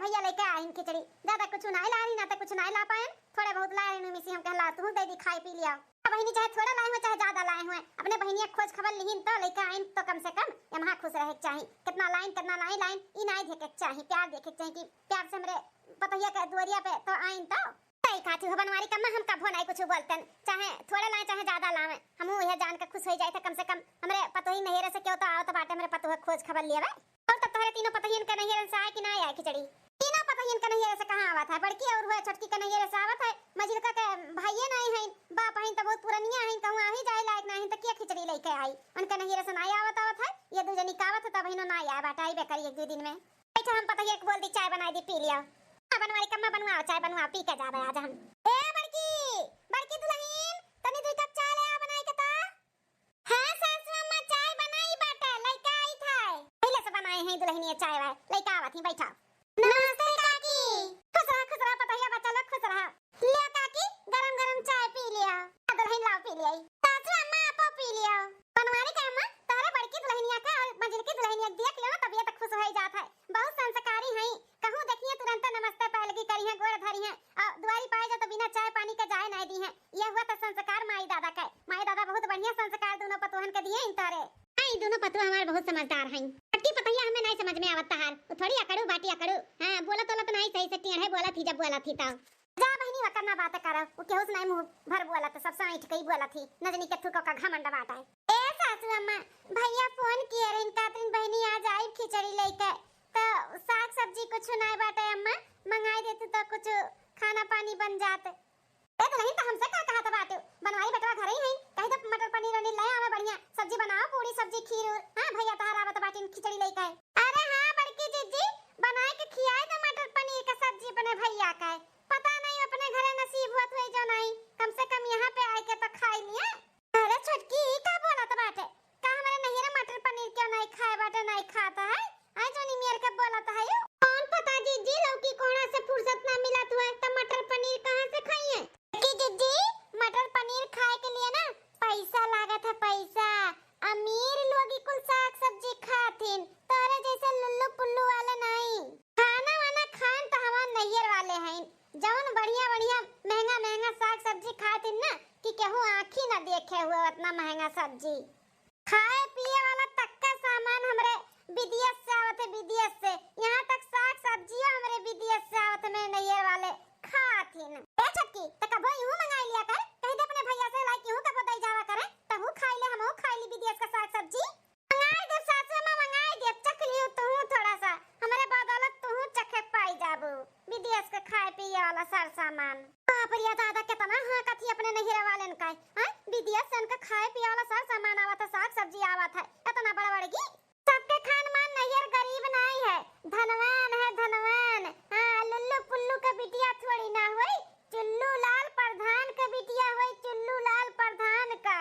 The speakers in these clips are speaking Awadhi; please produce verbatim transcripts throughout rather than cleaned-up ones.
भैया लइके आइन खिचड़ी, ज्यादा कुछ नाहीं लाइन, ना तो कुछ नाहीं ला पाएन, थोड़े बहुत लाइन, मिसी हम कहला तू दे दी, खाए पी लिया। अब बहिनी चाहे थोड़ा लाए हुए, चाहे ज्यादा लाए हुए, अपने बहिनिया खोज खबर लिहिन तो लइके आइन तो कम से कम यमहा खुश रहे के चाही। कितना लाइन, कितना नाहीं लाइन, ई नाहीं देखे के चाही, प्यार देखे के चाही कि प्यार से हमरे पतोहिया के दुआरिया पे तो आइन तो। सही कहती हो बनवारी कम्मा, हम कभो नाहीं कुछ बोलतन, चाहे थोड़ा लाए चाहे ज्यादा लावे, हमहू यह जान के खुश हो जाए थे, कम से कम हमरे पतोही नैहरे से क्यों तो आवत बाटे, हमरे पतोह खोज खबर लियावे। और तब तोहरे तीनों पतोहियन के नैहरे से आए कि ना आए खिचड़ी? तीनों पतोहियन के नैहरे से कहाँ आवत है? बड़की और हुए छोटकी के नैहरे से आवत है, मझिलका के भाइये नाहीं हैं, बाप हैं तो बहुत पुरनिया हैं, कहूँ आही जाए लायक नाहीं तो क्या खिचड़ी लइके आई? उनके नैहरे से नाहीं आवत आवत है, ये दू जनी का आवत है तब हिनो ना आए बाटे, आइबे करी एक दू दिन में। बैठो, हम पतोहिया के बोल दी, चाय बनाई दी, पी लिया। हाँ, बनवारी कम्मा बनवाओ, चाय बनवाओ, पी के जाबे आज हम। ए बड़की, बड़की दुलहिन, तनी दुई कप चाय ले आ बनाई के ता। हाँ सासू अम्मा, चाय बनाई बाटे, लइका आई था। पहले से बनाए हैं दुलहिनिया चाय वाय, लइका आवत ही, बैठा। नमस्ते काकी। खुश रहा, खुश रहा पतोहिया बच्चा लोग, खुश रहा। लिया काकी, गरम गरम चाय पी लिया। आ दुलहिन लाओ पी लिया। सासू अम्मा आपो पी लिया। बनवारी का अम्मा, तोहरे बड़की दुलहिनिया का और मझिलकी दुलहिनिया के देख लियो ना, तबियत खुश हो जात है। बहुत संस्कारी हैं, कहूँ देखिए तुरंत नमस्ते पहलगी करी हैं, गोड़ धरी हैं और दुआरी पाए जा तो बिना चाय पानी के जाए नहीं दी हैं। ये हुआ तो संस्कार माई दादा के। माई दादा बहुत बढ़िया संस्कार दोनों पतोहन के दिए इन तोहरे। हाँ, ई दोनों पतोह हमार बहुत समझदार हैं। छोटकी पतोहिया हमें नहीं समझ में आवत तहार, वो थोड़ी अकड़ू बाटी अकड़ू। हाँ, बोलत बोलत नहीं सही से, टेढ़े बोलत ही जब बोलत ही तब। जा बहिनी, वकर ना बात करो, वो केहू से नहीं मुँह भर बोलत, सबसे ऐंठ के ही बोलत ही, नजनी के थूको का घमंड बाटे। ए सासू अम्मा, भैया फोन किए रहिन, कहतिन बहिनी आज आई खिचड़ी लइके, तो साग सब्जी कुछ नहीं बाटे अम्मा, मंगाई देतू तो कुछ खाना पानी बन जात। ए दुलहिन, तो हमसे का कहत बाटू, बनवारी बेटवा घरे ही हैं, कही तो मटर पनीर वनीर ले आवे बढ़िया, सब्जी बनाओ, पूरी सब्जी, खीर उर। हाँ, भैया तहार आवत बाटिन खिचड़ी लइके। अरे हाँ बड़की जीजी, बनाए के खियाए तो मटर पनीर का सब्जी अपने भैया का। पता नहीं अपने घरे नसीब हुआ हुए जो नहीं, कम से कम यहाँ पे आए के तो खाई लिए। अरे छोटकी, ई का बोलत बाटे? का हमारे नैहरे मटर पनीर क्यों नहीं खाए बाटे, नहीं खाता है? आए जोनी मेर के बोलत है यू। कौन पता जीजी, लौकी कोहड़ा से फुर्सत ना मिलत हुए तो मटर पनीर कहाँ से खाइए? कि जीजी, मटर पनीर खाए के लिए ना पैसा लागत है, पैसा। अमीर लोग ही कुल साग सब्जी खाथिन, तोरे जैसे लुल्लू पुल्लू वाले नहीं। खाना वाना खान तो हमार नैहर वाले हैं, जौन बढ़िया बढ़िया महंगा महंगा साग सब्जी खाथिन ना कि केहू आँखी ना देखे हुए उतना महंगा सब्जी। खाए पिए वाला तक का सामान हमरे विदेश से आवत है, विदेश से। यहाँ तक साग सब्जियों हमरे विदेश से आवत है, मेरे नैहर वाले खाथिन। ए छोटकी, त कबो इहू मंगाई लिया कर, कही दे अपने भैया से लाई, केहू कबो दई जावा करे, तहू खाई ले, हमहू खाई ली विदेश का साग सब्जी। मंगाई देब सासू अम्मा, मंगाई देब, चख लियो तू थोड़ा सा, हमरे बदौलत तू चखे पाई जाबू विदेश के खाए पिए वाला सर सामान। बाप रे दादा, कितना हाँकत ही अपने नैहरा वालन का, हैं? विदेश से उनका खाए पिए वाला सर सामान आवत है, साग सब्जी आवत है, इतना बड़ा बड़गी। सबके खानमान नैहर गरीब नाई है, धनवान है, धनवान। हाँ, लुल्लू पुल्लू के बिटिया थोड़ी ना होई, चुल्लू लाल प्रधान के बिटिया होई, चुल्लू लाल प्रधान का।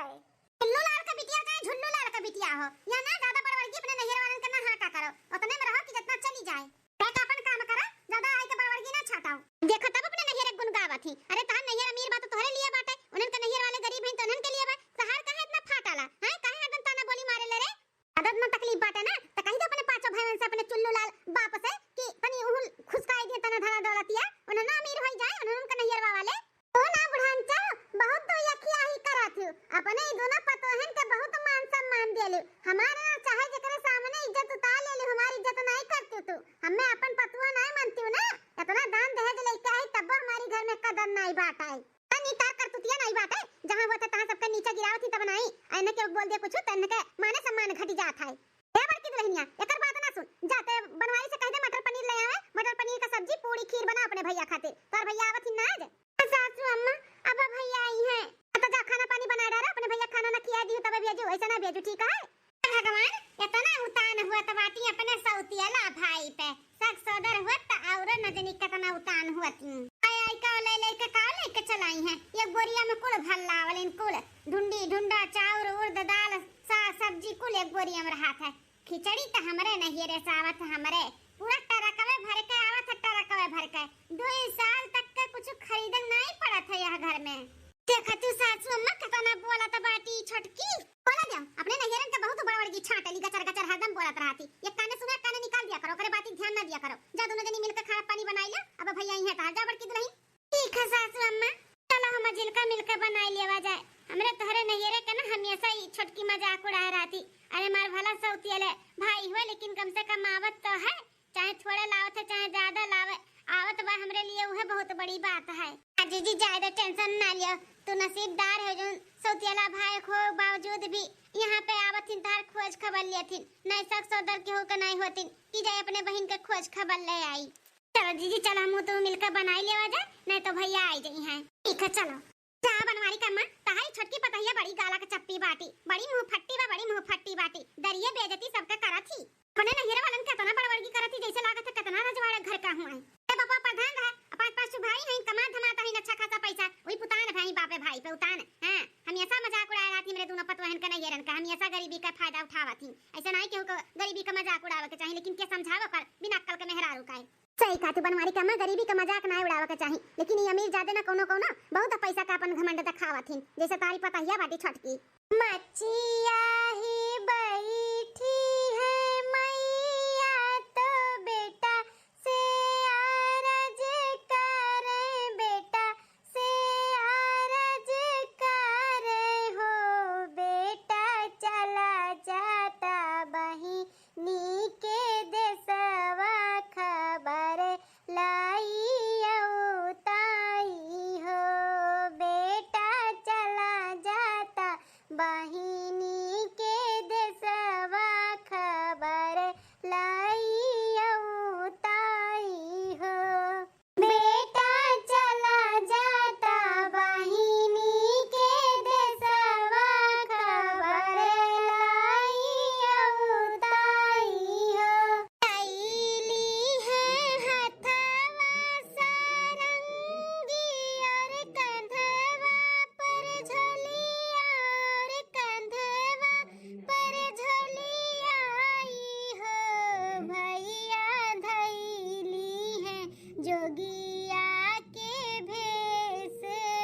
चुल्लू लाल के बिटिया का, झुल्लू लाल के बिटिया हो, या ना ज्यादा बड़बड़गी अपने नैहर वालन के ना हाँका करो, उतने में रहो कि जितना चली जाए। एक अपन काम करा, ज्यादा आई के बड़बड़गी ना छाटाओ। देखो तब अपने नैहर के गुन गावत ही। अरे तहार नैहर अमीर बा तो तोहरे लिए बाटे, उन्हन के नैहर वाले गरीब हैं तो उन्हन के लिए बा। तहार काहे इतना फाटाला, हैं? काहे हरदम ताना बोली मारे ले रे? आदत में तकलीफ बाटे ना, त कही दे अपने पांचों भाइयन से, अपने चुल्लू लाल बाप से कि तनी उहुल खुसकाई दिए, तना धना दौलतिया, उन्हें ना अमीर होई जाए, उन्हें उनका नैहरवा वाले। ओ ना बुढ़ान चा, बहुत तू यखियाही करत हूँ, अपने ई दोनों पतोहन के बहुत मान सम्मान देलू, हमारे ना चाहे जेकरे सामने इज्जत उतार लेलू, हमारी इज्जत नहीं करती तू, हमें अपन पतुआ नहीं मानती ना, इतना दान दहेज लेके आई तब हमारी घर में कदर नहीं बात आई। तनी तार करतुतिया नाई बाटे, जहाँ होत है तहाँ सबके नीचे गिरावत ही तब नाई। आ इन्हें के बोल दे कुछ, त इन्हें के माने सम्मान घटी जात है। ए बड़की दुलहिनिया, एकर बात ना सुन, जाते बनवारी से कह दे मटर पनीर ले आवे, मटर पनीर का सब्जी, पूड़ी, खीर बना अपने भैया खातिर। तोर भैया आवत ही ना आज। सासू अम्मा, अब भैया आई हैं। तो जा खाना पानी बना डालो, अपने भैया खाना ना खिया दी तब भेजू, ऐसा ना भेजू, ठीक है? भगवान, इतना उतान हुआ त बाटी अपने सौतियला भाई पे। सक सौदर हुआ त औरो न जनी कितना उतान हुआ ती। आई आई का ले लेके का लेके चलाई हैं? एक बोरिया में कुल भर लावल इन कुल। ढुंडी, ढुंडा, चाउर, उर्द, दाल, साग, सब्जी कुल एक बोरिया में रहात है। खिचड़ी त हमरे नैहरे से आवत है हमरे। पूरा टरकवे भर के आवत है, टरकवे भर के। दुई साल तक के कुछ खरीदन नहीं पड़त है यह घर में। देखा तू सासू अम्मा कितना बोलत बाटी छोटकी। बोला दे, अपने नैहरन के बहुत बड़बड़गी छाटेली, गचर गचर हरदम बोलत रहती। एक काने सुने, एक काने निकाल दिया करो, ओकरे बाती ध्यान ना दिया करो। जा दोनों जनी मिलके खाना पानी चाहे ज्यादा लावे, आवत बा हमरे लिए, उहे बहुत बड़ी बात है। आ जीजी, ज्यादा tension ना लियो, तू नसीबदार है जो सौतियला भाई हो बावजूद भी यहाँ पे आवत हिन, तार खोज खबर लेथिन, नहीं सक सौदर केहू के नहीं होतिन कि जाए अपने बहिन के खोज खबर ले आई। चलो जीजी, चलो हमहू तू मिलकर बनाई लेवा जा, नहीं तो भैया आई जाई हैं। ठीक है, चलो। जा बनवारी का अम्मा, तहारी छोटकी पतहिया बड़ी गाला के चप्पी बाटी, बड़ी मुंह फट्टी बा, बड़ी मुंह फट्टी बाटी, दरिये बेइज्जती सबके करत ही। अपने नैहरे वालन के इतना बड़बड़गी करत ही, जैसे लागत है कितना रजवाड़ा घर का हुआ है। ए बापा प्रधान रहा, पाँच पाँच ठो भाई हैं, कमा धमाता है अच्छा खासा पैसा, वही पुतान भाई बापे भाई पे उतान। हाँ, हमेशा मजाक उड़ाए रहती मेरे दोनों पतवहन का नैहरन का, हमेशा गरीबी का फायदा उठावत ही। ऐसे नहीं केहू को गरीबी का मजाक उड़ावे के चाहिए, लेकिन के समझावे पर बिना अक्कल के मेहरारू का है। सही कहा तू बनवारी का अम्मा, गरीबी का मजाक ना उड़ावे के चाही, लेकिन ये अमीर जादे ना कौनो कौनो बहुत पैसा का अपन घमंड दिखावत हिन, जैसे तारी पतहिया बाटी छोटकी। मचिया ही बैठी है मैया तो बेटा से आरज करे, बेटा से आरज करे हो, बेटा चला जाता बहिनी के देसवा खबर लाई अउताई हो, बेटा चला जाता बहिनी के देसवा खबर लाई अउताई हो। बेटा चला जाता बहिनी के देसवा खबर लाई अउताई हो। कैली है हथवा सारंगी और कंधवा पर झोलिया, और कंधवा पर झोलिया आई हो, भैया धैली है जोगिया के भेष,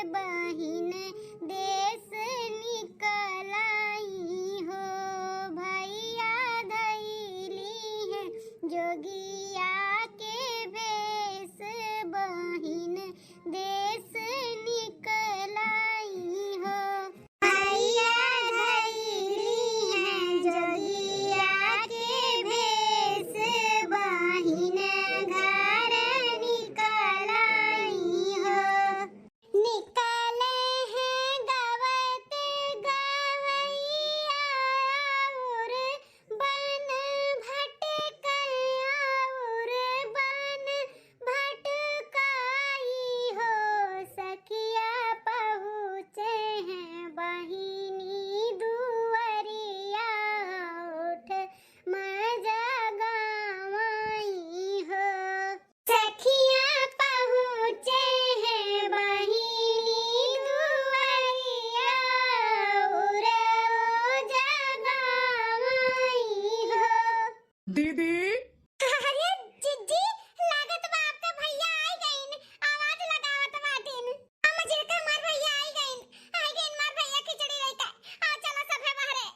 बहिन देश निकलाई हो, भैया धैली है जोगिया के भेष, बहिन देश निकलाई हो। भैया धैली है जोगिया के भेष, बहिन घर निकलाई हो। निकले हैं गावत गवैया और बन भटकैया और बन भटकाई हो, सखिया पहुँचे हैं बहिनी दुअरिया, उठ मजा गवाई हो। सखिया पहुँचे हैं बहिनी दुअरिया, उर मजा गवाई हो। दीदी। अरे जीजी, लागत बा आपका भैया आई गइन, आवाज लगावत बाटिन। आ मझिलका हमार भैया आई गइन, आई गइन हमार भैया खिचड़ी लेके। आ चला सभे बाहरे।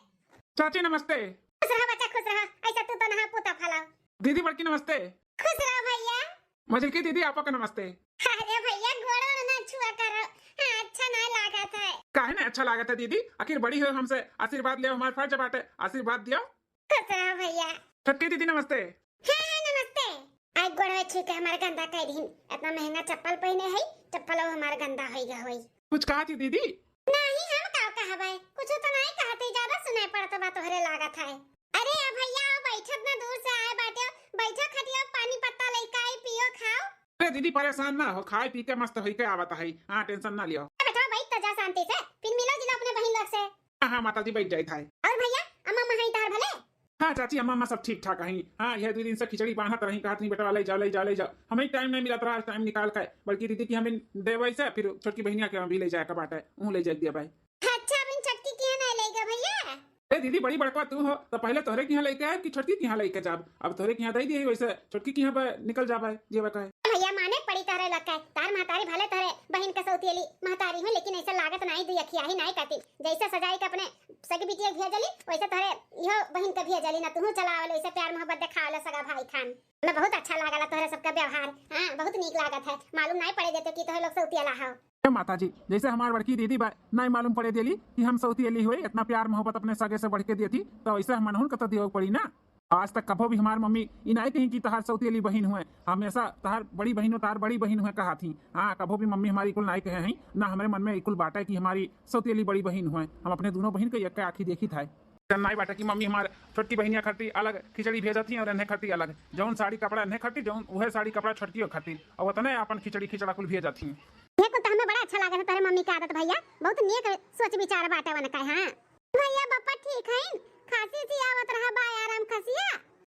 चाची नमस्ते। खुश रहा बच्चा, खुश रहा। ऐसा तू तो नहा पूता फला। दीदी बड़की नमस्ते। खुश रहा भैया। मझिलकी दीदी आपको का नमस्ते। अरे भैया गोड़ ओड़ ना छुआ करो, हाँ, अच्छा ना लागत है। काहे ना अच्छा लागत है दीदी, आखिर बड़ी हो हमसे, आशीर्वाद लेव हमार फर्ज बाटे, आशीर्वाद दियो। खुश रहो भैया। छोटकी दीदी नमस्ते। हाँ, हाँ, नमस्ते। आई गोड़वे छू के हमार गंदा कर दीन। इतना महंगा चप्पल पहने है, चप्पलो हमार गंदा होई गा होई। कुछ कहा थी दीदी? नहीं, हम का कहबे, कुछ तो नहीं कहते, ज्यादा सुनाई पड़त बा तोहरे लागत है। अरे आ भैया, आओ बैठत ना दूर से आए बाटे, बैठो खटिया, पानी पत्ता लइका आई, पियो, खाओ। अरे दीदी परेशान ना हो, खाए पी के मस्त होई के आवत है। हाँ, tension ना लियो। ए बेटवा बैठ तो जा शांति से, फिर मिलो जिलो अपने बहिन लोग से। हाँ, हाँ, माता जी, बैठ जाइत है। और भैया, अम्मा अम्मा हैं तार भले? हाँ चाची, अम्मा अम्मा सब ठीक ठाक हैं। हाँ, यह दो दिन से खिचड़ी बांधत रही, कहत रही, "बेटवा ले जाओ, ले जाओ, ले जाओ।" हमें टाइम नहीं मिलत रहा, टाइम निकाल के, बल्कि दीदी की हमें देवे से, फिर छोटकी बहिनिया के भी ले जाए के बाटे, उहूँ ले जाए दिया भाई। अच्छा, अभी छोटकी की यहाँ नहीं लेगा भैया? ए दीदी, बड़ी बड़कवा तू हो, तो पहले तोहरे की यहाँ लेके आए कि छोटकी की यहाँ लेके जाब? अब तोहरे की यहाँ दे दिए, वैसे छोटकी की यहाँ पे निकल जाबे, जेबे कहे। भैया माने पड़ी तोहरे लग के, तार महतारी भले तोहरे बहिन के सौतियली महतारी हो, लेकिन ऐसे लागत नहीं दुई अखिया ही नहीं कहती। जैसे सजाई के अपने सगी बिटिया घिया जली, वैसे तोहरे इहो बहिन के घिया जली ना, तुहू चलावल, वैसे प्यार मोहब्बत देखावल सगा भाई खान। हमें बहुत अच्छा लागला तोहरे सबका व्यवहार, हाँ, बहुत नीक लागत है। मालूम नहीं पड़े देते कि तोहरे लोग सौतियला हो। हे माता जी, जैसे हमार बड़की दीदी बा, नहीं मालूम पड़े देली कि हम सौतियली हुई, इतना प्यार मोहब्बत अपने सगे से बढ़ के देती, तो ऐसे हम मनहुन के तो दियो पड़ी ना। आज तक कभो भी हमार मम्मी ई नाई कही कि तहार सौतेली बहिन हुए, हमेशा तहार बड़ी बहिन हो, तहार बड़ी बहिन हुए कहत ही। हाँ, कभो भी मम्मी हमारी कुल नाई कहे हैं, ना हमरे मन में ई कुल बाटे कि हमारी सौतेली बड़ी बहिन हुए। हम अपने दोनों बहिन के एक आँखी देखी था। नाई बाटे कि मम्मी हमार छोटकी बहिनिया खातिर अलग खिचड़ी भेजत ही और इन्हें खातिर अलग, जौन साड़ी कपड़ा इन्हें खातिर, जौन उहे साड़ी कपड़ा छोटकियो खातिर, और उतने अपन खिचड़ी खिचड़ा कुल भेजत ही। ये कुल तो हमें बड़ा अच्छा लागत है तोहरे मम्मी के आदत भैया, बहुत नेक सोच विचार बाटे उनका। हाँ भैया, बप्पा ठीक हईन? खांसी उसी आवत रहा बा, आराम खसिया?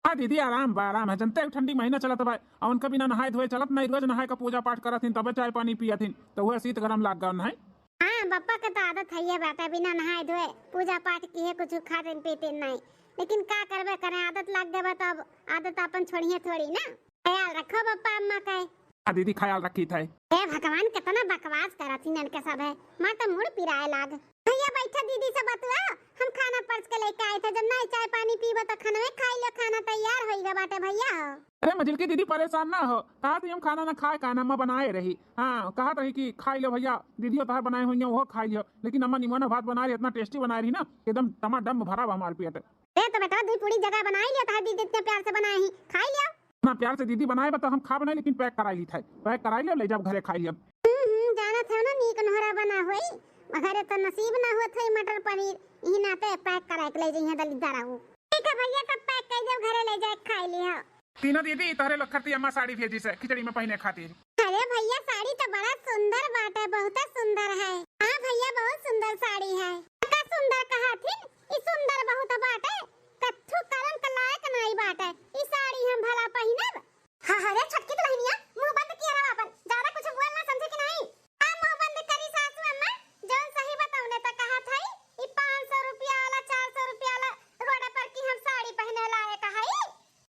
हाँ दीदी, आराम बा, आराम है। जनते हो ठंडी महीना चलत बा, और उनका बिना नहाए धोए चलत नहीं, रोज नहाए का पूजा पाठ करत हिन, तबे चाय पानी पियत हिन, तो वह शीत गरम लाग गवन है। हाँ, बप्पा के तो आदत है ये बाटे, बिना नहाए धोए पूजा पाठ किए कुछ खाते पीते नहीं, लेकिन का करबे करें, आदत लाग गए बा तो अब आदत अपन छोड़िए थोड़ी ना। ख्याल रखो बप्पा अम्मा का। हाँ दीदी, ख्याल रखी थे। ए भगवान, कितना बकवास करत ही इनके सब है, मार तो मुड़ पिराए लाग। भैया बैठा, दीदी से बतुआ, हम खाना परस के लेके आए थे, जब नहीं चाय पानी पीबो तो खानवे खाई लो, खाना तैयार होइगा बाटे भैया हो। अरे मझिलकी दीदी, परेशान ना हो, कहा थी हम खाना ना खाए का ना, अम्मा बनाए रही। हाँ, कहा रही कि खाई लो भैया, दीदी तोहार बनाए हुई वो खाई लियो, लेकिन अम्मा निमन भात बनाए रही, इतना टेस्टी बनाए रही ना, एकदम टमाडम भरा बा हमार पेट। ए तो बेटा, दू पूरी जगह बनाई लियो, तोहार दीदी इतने प्यार से बनाए ही, खाई लियो। इतना प्यार से दीदी बनाए बा तो हम खा बनाए, लेकिन पैक कराई ली था, पैक कराई लियो, ले जाओ घरे खाई लियो। हम्म, हम्म, जानत है ना, नीक नोहरा बना होई, घरे तो नसीब ना होत है मटर पनीर, यही नाते पैक कराए के ले जइहे दलिद्दर रहू। ठीक है भैया, तब पैक कर दो, घरे ले जाए खाई लियो। तीनों दीदी, तोहरे लोग खातिर अम्मा साड़ी भेजी से खिचड़ी में पहने खातिर। अरे भैया, साड़ी तो बड़ा सुंदर बाटे, बहुत सुंदर है। हाँ भैया, बहुत सुंदर साड़ी है। का सुंदर कहा थिन? ई सुंदर बहुत बाटे, कत्थू करम के लायक नाई बाटे। ई साड़ी हम भला पहिनब? हाँ, हाँ रे छोटकी दुल्हनिया, मुंह बंद किया रहा अपन, ज्यादा कुछ बोल ना, समझे कि नहीं? आ मुंह बंद करी सासू अम्मा, जौन सही बतौने त कहा था, ई पाँच सौ रुपया वाला, चार सौ रुपया वाला रोड पर की हम साड़ी पहने लायक है।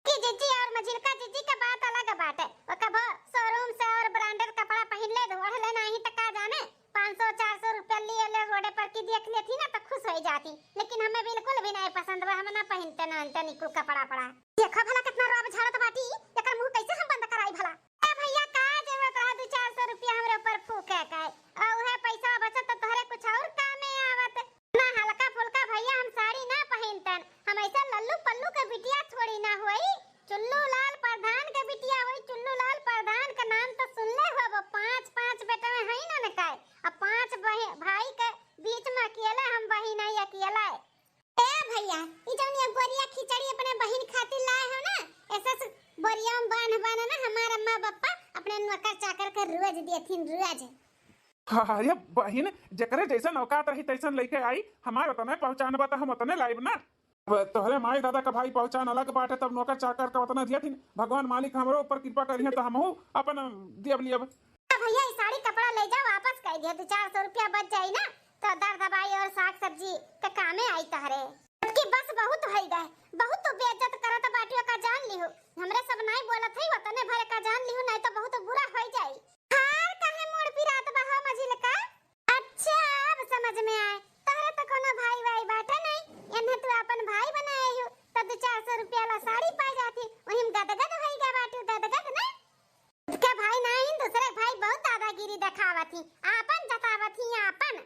कि जिज्जी और मझिलका जिज्जी का बात अलग बाटे। वो कबो शोरूम से और ब्रांडेड कपड़ा पहिन ले, ओढ़ ले नाही त का जाने, पाँच सौ चार सौ रुपया लिए ले रोडे पर की देख लेती ना तो खुश हो जाती, लेकिन हमें बिल्कुल भी नहीं पसंद बा, हम ना पहिनते ना ओनते निकुल कपड़ा पड़ा। देखो भला कितना रोब झाड़त बाटी, एकर मुंह कैसे हम बंद कराई भला? ए भैया, का जरूरत रहा दू चार सौ रुपया हमरे ऊपर फूके के? और उहे पैसा बचत तो तोहरे कुछ और कामे आवत। ना हल्का फुल्का भैया हम साड़ी ना पहिनतन, हम ऐसा लल्लू पल्लू के बिटिया थोड़ी ना होई, चुल्लू लाल प्रधान के बिटिया होई। चुल्लू लाल प्रधान के नाम तो सुनले होबो, पांच पांच बेटवे हई ना न काय, अब पांच बहे-, भाई के बीच में अकेले हम बहिन हई, अकेले। ए भैया, ई जौन ये बोरिया खिचड़ी अपने बहिन खातिर लाए हो ना, ऐसे से बोरिया में बांध बांध ना हमार अम्मा बप्पा अपने नौकर चाकर के रोज देथिन, रोज। अरे बहिन, जेकरे जैसन औकात रही तैसन लइके आई, हमार ओतने पहचान बा त हम ओतने लाइब ना। अब तोहरे माई दादा का भाई पहचान अलग बाटे, तब नौकर चाकर का ओतना दियथिन। भगवान मालिक हमरो ऊपर कृपा करिहे त हमहू अपन दियब लियब। ए भैया, ई साड़ी कपड़ा ले जाओ, वापस कर दिया, दो चार सौ रुपया बच जाई ना, तो दर दवाई और साग सब्जी के कामे आई तहरे। कि बस बहुत होई गए, बहुत तू बेइज्जत करत बाटियो का जान लिहू। हमरे सब नाई बोलत है, ओतने भरे का जान लिहू, नहीं तो बहुत बुरा होई जाई। हार काहे मुड़ पिरात बा हो मझिलका? अच्छा, अब समझ में आए, तोहरे तो कोनो भाई वाई बाटे नहीं, एन्हे तू अपन भाई बनाए हू, तो दो चार सौ रुपया ला साड़ी पा जाती, वही में गदगद होई गए बाटू, गदगद ना। खुद के भाई नहीं, दूसरे भाई बहुत दादागिरी दिखावत ही, आपन जतावत ही, आपन।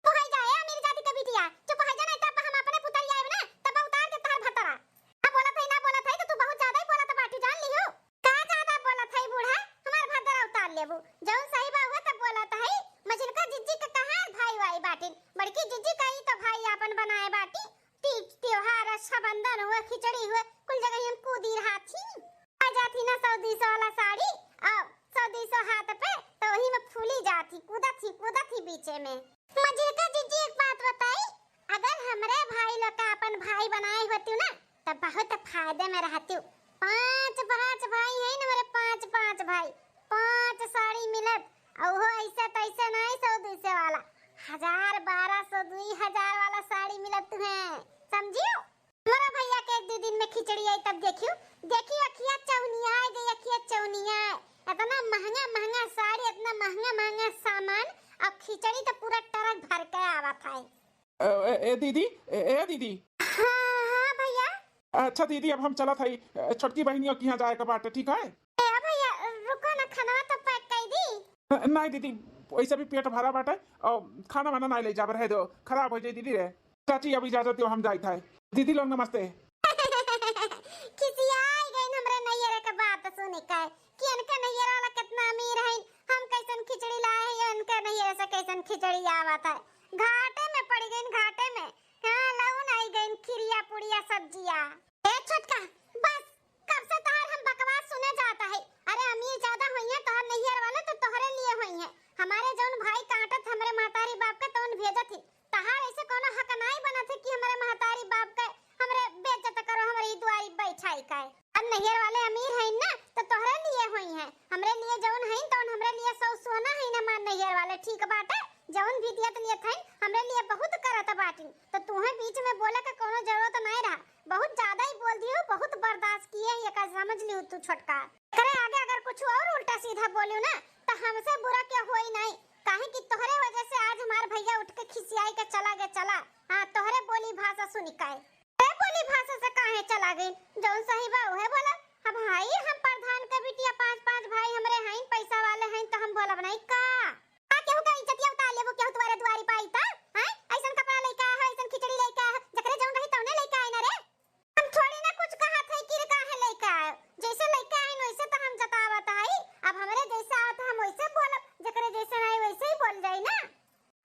तू है जाए अमीर जाति के बिटिया, चुप है जा, नहीं तब हम अपने पुतरिया आएब ना, तब उतार दे तोहर भतरा। ना बोलत है, ना बोलत है, तो तू बहुत ज्यादा ही बोलत बाटू, जान लिहू। का ज्यादा बोलत है बूढ़ा, हमार भतरा उतार लेबू। जौन सही बा उहे तब बोलत है, मझिलका जिज्जी के कहाँ भाई वाई बाटिन, बड़की जिज्जी का ही तो भाई आपन बनाए बाटी। तीज त्योहार, रक्षाबंधन हुए, खिचड़ी हुए, कुल जगह हम कूदी रहा थी। आ जाती ना सौ दो सौ वाला साड़ी, आ सौ दो सौ हाथ पे, तो वही में फूली जाती, कूदत ही, कूदत ही बीचे में। मझिलका जिज्जी, एक बात बताई, अगर हमरे भाई लोग का अपन भाई बनाए होती ना, तो बहुत फायदे में रहती। पांच, पांच भाई हैं ना मेरे, पांच, पांच भाई, पांच साड़ी मिलत, और वो ऐसे तैसे नहीं सौ दो सौ वाला, हजार, बारह सौ, दो हजार वाला साड़ी मिलत तुम्हें, समझियो? मोरा भैया के एक दो दिन में खिचड़ी आई तब देखियो, देखियो अखिया चौनिया गई, अखिया चौनिया। इतना महंगा महंगा साड़ी, इतना महंगा महंगा सामान, अब खिचड़ी तो पूरा ट्रक भर के आवत है। ए, ए, ए दीदी, ए, ए दीदी। हाँ, हाँ भैया। अच्छा दीदी, अब हम चलत हई, ए, छोटकी बहनियों के यहाँ जाए के बाटे, ठीक है? ए भैया, रुको ना, खाना तो पैक कर दी। न-, नहीं दीदी, वैसे भी पेट भरा बाटे, और खाना वाना नहीं ले जाब, रहे दो, खराब हो जाए दीदी रे। चाची, अब इजाजत दो, हम जाइत है। दीदी लोग नमस्ते। इनके नैहर वाला कितना अमीर है, हम कैसन खिचड़ी लाए हैं, इनके नैहर से कैसन खिचड़ी आवत है। घाटे में पड़ गइन, घाटे में। हाँ, लउन आई गइन खिरिया पुड़िया सब्जिया। ए छोटका, बस, कब से तोहार हम बकवास सुने जात है। अरे अमीर ज्यादा होइहैं तोहार नैहर वाले तो तोहरे लिए होइहैं। हमारे जौन भाई काटत हमरे महतारी बाप के तौन भेजत ही। तोहार ऐसे कौनो हक नाई बनत है कि हमरे महतारी बाप के हमरे बेइज्जत करो, हमरे ई दुआरी बैठाई के। अब नैहर वाले अमीर हैं ना तो तोहरे लिए होइहैं। हमरे लिए जौन हैं तौन हमरे लिए सौ सोना हैं ना हमार नैहर वाले, ठीक बाटे। जौन भी दियत लियत हैं हमरे लिए बहुत करत बाटिन। तो तूहे बीच में बोले के कौनो जरूरत नाई रहा। बहुत ज्यादा ही बोल दियो, बहुत बर्दाश्त किए ही, एका समझ लियो तू छोटका। एकरे आगे अगर कुछ और उल्टा सीधा बोलियो ना, तो हमसे बुरा केहू होई नाई, काहे कि तोहरे वजह से आज हमार भैया उठ के खिसियाई के चला गए, चला। हाँ, तोहरे बोली भाषा सुनी के। तोहरे बोली भाषा से काहे चला गए? जौन सही बा उहे बोला। अब हाई हम प्रधान के बिटिया, पांच पांच भाई हमरे हैं, पैसा वाले हैं, तो हम बोलब नहीं का? का केहू का इज्जतिया उतार लेबू, केहू तुम्हारे दुआरी पे आई त? हैं? ऐसन कपड़ा लइके आए हो, ऐसन खिचड़ी लइके आए हो, जकरे जौन रही तौने लइके आए ना रे। हम थोड़ी ना कुछ कहत है कि रे काहे लइके आए हो, जैसे लइके आए न वैसे तो हम जतावत है। अब हमरे जैसे आवत है हम वैसे बोलब, जकरे जैसे नहीं वैसे ही बोल जाई ना।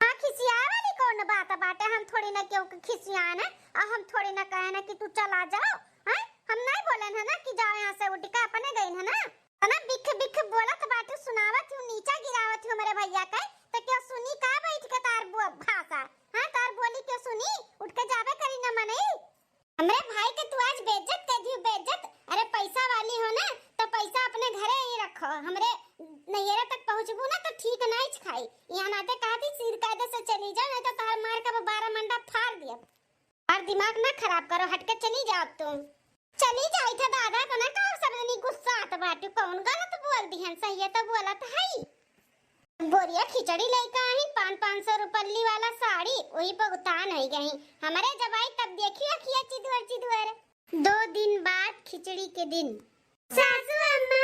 हाँ, खिसियाए वाली कौन बात बाटे? हम थोड़ी ना केहू के खिसियान है, और हम थोड़ी ना कहे ना कि तू चला जाओ, हैं? हम नहीं बोलेन है ना कि जाओ यहाँ से उठ के, अपने गइन है ना। तना बिख बिख बोलत बाटू, सुनावत हूँ, नीचा गिरावत हूँ हमरे भैया के, तो केहू सुनी का बैठ के तार बो-, भाषा? हाँ, तार बोली केहू सुनी? उठ के जाबे करी न मनई। हमरे भाई के तू आज बेइज्जत कर दियो, बेइज्जत। अरे पैसा वाली हो ना, तो पैसा अपने घरे ही रखो, हमरे नैहरा तक पहुँचबू ना तो ठीक नाई खाई। यहाँ नाते कहती सिर कायदे से चली जाओ, नहीं तो तोहर मार के बारह मंडा फाड़ दिया। और दिमाग ना खराब करो, हट के चली जाओ तुम। चली जाई था दादा, तो ना कहो सब जनी गुस्सा आत बाटू, कौन गलत बोल दिहन, सही है तो बोलत है। बोरिया खिचड़ी लइके आई, पाँच पाँच सौ रुपल्ली वाला साड़ी, वही पे उतान हो गई। हमरे जब आई तब देखी अखिया चिदवर चिदवर। दो दिन बाद खिचड़ी के दिन। सासू अम्मा,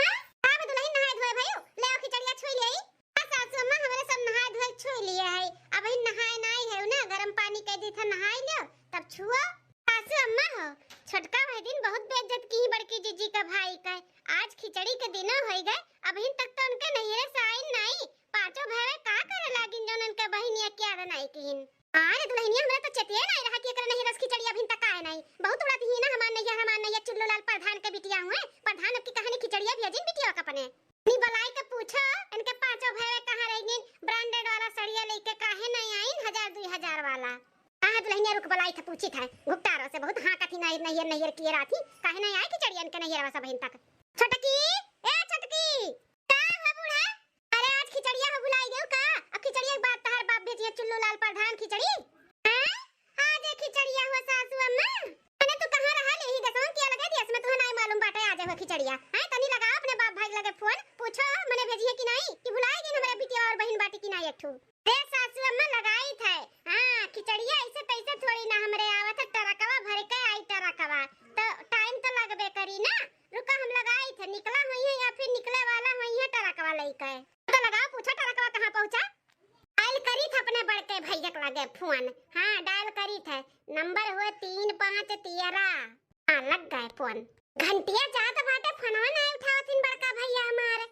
अब दुल्हन नहाए धोए भइउ, ले आओ खिचड़िया छुई ले आई। हाँ सासू अम्मा, हमरे सब नहाए धोए छुई लिए है, अब ही नहाए नाई है ना, गरम पानी कह दी था नहाए लो, तब छुओ। सासू अम्मा हो, छोटका भाई दिन बहुत बेइज्जत की बड़की जीजी का भाई का, आज खिचड़ी के दिनो होई गए, अबहिन तक तो उनके नैहरे से आइन नाई। पाँचों भैवे का करे लागिन जौन उनके बहिनिया के याद नाई किहिन। अरे दुल्हनिया, हमरा तो चेतिये नाई रहा कि एकरे नैहरे से खिचड़ी अबहिन तक आए नाई। बहुत उड़त ही ना हमार नैया, हमार नैया चुल्लू लाल प्रधान के बिटिया हुए। प्रधान अब की कहानी खिचड़िया भेजिन बिटिया के अपने। नी बलाई के पूछो, इनके पाँचों भैवे कहाँ रह गइन? ब्रांडेड वाला सड़िया लेके काहे नाई आइन, हजार दुई हजार वाला? हाँ दुल्हनिया रुक, बलाई थे पूछी थे। घुपटारो से बहुत हाँकत ही नाई, नैहर नैहर किए रात ही। काहे नाई आए खिचड़िया इनके नैहरवा से अबहिन तक? छोटकी, ए छोटकी, का हुआ बूढ़ा? अरे आज खिचड़िया हो भुलाई गयो का? अब खिचड़िया के बाद तहार बाप भेजिए चुल्लू लाल प्रधान खिचड़ी। हैं? आज ये खिचड़िया हुआ सासू अम्मा? अरे तू कहाँ रहा ले ही दसों किया लगे दियस में तुहे नाई मालूम बाटे आज हुआ खिचड़िया। हैं तनी लगाओ अपने बाप भाई लगे फोन, पूछो मने भेजिए कि नाई, कि भुलाई गई हमरे बिटिया और बहिन बाटी कि नाई एक ठू। रे सासू अम्मा लगाई थे। हाँ, खिचड़िया ऐसे तैसे थोड़ी ना हमरे आवत है, टरकवा भर के आई टरकवा। तो टाइम तो लगबे करी ना। रुका हम लगाई थे, निकला हुई है या फिर निकले वाला हुई है टरकवा लइके। तो लगाओ, पूछो टरकवा कहाँ पहुँचा। डायल करी थे अपने बड़के भैया के लगे फोन। हाँ, डायल करी थे। नंबर हुए तीन पाँच तेरह। हाँ, लग गए फोन। घंटिया जात बाटे, फोनवा नाई उठावत हिन बड़का भैया हमार।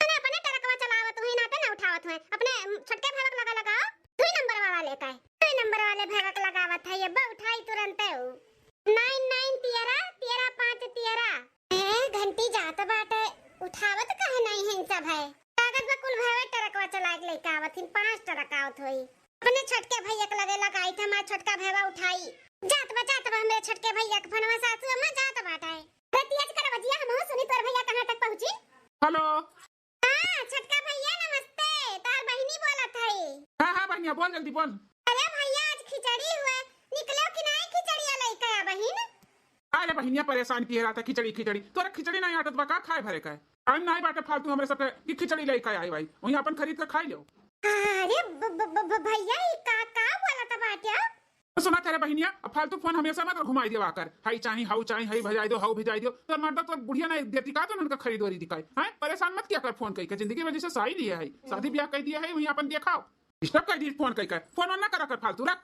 अरे अपने टरकवा चलावत हुए, नाते ना उठावत हुए। अपने, उम, छोटके भाई के लगा लगाओ, दुई नंबर वाला लेके। दुई नंबर वाले भाई के लगावत है, ये बा उठाई तुरंते उ। नाइन नाइन तेरह, तेरह पाँच तेरह। ए, घंटी जात बाटे, उठावत काहे नाई है इन सब है? लागत बा कुल भाई टरकवा चला के लेके आवत हिन, पाँच टरक आवत होई। अपने छोटके भैया के लगे लगाई थे, हमार छोटका भैया उठाई। जात बा, जात बा हमरे छोटके भैया के फोनवा सासू अम्मा जात बाटे। अरे तेज कर बजिया, हमहू सुनी तोर भैया कहाँ तक पहुँची। हेलो। हाँ, छोटका भैया नमस्ते, तार बहिनी बोलत हई। हाँ, हाँ बहिनिया, बोल जल्दी बोल। अरे भैया आज खिचड़ी हुए, निकलो कि नाई खिचड़िया लइके आ बहिन? अरे बहिनिया परेशान किए रहता खिचड़ी, खिचड़ी। तोरा खिचड़ी नाई आटत बा का खाए भरे का? टाइम नाई बाटे फालतू हमरे सबके कि खिचड़ी लइके आई भाई, वहीं अपन खरीद के खाई लो। अरे ब-, ब-, ब-, ब-, भैया ई का, का बोलत बाटे? तो सुना तेरे बहिनिया, अब फालतू फोन हमेशा मत घुमाई देवा कर। हाई चाही, हाउ चाही, हाई भेजाई दो, हाउ भेजाई दो। तो मर्दा तो बुढ़िया ना देती का तो उनका खरीदोरी दिखाई। हैं? परेशान मत किया कर फोन कई के, जिंदगी में जैसे साई लिया है, शादी ब्याह कई दिया है, वहीं अपन देखाओ। डिस्टर्ब कर दी फोन कई के, फोन ना करा कर फालतू, रख।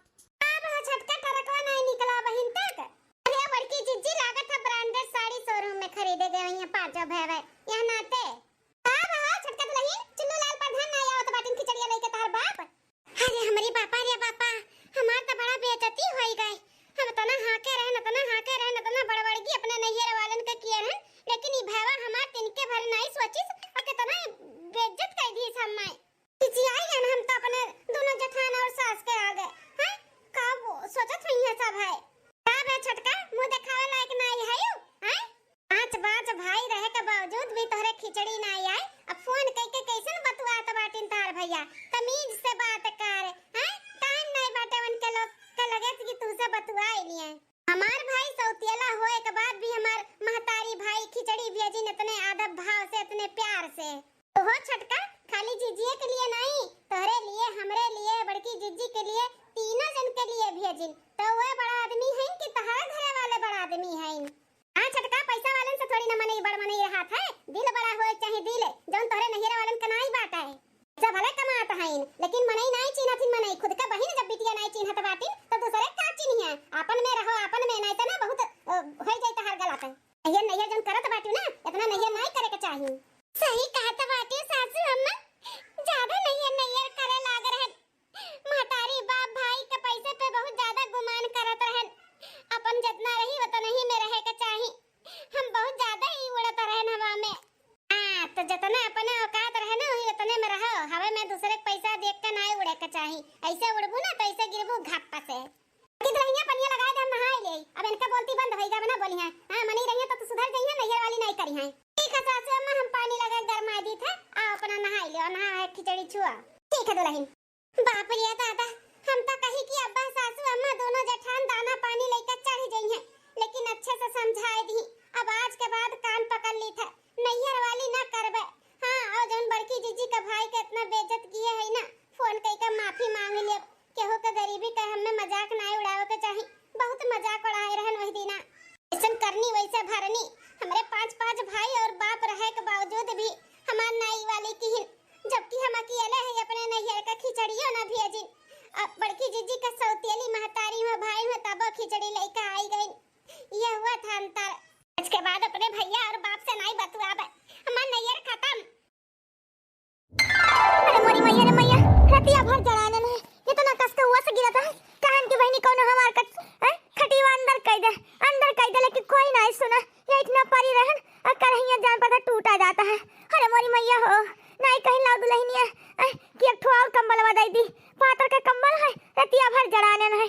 अब हो छोटका टरकवा नहीं निकला बहिन तक। अरे बड़की जिज्जी लागत है ब्रांडेड साड़ी शोरूम में खरीदे गए हुई हैं पाँचों भैवे, यहाँ नाते। छोटका, खाली जिज्जिए के लिए नाहीं, तोहरे लिए, हमरे लिए, बड़की जिज्जी के लिए, तीनों जन के लिए भेजिन। तो वे बड़ा आदमी हैं कि तोहरे घरे वाले बड़ा आदमी हैं? हाँ छोटका, पैसा वालन से थोड़ी ना मनई बड़ मनई रहत है, दिल बड़ा होए चाहे दिल, जौन तोहरे नैहर वालन का नाहीं बाटे। पैसा भले कमात हईन, लेकिन मनई नाहीं चीन्हत हिन मनई। खुद का बहिन जब बिटिया नाहीं चीन्हत बाटिन, तो दूसरे का चीन्हिया? आपन में रहो, आपन में, नाहीं तो ना बहुत, अ, होई जाई तोहार गलत। नैहर नैहर जौन करत बाटिउ ना, इतना नैहर नाहीं करे के चाही। सही कहत बाटिउ सासू अम्मा, ज्यादा नैहर नैहर करे लाग रहन। महतारी बाप भाई के पैसे पे बहुत ज्यादा गुमान करत रहन। अपन जितना रही उतना ही में रहे के चाही। हम बहुत ज्यादा ही उड़त रहन हवा में। हाँ, तो जितना अपने औकात रहे ना, वही उतने में रहो। हवा में दूसरे के पैसा देख के नाहीं उड़े के चाही। ऐसे उड़बू ना तो ऐसे गिरबू घप्प से। कि दुल्हनिया पनिया लगाए दे, हम नहाए ले। अब इनका बोलती बंद होई, अब ना बोली हैं। हाँ, मनई रही हैं तो तू सुधर जाई है, नैहर वाली नाहीं करी हैं। ठीक है सासू अम्मा, हम पानी लगा के गरमाए दीत है, आ अपना नहाए ले और नहा है खिचड़ी छुआ। ठीक है दुल्हन। बाप रे दादा, हम तो कही कि अब्बा सासू अम्मा दोनों जेठान दाना पानी लेकर चढ़ गई हैं, लेकिन अच्छे से समझाए दी। अब आज के बाद कान पकड़ ली थे, नैहर वाली ना करबे। हाँ, और जौन बड़की जीजी का भाई के इतना बेइज्जत किए है ना, फोन कई का माफी मांग ले। केहू के गरीबी का हमें मजाक ना उड़ावे के चाही। बहुत मजाक उड़ाए रहन वही दिना। जैसन करनी वैसे भरनी। हमरे पांच पांच भाई और बाप रहे के बावजूद भी हमार नाई वाली किहिन, जबकि हम अकेले है, अपने नैहर का खिचड़ियो ना भेजिन। अब बड़की जीजी का सौतेली महतारी में भाई में तबो खिचड़ी लेके आई गई। ये हुआ था अंतर। आज के बाद अपने भैया और बाप से नाई बतुआबे। हमार नैहर खत्म। अरे मोरी मैया रे मैया, रतिया भर जड़ानन है, इतना कस के ओस गिरत है, कहन की बहिनी कौनो हमार कट-, हैं? खटिया अंदर कई दे, अंदर कई दे, लेकिन कोई नाहीं सुना। ये इतना परी रहन, और करहिया जान पता टूटा जाता है। अरे मोरी मैया हो, नाहीं कहीं लाओ दुल्हनिया, हैं? कि एक ठो और कंबलवा दे दी, पातर का कंबल है, रतिया भर जड़ानन है।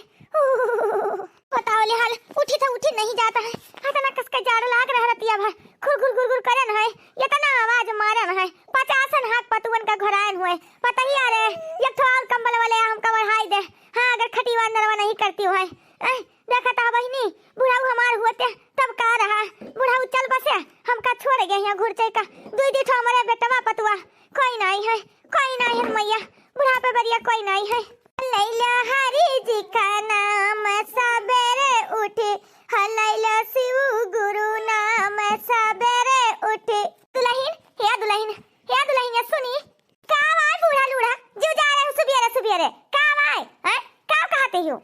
बताओ ले हाल, उठी तो उठी नहीं जाता है, इतना कस के जाड़ लाग रहा रतिया भर, घुर घुर घुर घुर करन है, इतना आवाज मारन है, पचासन हाथ पतुअन का घोरायन हुए, पता ही अरे, एक ठो और कंबल वाले हमका ओढ़ाई दे, हाँ, अगर खटिया अंदरवा नहीं करती हुए। ऐ, देखा था बहिनी, बुढ़ाऊ हमार हुए ते, तब का रहा, बुढ़ाऊ चल बसे, हमका छोड़ गए यहाँ घुरचै का, दुई दी ठो हमारे बेटवा पतुआ, कोई नाहीं है, कोई नाहीं है मैया, बुढ़ापे बरिया कोई नाहीं है। लैला हरि जी का नाम सबेरे उठे, हा लैला शिव गुरु नाम सबेरे उठे। दुलहिन, हे दुलहिन, हे दुलहिन, ये सुनी, का बाय बूढ़ा लूढ़ा, जो जा रहे हो सुबेरे सुबेरे, का बाय, हैं? का कहते हो?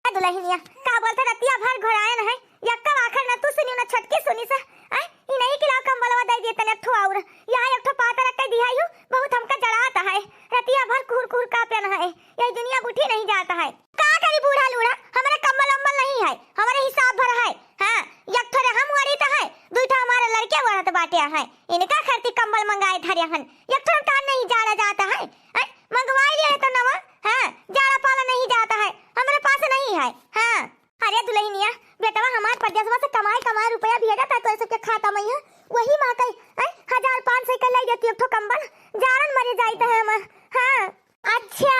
ए दुलहिनिया, का बोलत रतिया भर घोरायन है, यक्का आखर न तू सुनी न छोटकी सुनी सा, आय, ई नहीं कि लाओ कंबलवा दे दिए तने एक ठो और, यहाँ एक ठो पातर कई दिया यू, बहुत हमका जड़ात है, रतिया भर कुहुर कुहुर कांपन है, यही दुनिया उठी नहीं जात है। का करी बूढ़ा लूढ़ा, हमरे कंबल उम्बल नहीं है, हमरे हिसाब भर है, हाँ, एक ठो रे हम ओढ़ी त है, दुई ठो हमारे लड़के ओढ़त बाटे है, इनका खरती कंबल मंगाए धरे हन, एक ठो हम तान नहीं जाड़ा जात है, आय, मंगवाई लिया है तो नवा, हाँ, जाड़ा पाला नहीं जाता है, हमरे पास नहीं है, हाँ। अरे दुलहिनिया, बेटवा हमार परदेसवा से कमाए कमाए रुपया भेजत है तोरे सबके खाता में, हाँ? वही मा कई, हैं, हजार पाँच सौ के लाई देती एक ठो कंबल, जाड़न मरे जाइत है हम, हाँ। अच्छा,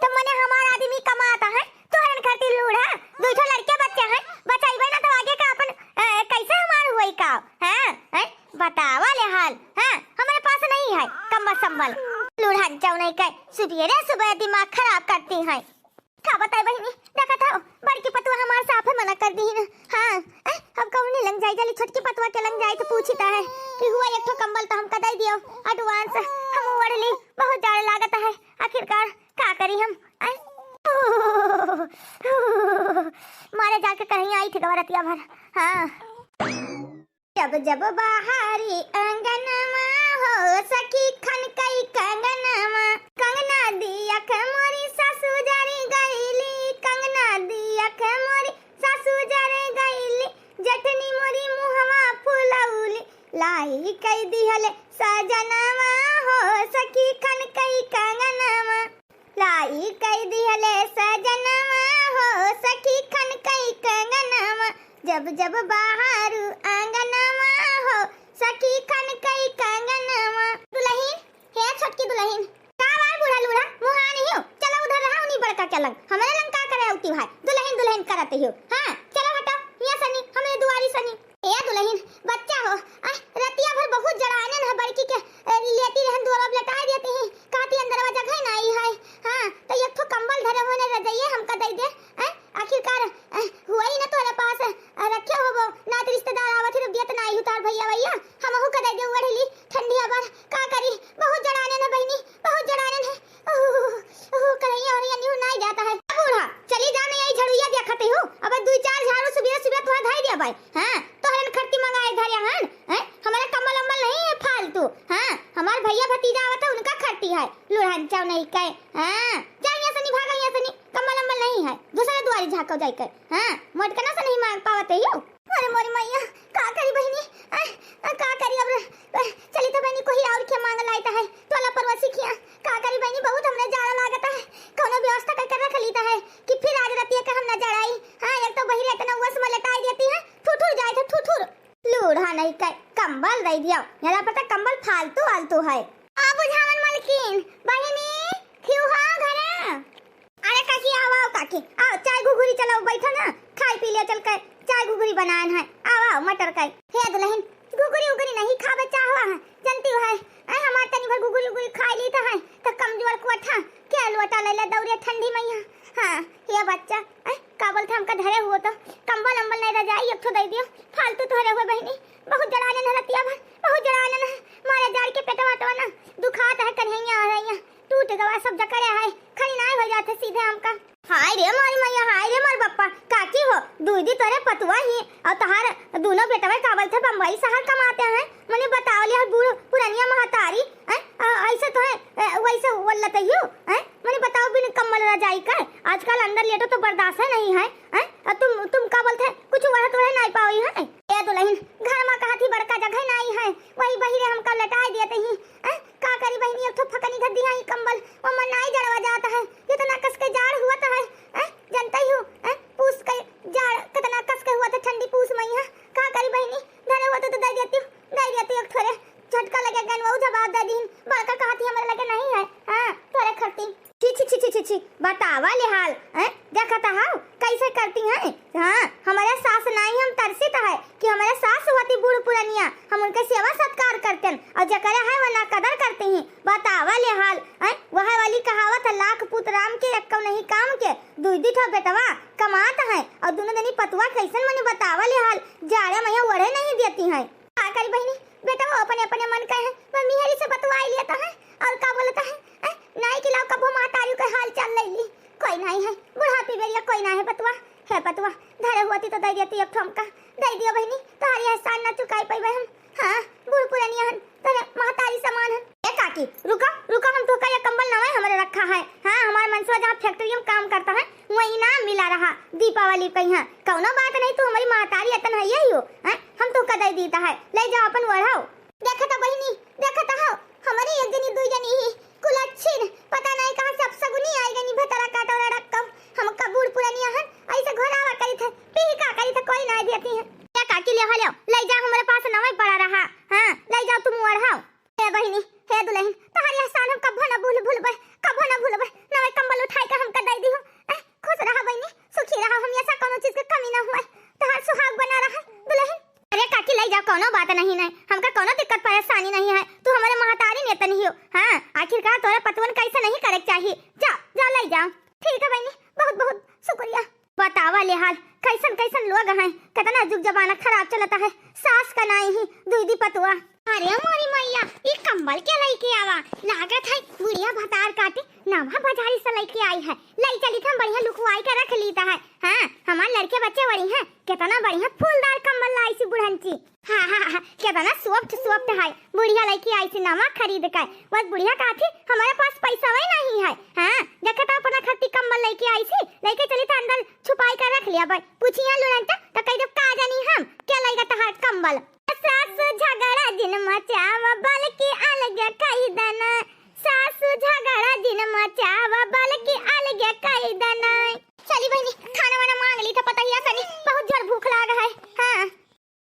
तो मने हमार आदमी कमाता है, तोहरन खातिर लूढ़ा, दुई ठो लड़के बच्चे हैं, बचाइबे ना तो आगे का अपन, अ, कैसे हमार हुई का, हाँ? हैं? बतावा ले हाल, हाँ? हमारे पास नहीं है कंबल संबल, लूढ़ा जाओ नहीं कह, सुबेरे सुबह दिमाग खराब करती हैं। का बताई बहिनी, देखत हौ, बड़की पतुआ हमार साफे मना कर दिहिन। हाँ, ए, अब कौनी लंग जाई, जली छोटकी पतुआ के लंग जाई तो पूछित है कि हुआ एक ठो कंबल तो हमका दे दियो advance, हम ओढ़ ली, बहुत जाड़ लागत है। आखिरकार का करी हम? ए, मारे जाके कहीं आई थी गवा रतिया भर। हाँ। जब जब बहारी अंगनवा हो सखी खनकई कंगनवा। कंगना दिया के मोरी सासू जरी गईली, कंगना दिया के मोरी सासू जरी गईली। जेठनी मोरी मुहवा फुलौली, लाई कई दिहले सजनवा हो सखी खनकई कंगनवा। लाई कई दिहले सजनवा हो सखी खनकई कंगनवा, जब जब बहारू आंगनवा हो सखी खनकई कंगनवा। दुलहिन, हे छोटकी दुलहिन, का बाय बूढ़ा लूढ़ा, मुहान ही हो, चलो उधर रहा उन्हीं बड़का के लंग, हमरे लंग का करे उठी भाई, दुलहिन दुलहिन करत ही हो। हाँ, चलो हटो, हियाँ सनी, हमरे दुआरी सनी। ए दुलहिन, बच्चा हो, आ, रतिया भर बहुत जड़ानन है बड़की के, ए, लेती रहन दुआरा भतीजा आवत है, उनका खरती है, लुढ़न चाव नहीं कहे। हाँ, जा यहाँ से नहीं, भागा यहाँ से नहीं, कम्बल अम्बल नहीं है, दूसरे दुआरी झाँको जाइके। हाँ, मोटकना से नहीं मांग पावत है यू। अरे मोरी मैया, का करी बहिनी? आ, आ, का करी अब? आ, चली तो बहिनी, कोई और के मांग लाइत है, टोला पड़ोसी किया। का करी बहिनी, बहुत हमरे जाड़ा लागत है, कौनो व्यवस्था करके रख लीत है कि फिर आज रतिया का हम न जड़ाई। हाँ, एक तो बहिरे इतना उस में लेटाई देती है, ठुठुर जाए थे, ठुठुर। लूढ़ा नहीं कर, कम्बल दे दिया, यहाँ पर तो कम्बल फालतू आलतू है। आ बुझावन मलकिन, बहिनी, क्यों हो घरे? अरे काकी, आओ, आओ काकी, आओ, चाय घुघुरी चलाओ, बैठो ना, खाई पी लिया चल के, चाय घुघुरी बनाएन है, आओ, आओ, मटर का। हे दुलहिन, घुघुरी उघुरी नहीं खावे चाहवा है, जनती है, ऐ हमार तनी भर घुघुरी उघुरी खाई ली तो है, तो कमजोर कोठा, के लोटा ले ले दौरे ठंडी मैया। हाँ, ये बच्चा, ऐ का बोलते हमका धरे हुओ तो, कम्बल अम्बल नहीं रजाई, एक ठो दे दियो, फालतू तोहरे हुए बहिनी, बहुत जड़ा लेन है रतिया भर, बहुत जड़ा लेन है, मारे जाड़ के पेटवा तो ना, दुखात है कन्हैया आ रही है, टूट गवा सब जकड़े है, खड़ी नाय हो जाते सीधे हमका। हाय रे मोरी मैया, हाय रे मोर बप्पा, काकी हो, दुई दी तोरे पतुआ ही, और तोहार दोनों बेटवे का बोलते बम्बई शहर कमाते हैं, मने बताओ लिया बूढ़ पुरनिया महतारी, हैं? आ, ऐसे तो है, ए, वैसे वल्लत यू, हैं? मने बताओ बिन कम्बल रजाई का, आजकल अंदर लेटो तो बर्दाश्त है नहीं है, हैं? और तुम, तुम का बोलते हैं, कुछ वढ़त वढ़े नहीं पाओ है? ए दुलहिन, घर में कहा थी बड़का जगह नहीं है, वही बहिरे हमका लटाई देते ही, हैं? का करी बहिनी, एक ठो फकनी घर दिया ही कम्बल, वो मन नाई जड़वा जाता है, इतना कस के जाड़ हुआ तो है, हैं? जनता ही हो, हैं? पूस के जाड़ कितना कस के हुआ था, ठंडी पूस में यहाँ, का करी बहिनी, धरे हुआ तो, तो दे देती, दे देती एक ठोरे, झटका लगे गन, वो जवाब दे दीन, बड़का कहा थी हमारे लगे नहीं है, हाँ, ठोरे खरती। छी, छी, छी, छी, छी, छी, बतावा ले हाल, हैं? देखत हव, कैसे करती हैं? हाँ, हमारे सास नाई हम तरसित है कि हमारे सास होती बूढ़ पुरनिया, हम उनके सेवा सत्कार करते हैं, और जकरे है वो ना कदर करते हैं। बतावा ले हाल, हैं? वह वाली कहावत है, "लाख पूत राम के, एक्को नहीं काम के।" दुई दी ठो बेटवा कमात है, और दोनों जनी पतुआ कैसन मने बतावा ले हाल, जाड़े में यहाँ ओढ़े नहीं देती हैं। का करी बहिनी, बेटवा अपने अपने मन का है, वह मिहरी से बतवाई लेता है, और का बोलता है, हैं? नाई के लाओ कबो महतारी के हाल चाल ले ली, कोई नहीं है, बुढ़ापी बेरिया कोई ना है पतुआ, है पतुआ, धरे हुआ थी तो दे देती एक ठो हमका, दे दियो बहिनी, तोहरी एहसान ना चुकाई पैबे हम। हाँ, बूढ़ पुरानी हन, तोरे महतारी समान हन। ए काकी, रुको, रुको, हम तोहका ये कम्बल नवा हमरे रखा है। हाँ, हमार मनसवा जहाँ फैक्ट्री में काम करता है, वही इनाम मिला रहा दीपावली पे। हाँ, कौनो बात नहीं, तू हमारी महतारी अतन है यही हो। हाँ, हम तोहका दे दीता है, ले जाओ अपन ओढ़ाओ। देखत बहिनी, देखत हो, हमारी एक जनी, दुई जनी ही, कुलच्छिन, पता नहीं कहाँ से अपसगुनी आई गनी, भतरा काटोरा रखम। हमका बूढ़ पुरानी हन, ऐसे घोरावा करी थे, पीही का करी थे, कोई ना देती है। ए काकी, ले हो, ले, ले जा, हमारे पास नवा पड़ा रहा। हाँ, ले जाओ तुम ओढ़ाओ। हे बहिनी, हे दुलहिन, तोहरी एहसान हम कभो ना भूल, भूलबे, कभो ना भूलबे। नवे कम्बल उठाई के हमका दे दिहो। ए, खुश रहा बहिनी, सुखी रहा, हमेशा कोनो चीज के कमी ना हुए। तोहार सुहाग बना रहा दुलहिन। अरे काकी, ले जाओ, कोनो बात नहीं, नहीं, हमका कोनो दिक्कत परेशानी नहीं है। तू हमारे महतारी ने तनी हो। हाँ, आखिरकार तोरे पतवन कैसे नहीं करे के चाहिए। जा, जा, ले जाओ। ठीक है बहिनी, बहुत बहुत शुक्रिया। बतावा ले हाल, कैसन कैसन लोग हैं, कितना जुग जमाना खराब चलता है, सास का नाई ही, दुई दी पतुआ। अरे मोरी मैया, ई कम्बल के लइके आवा, लागत है बुढ़िया भतार काटे नवा बाजारी से लइके आई है, ले चली हम बढ़िया लुकवाई के रख लीता है। हाँ, हमार लड़के बच्चे बड़ी हैं, कितना बढ़िया फूलदार कम्बल लाई सी बुढ़ंची। हाँ, हाँ, हाँ, केतना soft, soft है। बुढ़िया लइके आई सी नवा खरीद के। बस बुढ़िया कहा थी, "हमारे पास पैसा वही नहीं है।" हाँ, देखे तो अपना खत्ती कम्बल लइके आई सी, लइके चली था अंदर छुपाई कर रख लिया भाई। पूछिया लुरंता, तो कह दे, "का जानी हम, क्या लइगा तहार कम्बल?" सासु झगड़ा जिन मचावा, बल्कि अलग कही देना। सासु झगड़ा जिन मचावा, बल्कि अलग कही देना। चली बहिनी, खाना वाना मांग ली था, पता ही है सनी, बहुत जोर भूख लाग है। हाँ।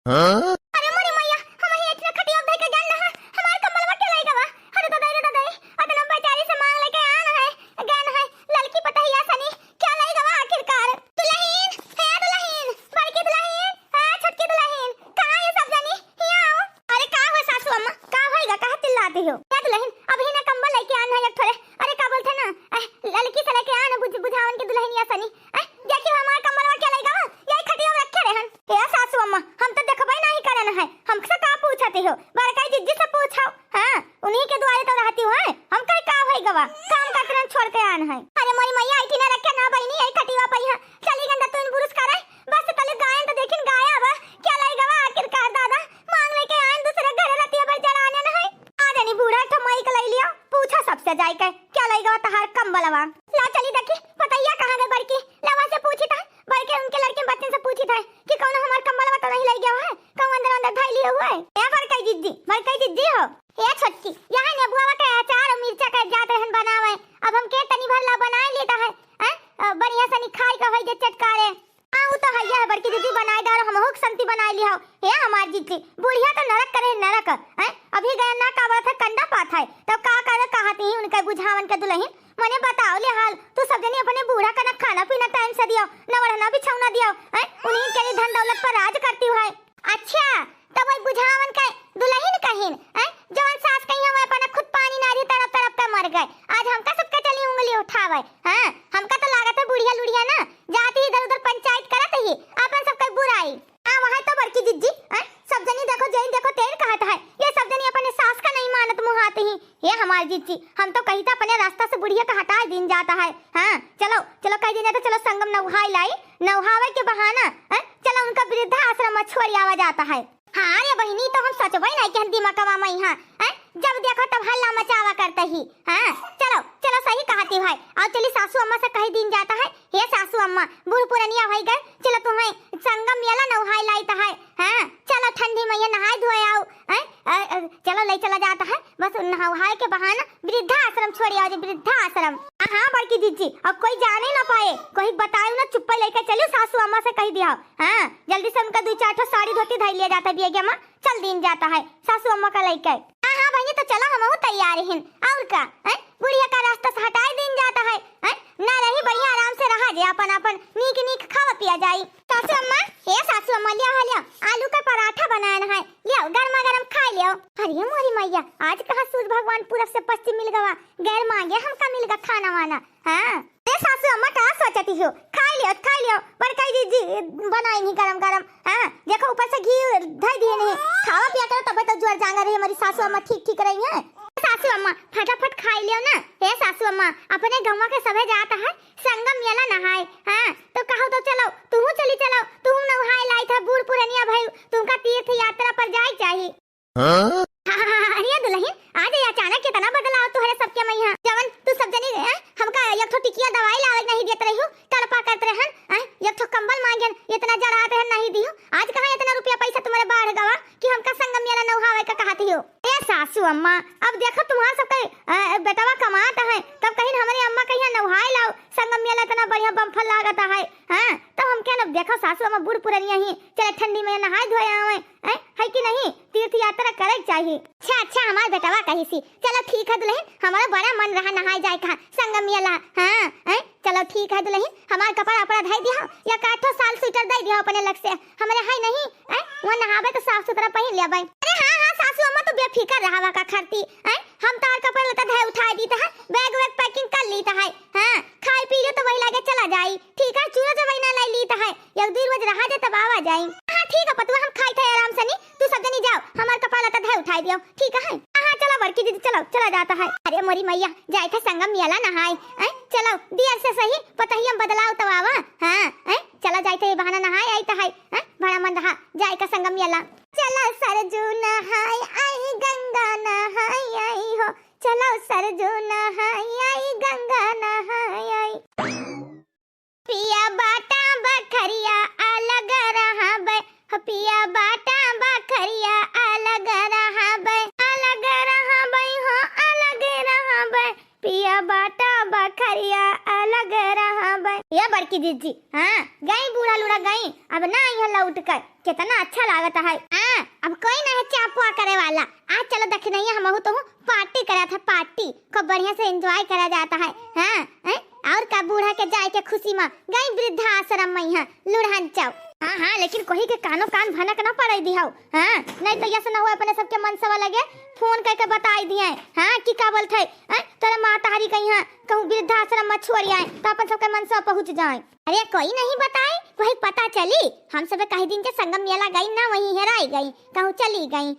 हाँ? अरे मोरी मैया, हम ही इतना खटिया धइ के गन रहा, हमार कम्बलवा के लइगा बा? अरे दादा रे दादा, अतना बेचारी से मांग लेके आन है, गन है, ललकी पतहिया सनी, क्या लइगा बा आखिरकार? दुलहिन, हे दुलहिन, बड़की दुलहिन, हे छोटकी दुलहिन, कहाँ ये सब जनी? हिया आओ। अरे का हो सासू अम्मा, का होइगा, काहे चिल्लाती हो? क्या दुलहिन, अभी ना कम्बल लेके आन है एक ठोरे। अरे का बोलते ना, ए, ललकी से लेके आन बुझ-, बुझावन की दुलहिनिया सनी। ए, देखियो हमार कम्बलवा के लइगा बा, यही खटिया में रखे रहन। ए सासू अम्मा, हम तो देखबे नहीं करन है, हमसे का पूछती हो? बड़काई जिज्जी से पूछो। हाँ, उन्हीं के दुआरे तो रहती हो, हैं? हम कहे का होई गवा, काम का करन छोड़ के आन है। अरे मोरी मैया, ऐठी ना रखे ना बहिनी, यही खटिया पर यहाँ। चली गंदा तू इन बुरुस करे, बस तले गायन तो देखिन गाया बा, क्या लइगा बा आखिरकार दादा, मांग लेके आयन दूसरे घर रतिया भर जड़ाने न है। आ जानी बूढ़ा ठमाई के त जाई के क्या लई गवा तहार कंबलवा? ला चली देखी, पतैया कहाँ गए बड़की? लवा से पूछी था, बड़के उनके लड़के बच्चन से पूछी था कि कौन हमार कंबलवा तो नहीं लई गवा है, कहूँ अंदर अंदर धई लियो हुआ है। ए बड़कई जिज्जी, बड़कई जिज्जी हो। ए छोटकी, यहाँ नेबुआ के अचार और मिर्चा के जात रहन बनावे, अब हम के तनी भर ला बनाए लेता है, हैं? अ, बढ़िया से निखाई का होई जे चटकारे। हाँ, उ तो हइया है बड़की जिज्जी, बनाए डारो, हमहू के संती बनाए लिहाओ। हे हमार जिज्जी, बुढ़िया तो नरक करे नरक, हैं? अभी गया ना का बात है, कंडा पात है, तब का करे कहती ही उनके बुझावन के दुलहिन? मने बताओ ले हाल, तू सब जनी अपने बूढ़ा का ना खाना पीना टाइम से दियो, ना ओढ़ना बिछौना दियो, हैं? उन्हीं के लिए धन दौलत पर राज करती है। अच्छा, तब वही बुझावन के दुलहिन कहिन, हैं? जवन सास कही हम अपना खुद पानी नारी तड़प तड़प के मर गए, आज हमका सबके चली उंगली उठावे, हाँ? हमका तो लागत है बुढ़िया लुढ़िया ना, जाती इधर उधर पंचायत करत ही, अपन सबके बुराई। आ, वहाँ तो बड़की जिज्जी, हैं? सब जनी देखो, जैन देखो, तेन कहत है। ये सब जनी अपने सास का नहीं मानत मुहात ही। ये हमार जिज्जी, हम तो कही था अपने रास्ता से बुढ़िया का हटा दीन जाता है। हाँ, चलो, चलो कह दीन जाता, चलो संगम नौहाई लाई, नौहावे के बहाना, हैं? चलो उनका वृद्धा आश्रम में छोड़ आवा जाता है। हाँ रे बहिनी, तो हम सचबई नहीं कहन दिमागवा में यहाँ, हैं? जब देखो तब हल्ला मचावा करते ही। हाँ, चलो, चलो सही कहती है। और चली सासू अम्मा से कह दीन जाता है, हे सासू अम्मा, बूढ़ पुरनिया होई गए, चलो तुम्हें संगम मेला नहाए लाइत है। हाँ, चलो ठंडी में ये नहाए धोए आओ। हैं? अ, अ, चलो ले चला जाता है, बस नहाए के बहाना वृद्धा आश्रम छोड़ आओ, जे वृद्धा आश्रम। हाँ, हाँ, बड़की जिज्जी, अब कोई जाने ना पाए, कोई बताए ना, चुप्पे लेके चलो, सासू अम्मा से कह दिया। हाँ, जल्दी से उनका दो चार ठो साड़ी धोती धई लिया जाता है बियगे में, चल दीन जाता है सासू अम्मा का लेके। हाँ, हाँ बहिनी, तो चलो, हमहू तैयार हिन। और का, हैं? बुढ़िया का रास्ता से हटाए दीन जाता है, हैं? ना रही बढ़िया, आराम से रहा जे, अपन, अपन नीक, नीक खावा पिया जाई। सासू अम्मा, हे सासू अम्मा, लिया, लिया, आलू का पराठा बनान है, लिया, गर्मा गर्म खाई लियो। अरे मोरी मैया, आज कहाँ सूर्य भगवान पूरब से पश्चिम मिल गवा, गैर मांगे हमका मिल गा खाना वाना। हाँ, ए सासू अम्मा, का सोचती हो? खाई लियो, खाई लियो, बड़काई जी, जी बनाई नहीं गरम गरम। हाँ, देखो ऊपर से घी धई दिए नहीं, खावा पिया करो, तब तो जोर जांगर रही हमारी सासू अम्मा, ठीक ठीक रही है। सासू अम्मा, फटाफट खाई लियो ना। ए सासू अम्मा, अपने गंवा के सभे जात है संगम मेला नहाए। हाँ, तो कहो तो चलो, तुहू चली चलो, तुहू नहाए लाई था, बूढ़ पुरनिया भाई, तुमका तीर्थ यात्रा पर जाए चाहिए। हाँ? अरे दुलहिन, आज ये अचानक कितना बदलाव तोहरे सबके मइहाँ। जवन तू सब जनी, हैं, हमका एक ठो टिकिया दवाई लावे नहीं देत रही हो, तड़पा करत रहन, हैं, एक ठो कंबल मांगेन, इतना जड़ात रहन नहीं दियो। आज कहाँ इतना रुपया पैसा तुम्हारे बाढ़ गवा कि हमका संगम मेला नौहावे का कहत हो? ए सासू अम्मा, अब देखो तुम्हार सबके, अ, बेटवा कमात है, तब कहिन हमरे अम्मा कहिया नौहाए लाओ, संगम मेला इतना बढ़िया बम्फल लागत है, हैं, तब हम कहन अब देखो सासू अम्मा बूढ़ पुरनिया ही, चले ठंडी में नहाए धोए आवे, हैं, है कि नहीं? तीर्थ यात्रा करे के चाही। अच्छा, अच्छा, हमार बेटवा कही सी। चलो ठीक है दुलहिन, हमारा बड़ा मन रहा नहाए जाए का संगम मेला। हाँ, हैं? चलो ठीक है दुलहिन, हमार कपड़ा अपड़ा धई दिया, या काठो साल स्वेटर दे दिया अपने लग से, हमरे है नहीं, हैं? वहाँ नहावे तो साफ सुथरा पहिन लिया भाई। अरे हाँ, हाँ, सासू अम्मा तो बेफिकर रहावा का खरती, हैं? हम तार कपड़ा लता धए उठाए दीत है, बैग वैग packing कर लीत है, हाँ? खाए पी लो तो वही लागे चला जाई, ठीक है? चूरा जवाई ना लाई लीत है, एक दो रोज रहा जाए तब आवा जाई। हाँ ठीक है पतुआ, हम खाई थे आराम से नी, तू सब जनी जाओ, हमार कपड़ा लता धए उठाए दियो, ठीक है? हाँ चलो बड़की दीदी चलो, चला जाता है। अरे मोरी मैया, जाए थे संगम मेला नहाए, हैं? चलो दियर से सही, पतहिया में बदलाव तो आवा, हाँ, हैं? चलो जाए थे ये बहाना नहाए आई तो है, हैं? बड़ा मन रहा जाए का संगम मेला। चलो सरजू नहाए आई, गंगा नहाए आई हो, चलो सरजू नहाए आई, गंगा नहाए आई। पिया बाटा बखरिया अलग रहाबे, हो पिया बाटा बखरिया अलग रहाबे, अलग रहाबे हो अलग रहाबे, पिया बाटा बखरिया अलग रहाबे। ये बड़की जिज्जी, हाँ, गई बूढ़ा लूढ़ा गई, अब ना आई है लौट कर। कितना अच्छा लागत है। हाँ, अब कोई ना है चापुआ करे वाला। आज चलो दखिनैया हमहू तो party करा था, party। खूब बढ़िया से enjoy करा जाता है। हाँ, हैं? और का बूढ़ा के जाए के खुशी में गई वृद्धाश्रम में यहाँ लुढ़न चाओ। हाँ, हाँ, लेकिन कोई के कानो कान भनक ना पड़े दिहाओ। हाँ, नहीं तो यस ना हुआ अपने सबके मनसवा लगे phone करके बताई दिए। हाँ, कि का बोलत है? हैं? तोरे माँ तहारी कहीं हाँ, कहूँ वृद्धाश्रम में छोड़ आए तो अपन सबके मनसवा पहुँच जाए। अरे कोई नहीं बताए, वही पता चली। हम सब कही दिन के संगम मेला गई ना, वहीं हेराई गई, कहूँ चली गई।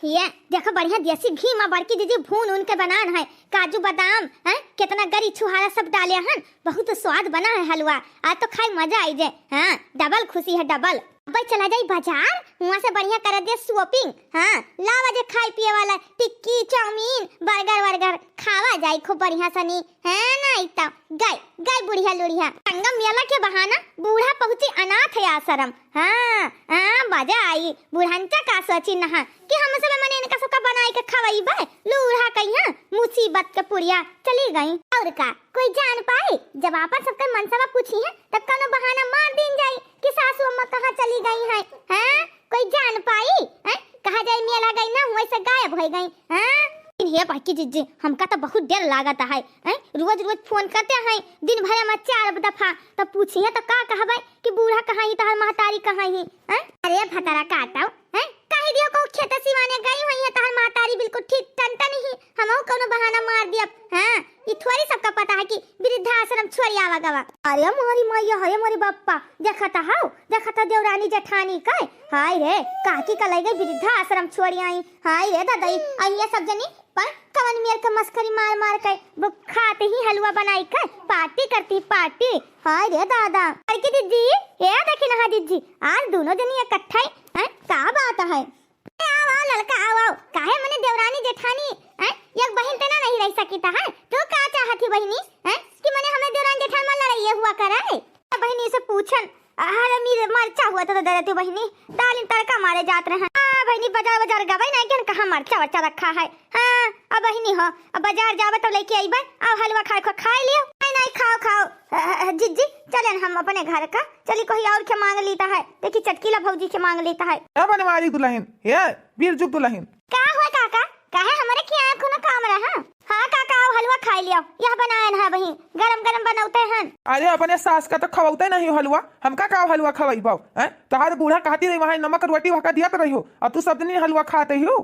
ये देखो बढ़िया देसी घी में बड़की दीदी भून उनके बनान है, काजू बादाम, हैं, कितना गरी छुहारा सब डाले हन, बहुत स्वाद बना है हलवा। आज तो खाई मजा आई जे। हाँ, double खुशी है, double। अबे चला जाई बाजार, हुआँ से बढ़िया करे दे shopping। हाँ, लावा जे खाए पिए वाला, टिक्की, चाउमीन, burger वर्गर, खावा जाई खूब बढ़िया सनी। है ना, इतना गई, गई बुढ़िया लुढ़िया। संगम मेला के बहाना बूढ़ा पहुँची अनाथ आश्रम। हाँ, हाँ, मजा आई। बुढ़ंचा का सोची नहा कि हम सब मने इनका सबका बनाई के खवइबे, लूढ़ा कहिया मुसीबत के पुड़िया चली गई। और का, कोई जान पाई? जब आपन सबके मनसवा पूछी है, तब कौनो बहाना मार दीन जाई कि सासू अम्मा कहाँ चली गई हैं, हैं? कोई जान पाई? हैं? कहा जाई मेला गई ना, वैसे गायब हो गई, हैं? लेकिन हे बड़की जिज्जी, हमका तो बहुत डर लागत है, हैं? रोज रोज फोन करते हैं, दिन भर में चार दफा, तब पूछी है तो का कहबे कि बूढ़ा कहाँ ही, तहर महतारी कहाँ ही, हैं? अरे भतरा काटाओ, हैं? कही दियो को खेत सिवाने गई हुई है, तहर महतारी बिल्कुल ठीक टनटन ही, हमहू कौनो बहाना मार दियब। हाँ, ई थोड़ी सबका पता है कि वृद्धाश्रम छोड़ी आवा गवा। अरे मोरी मैया, अरे मोरी बप्पा, देखत हौ, देखत हौ देवरानी जेठानी के, हाय रे, काकी का लई गई वृद्धाश्रम छोड़ी आई, हाय रे ददई, अहिया सब जनी पर कवन मेर के मस्करी मार मार के वो खाते ही हलवा बनाई के पार्टी करती पार्टी। हाय रे दादा। बड़की दीदी, ए देखी ना दीदी, आज दोनों जनी इकट्ठा ही, हैं? का बात है? ए, आओ, आओ, ललका, आओ, आओ। काहे मने देवरानी जेठानी, हैं? एक बहिन ते ना नहीं रह सकी था, हैं? तू का चाहत ही बहिनी, हैं? कि मने हमें देवरानी जेठान में लड़ाई हुआ करे? ए, बहिनी से पूछन, अरे मीर मरचा हुआ तो दे देती बहिनी, दालिन तड़का मारे जात रहे। हाँ बहिनी, बाजार, बाजार गवे नहीं कि कहाँ मरचा वर्चा रखा है। हाँ, अब बहिनी हो, अब बाजार जावे तो लेके आईबे, अब हलवा खाए को खाए लियो। नहीं, नहीं, खाओ, खाओ। अ, अ, जिज्जी, चलेन हम अपने घर का, चली कोई और के मांग लीता है, देखी चटकीला भौजी के मांग लीता है। ए बनवारी दुलहिन, ए बीरजुग दुलहिन। का हुआ काका? काहे हमरे के यहाँ कोनो काम रहा? हाँ काका, आओ हलवा खाए लियो, यह बनाएन है वही, गरम गरम बनौते हन। अरे अपने सास का तो खवौते नहीं हलवा, हमका का हलवा खवैबो, हैं? तोहार बूढ़ा कहती रही वहाँ नमक रोटी वहाँ दियत रही हो, और तू सब दिन हलवा खाते हो।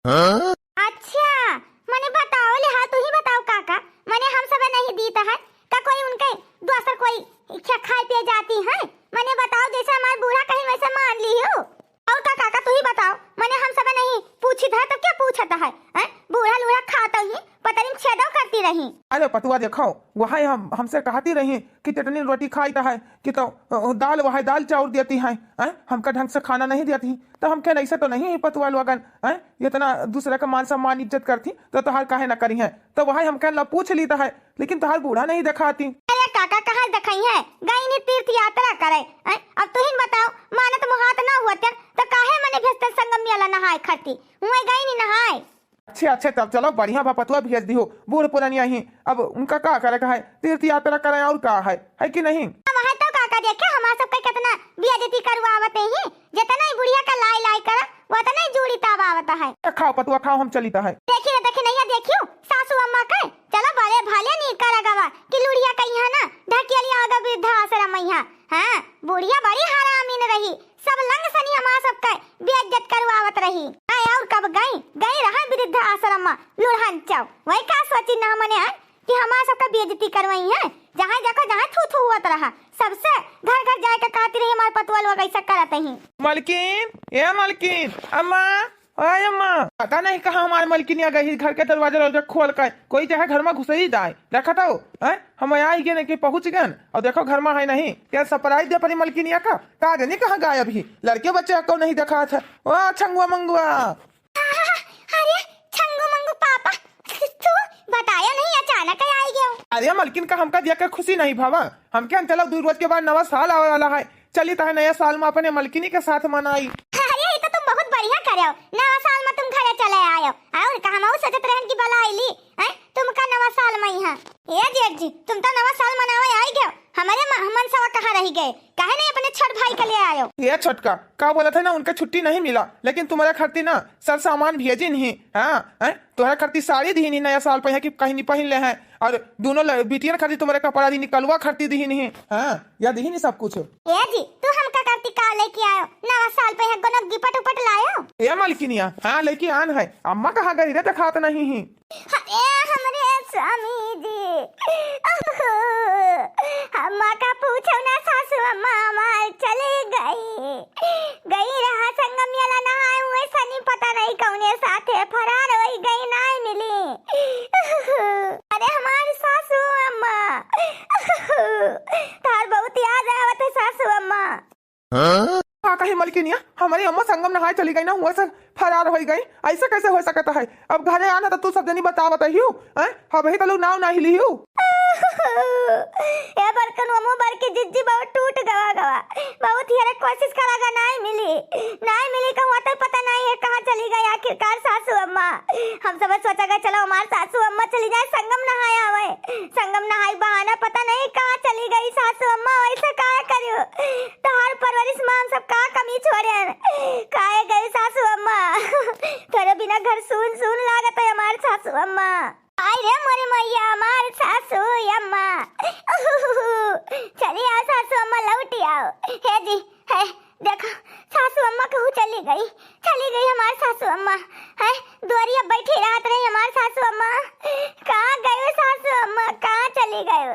हाँ? अच्छा, मने बताओ ले, हाँ तू ही बताओ काका, मने हम सब नहीं दीत है, का कोई उनके दोसर कोई ख-, खाए पिए जाती है? मने बताओ, जैसे हमार बूढ़ा कहीं वैसे मान ली हो। और का काका तू ही बताओ, मने हम सब नहीं पूछित है तो क्या पूछत है, हैं? बूढ़ा लूढ़ा खात ही पतरी में छेदो करती रही। अरे पतुआ देखो, वह हम, हमसे कहती रही कि चटनी रोटी खाइत है कि तो, अ, दाल वह दाल चाउर देती है, हैं? हमका ढंग से खाना नहीं देती, तो हम कहेन ऐसे तो नहीं पतुआ लोगन, हैं? इतना दूसरे का मान सम्मान इज्जत करती, तो तोहार काहे ना करी है? तो वह हम कहेन ला पूछ लीता है, लेकिन तोहार बूढ़ा नहीं देखाती। अरे काका, कहाँ देखाई है? गई नहीं तीर्थ यात्रा करे, हैं? अब तुहिन बताओ, मानत मुहात ना हुआ तेन, तो काहे मने भेजते संगम मेला नहाए खाती? हुए गई नहीं नहाए। अच्छे, अच्छे, तब चलो, बढ़िया बा, पतुआ भेज दिहो, बूढ़ पुरनिया ही, अब उनका का करे का है, तीर्थ यात्रा करे और का है, है कि नहीं? अब है तो काका, देखे हमार सबके कितना बेइज्जती करवावत ही, जितना ही बुढ़िया का लाई लाई करा, उतना ही जूड़ी तावावत है। ए, खाओ पतुआ, खाओ, हम चलित है। देखी रे, देखी नहीं है, देखियो सासू अम्मा के, चलो बड़े भले नहीं कर गवा कि लुढ़िया कहीं है ना, ढकेलिया होगा वृद्धाश्रम यहाँ। हाँ, बुढ़िया बड़ी हरामीन रही, सब लंग सनी हमार सबके बेइज्जत करवावत रही। आए और कब गई, गई रहा वृद्धाश्रम में, लुढ़न चाव। वही का सोची ना मने है कि हमार सबके बेइज्जती करवाई है, जहाँ देखो जहाँ थू थू हुआ रहा, सबसे घर घर जाए के कहती रही हमार पतुआ लोग ऐसा करत ही। मलकिन, ए मलकिन, अम्मा, ओए अम्मा, पता नहीं कहाँ हमार मलकिनिया गई, घर के दरवाजा दरवाजा खोल के, कोई चाहे घर में घुसरी जाए, देखत हो, हैं? हम आई गए कि पहुँच गए, और देखो घर में है नहीं, क्या surprise दे पड़ी मलकिनिया का, का जानी कहाँ गायब ही, लड़के बच्चे को नहीं देखा था, ओ छंगुआ मंगुआ। अरे छंगू मंगू पापा, तू बताया नहीं, अचानक आई गयो। अरे मलकिन का हमका देख के खुशी नहीं भावा, हम क्या चलो दो रोज के बाद नवा साल आवे वाला है, चली तहे नया साल में अपने मलकिनी के साथ मनाई। अरे, ये तो तुम बहुत बढ़िया करे हो, नवा साल में तुम घरे चले आए हो। और का हमहू सोचत रहन कि बला आईली, हैं? तुमका नवा साल में यहाँ। ए जेठ जी, तुम तो नवा साल मनावे आई गए, हमारे म-, मनसवा कहाँ रह गए? काहे नहीं अपने छोट भाई का ले आयो? ये छोटका, का बोलत है ना, उनका छुट्टी नहीं मिला, लेकिन तुम्हारे खातिर ना सर सामान भेजिन ही। हाँ, हैं? तुम्हारे खातिर साड़ी दीन ही नया साल पे है कि कहीं नहीं पहन ले हैं, और दोनों ल-, बिटियन खातिर तुम्हारे कपड़ा दीन, कलवा खातिर दीन ही। हाँ, या दीन ही सब कुछ। ए जी, तू हमका करती का लेके आयो? नवा साल पे है कोनो गिपट उपट लायो? ए मलकिनिया, हाँ लेके आन है। अम्मा कहाँ गई रे, देखात नहीं ही। अरे हमरे स्वामी जी, ओहो, अम्मा का पूछो ना सासू अम्मा हमार चली गई, गई रहा संगम मेला नहाए हुए सनी पता नहीं कौने साथे फरार होई गई, नाई मिली। अरे हमार सासू अम्मा, तार बहुत याद आवत है सासू अम्मा। हाँ? का कहीं मलकिनिया, हमरी अम्मा संगम नहाए चली गई ना, हुआ से फरार होइ गई, ऐसा कैसे होइ सकत है? अब घरे आना तो तू सब जनी बतावत हियो, हैं? अबही तो लोग नाव नाही लियो। ए बड़कन, हमू बड़की जिज्जी बहुत टूट गवा गवा, बहुत हेरे कोशिश करा गा, नाही मिली, नाही मिली, कहूँ तो पता नाही है कहाँ चली गई आखिरकार सासू अम्मा। हम सब सोचा गए चलो हमार सासू अम्मा चली जाए संगम नहाए आवे, संगम नहाए बहाना पता नहीं कहाँ चली गई सासू अम्मा, वैसे काहे करियो? तोहार परवरिश में हम सब का कमी छोड़ेन? काहे गई सासू अम्मा? तोरे बिना घर सून सून लागत है हमार सासू अम्मा। आई रे मोरे मैया, हमार सासू अम्मा। चली आओ सासू अम्मा, लौटी आओ। हे जी, हे देखो, सासू अम्मा कहूँ चली गई, चली गई हमार सासू अम्मा। हैं, दुआरिया बैठी रहत रही हमार सासू अम्मा। कहाँ गई सासू अम्मा, कहाँ चली गई?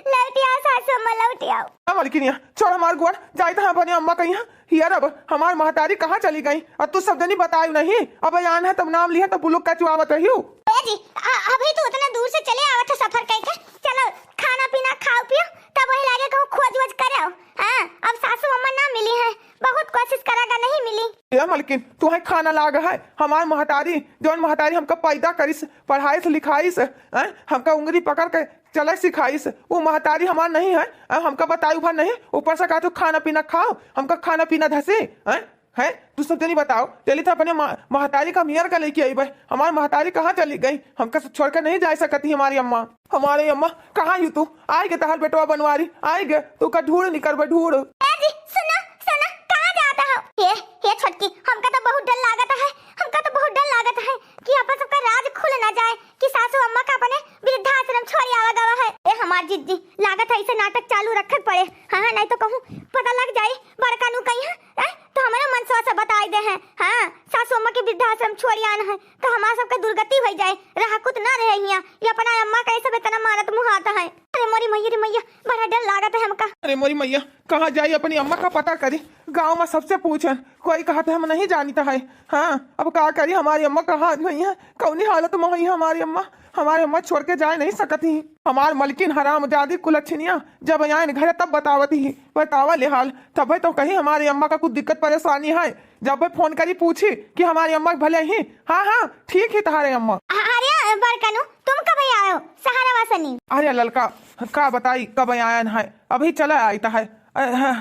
लौटी आओ सासू अम्मा, लौटी आओ। ए मलकिनिया, छोड़ हमार गोड़, जाइत है अपने अम्मा कहिया। हियर अब हमार महतारी कहाँ चली गई? अब तू सब जनी बतायु नहीं, अब आन है तब नाम लिहे तब बुलुक का चुआवत रहियो। ए जी, अ-, अभी तू उतना दूर से चले आवत है सफर कइके, चलो खाना पीना खाओ पियो, तब वही लागे कहूँ खोज वोज करे। हाँ, अब सासू अम्मा ना मिली है, बहुत कोशिश करा गा, नहीं मिली। ए मलकिन, तुहैं खाना लाग है, हमार महतारी, जौन महतारी हमका पैदा करिस, पढ़ाइस लिखाइस, हैं, हमका उंगली पकड़ के चले सिखाइस, वो महतारी हमार नहीं है, हैं, हमका बताई भर नहीं, ऊपर से कहत हो खाना पीना खाओ, हमका खाना पीना धसी, हैं, हैं, तू सब जनी बताओ, चली तो अपने मा-, महतारी का मियर का लेके आई बे, हमार महतारी कहाँ चली गई, हमका छोड़ के नहीं जा सकती हमारी अम्मा। हमारे अम्मा, कहाँ यू तू? आइ गे तहार बेटवा बनवारी, आइ गे, तू का ढूंढ निकर बे, ढूंढ। ए जी, सुनो, सुनो, कहाँ जाता हो? हे, हे छोटकी, हमका तो बहुत डर लागत है, हमका तो बहुत डर लागत है कि अपन सबका राज खुल ना जाए कि सासू अम्मा का अपने वृद्धाश्रम छोड़ आवा गवा है। ए हमार जिज्जी, लागत है इसे नाटक चालू रखे पड़े। हाँ, हाँ, नहीं तो कहूँ पता लग जाए बड़का नू कहीं है, हैं? तो हमारे मनसवा से बताई दे हैं। हाँ, सासू अम्मा के वृद्धाश्रम छोड़ आन है। तो हमार सबके दुर्गति होइ जाए, रहा कुत ना रहे हियाँ। ये अपना अम्मा का ऐसे बेतना मारत मुहात है। अरे मोरी मैया रे मैया, बड़ा डर लागत है हमका। अरे मोरी मैया, कहाँ जाई अपनी अम्मा का पता करी, गाँव में सबसे पूछन, कोई कहत है हम नहीं जानित है। हाँ, अब का करी, हमारी अम्मा कहाँ नहीं है, कौनी हालत में हुई है हमारी अम्मा। हमारी अम्मा छोड़ के जाए नहीं सकत ही। हमार मलकिन हरामजादी कुलच्छिनिया जब आयन घरे तब बतावत ही, बतावा ले हाल, तबे तो कहीं हमारी अम्मा का कुछ दिक्कत परेशानी है। जब फोन करी पूछी कि हमारी अम्मा भले ही, हाँ, हाँ, ठीक ही तहारे अम्मा। अ-, अरे बड़कनू, तुम कब आए हो सहारा वासनी? अरे ललका, का बताई कब आयन है, अभी चला आइत है। अ, हाँ,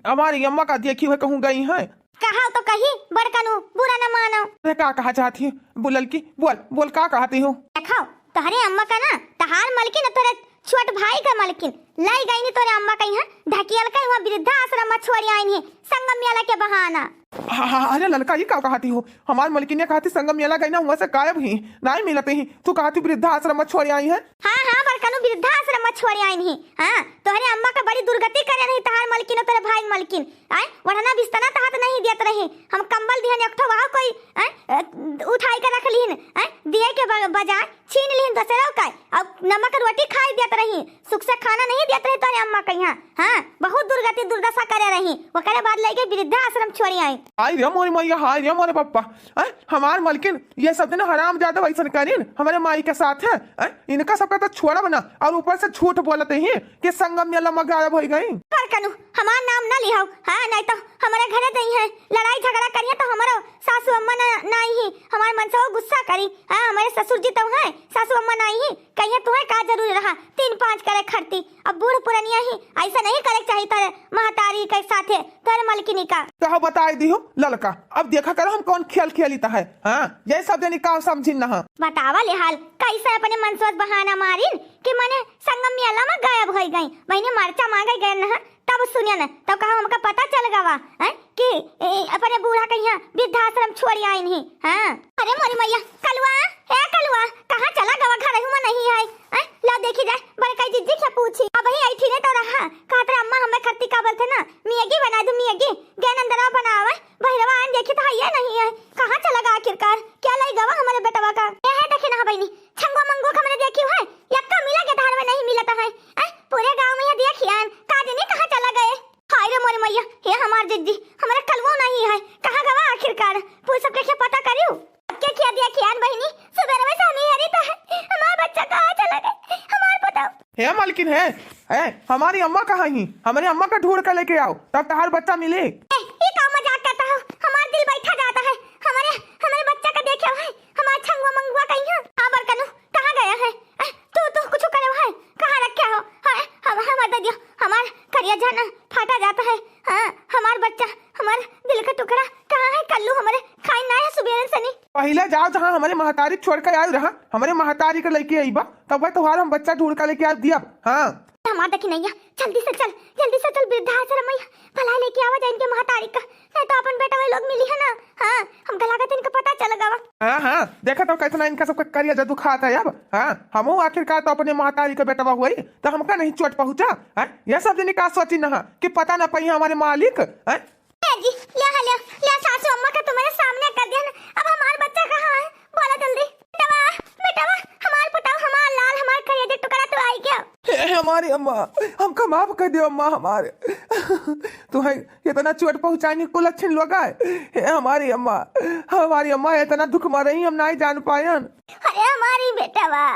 हमारी अम्मा का देखी हुए कहूँ गई है। कहा तो कही बड़कनू, बुरा न मानो। अरे का कहा चाहती है? बोल ललकी, बोल, बोल का कहती हो? देखो, तोहरे अम्मा का ना, तहार मलकिन, तोहरे छोट भाई का मलकिन, लाई गई नी तोहरे अम्मा का यहाँ, ढकियल का वहाँ वृद्धाश्रम में छोड़ी आइन ही, संगम मेला के बहाना। हाँ, हाँ, अरे ललका, ये का कहती हो? हमार मलकिनिया कहती संगम मेला गई ना, वहाँ से गायब ही, नहीं मिलते ही। तू कहती वृद्धाश्रम में छोड़ी आई है? हाँ, हाँ, बड़कनू वृद्धाश्रम में छोड़ी आइन ही। हाँ, तोहरे अम्मा का बड़ी दुर्गति करे रही तहार मलकिन और तोहरे भाई मलकिन। आय, ओढ़ना बिस्तना तहत नहीं दियत रही। हम कंबल दिहन एक ठो, वहाँ कोई, आय, अ, उठाई के रख लिहिन, आय, दिए के ब-, बजाय छीन लिहिन दूसरों का। अब नमक रोटी खाई दियत रही, सुख से खाना नहीं दियत रही तोहरे अम्मा के यहाँ। हाँ, बहुत दुर्गति दुर्दशा करे रही। ओकरे बाद लेके वृद्धाश्रम छोड़ी आई। हाय रे मोरे मैया, हाय रे मोरे पप्पा। हैं? हमार मलकिन, ये सब दिन हरामजादा वैसन करिन हमारे माई के साथ है। हैं? इनका सबका तो छोड़ब ना, और ऊपर से झूठ बोलते ही कि संगम मेला में गायब होइ गई। बड़कनू, हमार नाम ना लिहाओ, हाँ, नहीं तो हमारे घरे दई है, लड़ाई झगड़ा करिए तो हमारो सासू अम्मा ना, ना आई ही, हमारे मनसवा गुस्सा करी, हाँ, हमारे ससुर जी तो हैं, सासू अम्मा ना आई ही, कहिए तुम्हें का जरूरी रहा तीन पाँच करे खरती। अब बूढ़ पुरनिया ही ऐसा नहीं करे के चाहिए तोरे महतारी के साथे, तोरे मलकिनी का। तो बताई दियो ललका, अब देखा करो हम कौन खेल खेली है। हाँ, ये सब जनी का समझिन ना। बतावा ले हाल, कैसे अपने मनसोत बहाना मारिन कि मने संगम मेला में गायब होइ गई, बहिनी मरचा मांगे गए ना, तब सुनियन, तब कहा हमका पता चल गवा, हैं, कि ए, अपने बूढ़ा के यहाँ वृद्धाश्रम छोड़ी आइन ही। हाँ। अरे मोरी मैया, कलुआ, ए कलुआ, कहाँ चला गवा? घर हुआ नहीं है। हैं? ला देखी जाए, बड़काई जिज्जी क्या पूछी। अब ही आई थी रे तो रहा, कहत रहे अम्मा हमें खरती का बोलते ना, मियगी बना दू मियगी, गैन अंदरा बनावे, बहिरवा आन देखी तो है ये नहीं है। कहाँ चला गवा आखिरकार? क्या लाई गवा हमारे बेटवा का? ए है देखे ना बहिनी, छंगो मंगो का मैंने देखी है, यक्का मिला के धार में नहीं मिलता है। हैं? पूरे गांव में ये देखियान, का जाने कहाँ चला गए। हाय रे मोरे मैया, हे हमार जिज्जी, हमारा कलवो नहीं है, कहाँ गवा आखिरकार? पुलिस सबके क्या पता करियो? सबके क्या दिया कियान बहिनी, सुबह में से हम ही हरी तो है, हमारा बच्चा कहाँ चला गए, हमार बताओ। हे मालकिन है, है, हमारी अम्मा कहाँ ही? हमारी अम्मा का ढूंढ कर लेके आओ, तब तहार बच्चा मिले। ए, ये का मजाक कर हाँ, हमरे महतारी छोड़ के आयु रहा, हमरे महतारी के लेके अइबा, तब वह तोहार हम बच्चा ढूंढ के लेके आ दिया। हाँ। हमार देखी नैया, जल्दी से चल, जल्दी से चल वृद्धाश्रम में, भलाई लेके आवा जा इनके महतारी का, नहीं तो अपन बेटा वही लोग मिली है ना। हाँ, हमका लागत इनका पता चल गवा। हाँ, हाँ, देखा तो कितना इनका सबका करिया जादू खात है अब। हाँ, हमहू आखिरकार तो अपने महतारी का बेटवा हुई, तो हमका नहीं चोट पहुँचा। हाँ, यह सब जनी का सोची ना कि पता ना पाई हमारे मालिक। हाँ, ए जी, ले आ, ले आ, ले आ, सासू अम्मा का तुम्हारे सामने कर दिया ना। अब हमार बच्चा कहाँ है? बोला जल्दी। बेटवा, बेटवा, हमार पुताऊ, हमार लाल, हमार करेजा टुकड़ा तो आई गया। हे हमारी अम्मा, हमका माफ कर दियो अम्मा हमारे। तुम्हें इतना चोट पहुँचाने कुलच्छिन लोग आए। हे हमारी अम्मा, हमारी अम्मा इतना दुख मरही हम नहीं जान पायन। अरे हमारी बेटवा,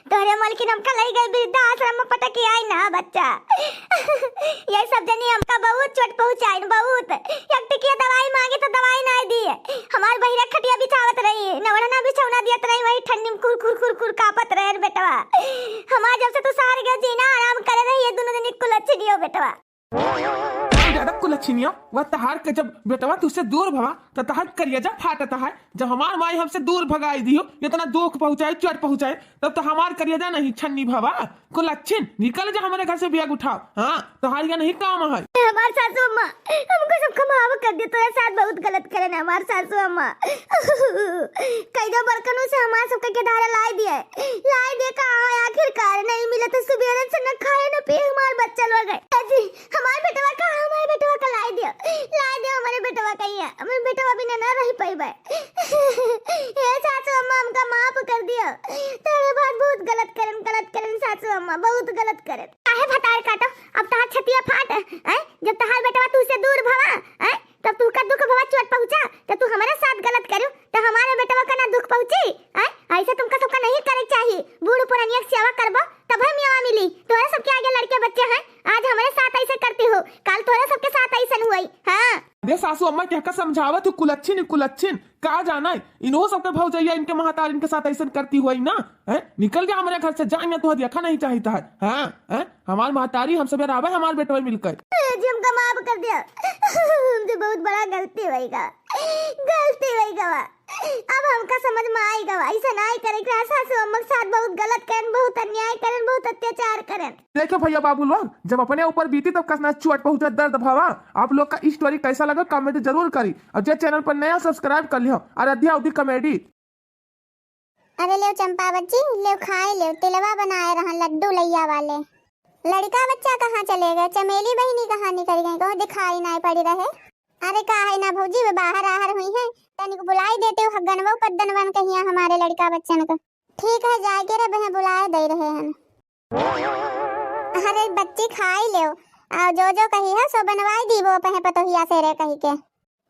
तोहरे मलकिन हमका लई गई वृद्धाश्रम में पटक के आई ना बच्चा। ये सब जनी हमका बहुत चोट पहुँचाइन, बहुत। एक टिकिया दवाई मांगे तो दवाई ना दिए। हमार बहिरा खटिया बिछावत रही, नवड़ना बिछौना दियत रही, वही ठंडी में कुर कुर कुर कुर कांपत रहे रे बेटवा। हमार जब से तू सार गया जीना आराम करे रही, ये दोनों जनी कुलच्छिनियो बेटवा। ज्यादा कुलच्छिनिया, वह तहार के जब बेटवा तुझसे दूर भवा, तो तहार करियजा फाटत है। जब हमार माई हमसे दूर भगाई दियो, इतना दुख पहुँचाए, चोट पहुँचाए, तब तो हमार करियजा नहीं छन्नी भवा। कुलच्छिन, निकल जा हमारे घर से, बैग उठाओ। हाँ, तोहार यहाँ नहीं काम है। हमार सासू अम्मा, हमको सबका माफ कर दे, तोरे साथ बहुत गलत करे ना हमार सासू अम्मा। कई दो बड़कनों से हमार सबके के धारा लाई दिए, लाई दे का है आखिरकार, नहीं मिले तो सुबेरे से न खाए न पिए हमार बच्चा लोग है। अजी, हमार बेटवा का, हमार बेटवा का लाई दियो, लाई दियो हमारे बेटवा का, ये हमारे बेटवा बिना ना रह पाइबे। हे सासू अम्मा, हमका माफ कर दियो, तोरे बाद बहुत गलत करन, गलत करन सासू अम्मा, बहुत गलत करन। काहे भतार काटो, अब तहार छतिया फाट, हैं? जब तहार बेटवा तू से दूर भवा, हैं? तब तू का दुख भवा चोट पहुँचा, तो तू हमारे साथ गलत करू, तो हमारे बेटवा का ना दुख पहुँची, हैं? ऐसे तुमका सबका नहीं करे चाहिए। बूढ़ पुरानिया के सेवा करबो, तब हम यहाँ मिली। तोहरे सबके आगे लड़के बच्चे हैं, आज हमारे साथ ऐसे करती हो, कल तोहरे सबके साथ ऐसन हुई। हाँ। अरे सासू अम्मा, क्या का समझावत हो? कुलच्छिन, कुलच्छिन, का जाना है? इन्हों सबके भौजैया इनके महतारिन के साथ ऐसन करती हुई ना, हैं? निकल जा हमारे घर से, जा, यहाँ तो देखा नहीं चाहिता है। हाँ, हैं? हमार महतारी हमसे बेरावे, हमार बेटवा मिलकर। ए जी, हमका माफ कर दिया, हमसे बहुत बड़ा गलती होइगा, गलती होइगा। अब हमका समझ में आइगा, ऐसा नहीं करे के रहा, सासू अम्मा के साथ बहुत गलत करन, बहुत अन्याय करन, बहुत अत्याचार करन। देखो भैया बाबू लोग, जब अपने ऊपर बीती तब कसना चोट पहुँचा, दर्द भवा। आप लोग का story कैसा लगा comment जरूर करी, और जे channel पर नया subscribe कर लियो। आराध्या उदी comedy। अरे लेव चंपा बच्ची, लेव खाए लेव, तिलवा बनाए रहन लड्डू लैया वाले। लड़का बच्चा कहाँ चले गए, चमेली बहिनी कहाँ निकल गई, कहूँ दिखाई नहीं पड़ी रहे। अरे का है ना भौजी, वे बाहर आहर हुई हैं, तनिक बुलाई देते हो हगनवा पद्दनवन कहिया हमारे लड़का बच्चन का। ठीक है, जाए के रे बहें बुलाए दे रहे हैं। अरे बच्ची खाई लेव, आ जो जो कही है सो बनवाई दीबो पहे पतोहिया से रे कही के।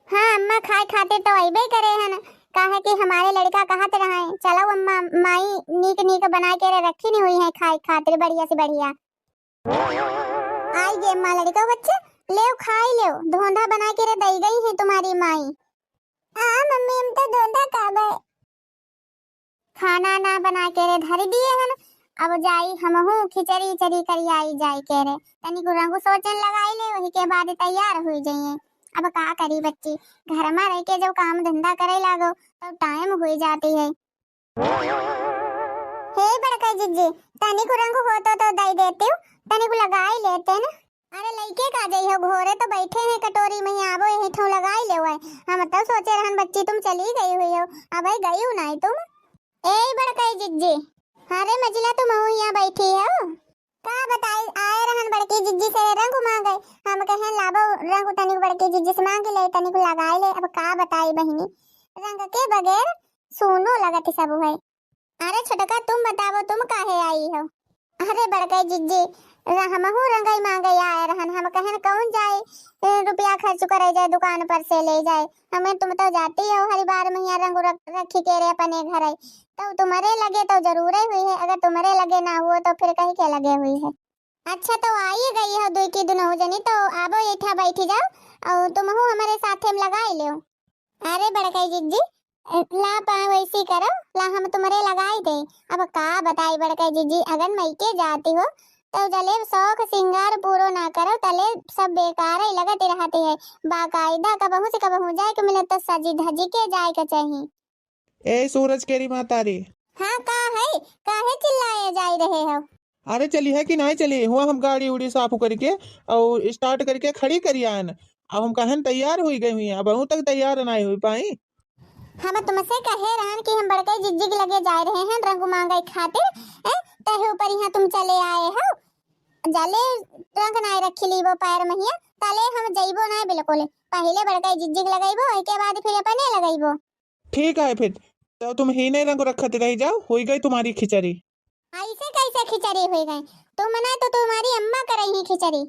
हाँ अम्मा, खाए खातिर तो अइबे करे हन, काहे कि हमारे लड़का कहत रहे, चलो अम्मा, माई नीक नीक बना के रे रखी नहीं हुई है खाए खातिर बढ़िया से बढ़िया। आई गे अम्मा, लड़का बच्चा, लेव खाई लेव, धोंधा बना के रे दई गई है तुम्हारी माई। हाँ मम्मी, हम तो धोंधा खाबे। खाना ना बना के रे धर दिए हन। अब जाई हमहू खिचड़ी चरी करियाई जाई के रे। तनिक रंगू सोचन लगाई ले, वही के बाद तैयार हुई जाइए। अब का करी बच्ची, घर में रह के जब काम धंधा करे लागो तब time हुई जाती है। हे बड़का जिज्जी, तनिक रंगू होतो तो दई देती, तनिक लगाई लेते ना। अरे लइके का जइहो, घोरे तो बैठे हैं कटोरी में, आबो यही ठो लगाई लेवै। हम तो सोचे रहन बच्ची तुम चली गई हुई हो, अबै गई हो नाई तुम। ए बड़कई जिज्जी। अरे मझिला तुम यहाँ बैठी हो? का बताई, आए रहन बड़की जिज्जी से रंग मांगे, हम कहें लाबो रंग तनिक बड़की जिज्जी से मांग ले, तनिक लगाई ले। अब का बताई बहिनी, रंग के बगैर सूनो लगत सब है। अरे छोटका, तुम बताओ, तुम काहे आई हो? अरे बड़कई जिज्जी, र-, हमहू रंगई मांगई आए रहन, हम कहन कौन जाए, ए, रुपया खर्च करे जाए, दुकान पर से ले जाए, हमें तुम तो जाती हो हर बार मैया रंग रख, रखी के रे अपने घर आई, तो तुम्हारे लगे तो जरूरे हुई है, अगर तुम्हारे लगे ना हुओ तो फिर कहीं के लगे हुई है। अच्छा तो आई गई हो दुई की दुनहु जनी, तो आबो एठा बैठी जाओ और तुमहू हमारे साथे में लगाई लेओ। अरे बड़कई जिज्जी, ला पा वैसी करो, ला हम तुम्हरे लगाई दे। अब का बताई बड़कई जिज्जी, अगर मइके जाती हो तो जले शौक सिंगार पूरो ना करो, तले सब बेकार ही लगत रहते है। बाकायदा कबहू से कबहू जाए के मिले तो सजी धजी के जाए के चाही। ए सूरज केरी माता रे। हाँ, का है? काहे चिल्लाए जाए रहे हो? अरे चली है कि नाई चली? हुआ हम गाड़ी उड़ी साफ करके और start करके खड़ी करी आन। अब हम कहन तैयार हुई गई हुई, अब अहूँ तक तैयार नाई हुई पाई। हम तुमसे कहे रहन कि हम बड़के जिज्जी के लगे जाए रहे हैं रंग मांगे खातिर, ए, तहे ऊपर यहाँ तुम चले आए हो। जले रंग नाई रखी लीबो पैर महिया, तले हम जइबो नाई बिल्कुल। पहिले बड़के जिज्जी के लगइबो, ओके बाद फिर अपने लगइबो। ठीक है फिर, तो तुम ही नहीं रंग रखत रह जाओ, हुई गई तुम्हारी खिचड़ी। ऐसे कैसे खिचड़ी हुई गई? तुम ना तो तुम्हारी अम्मा करई ही खिचड़ी।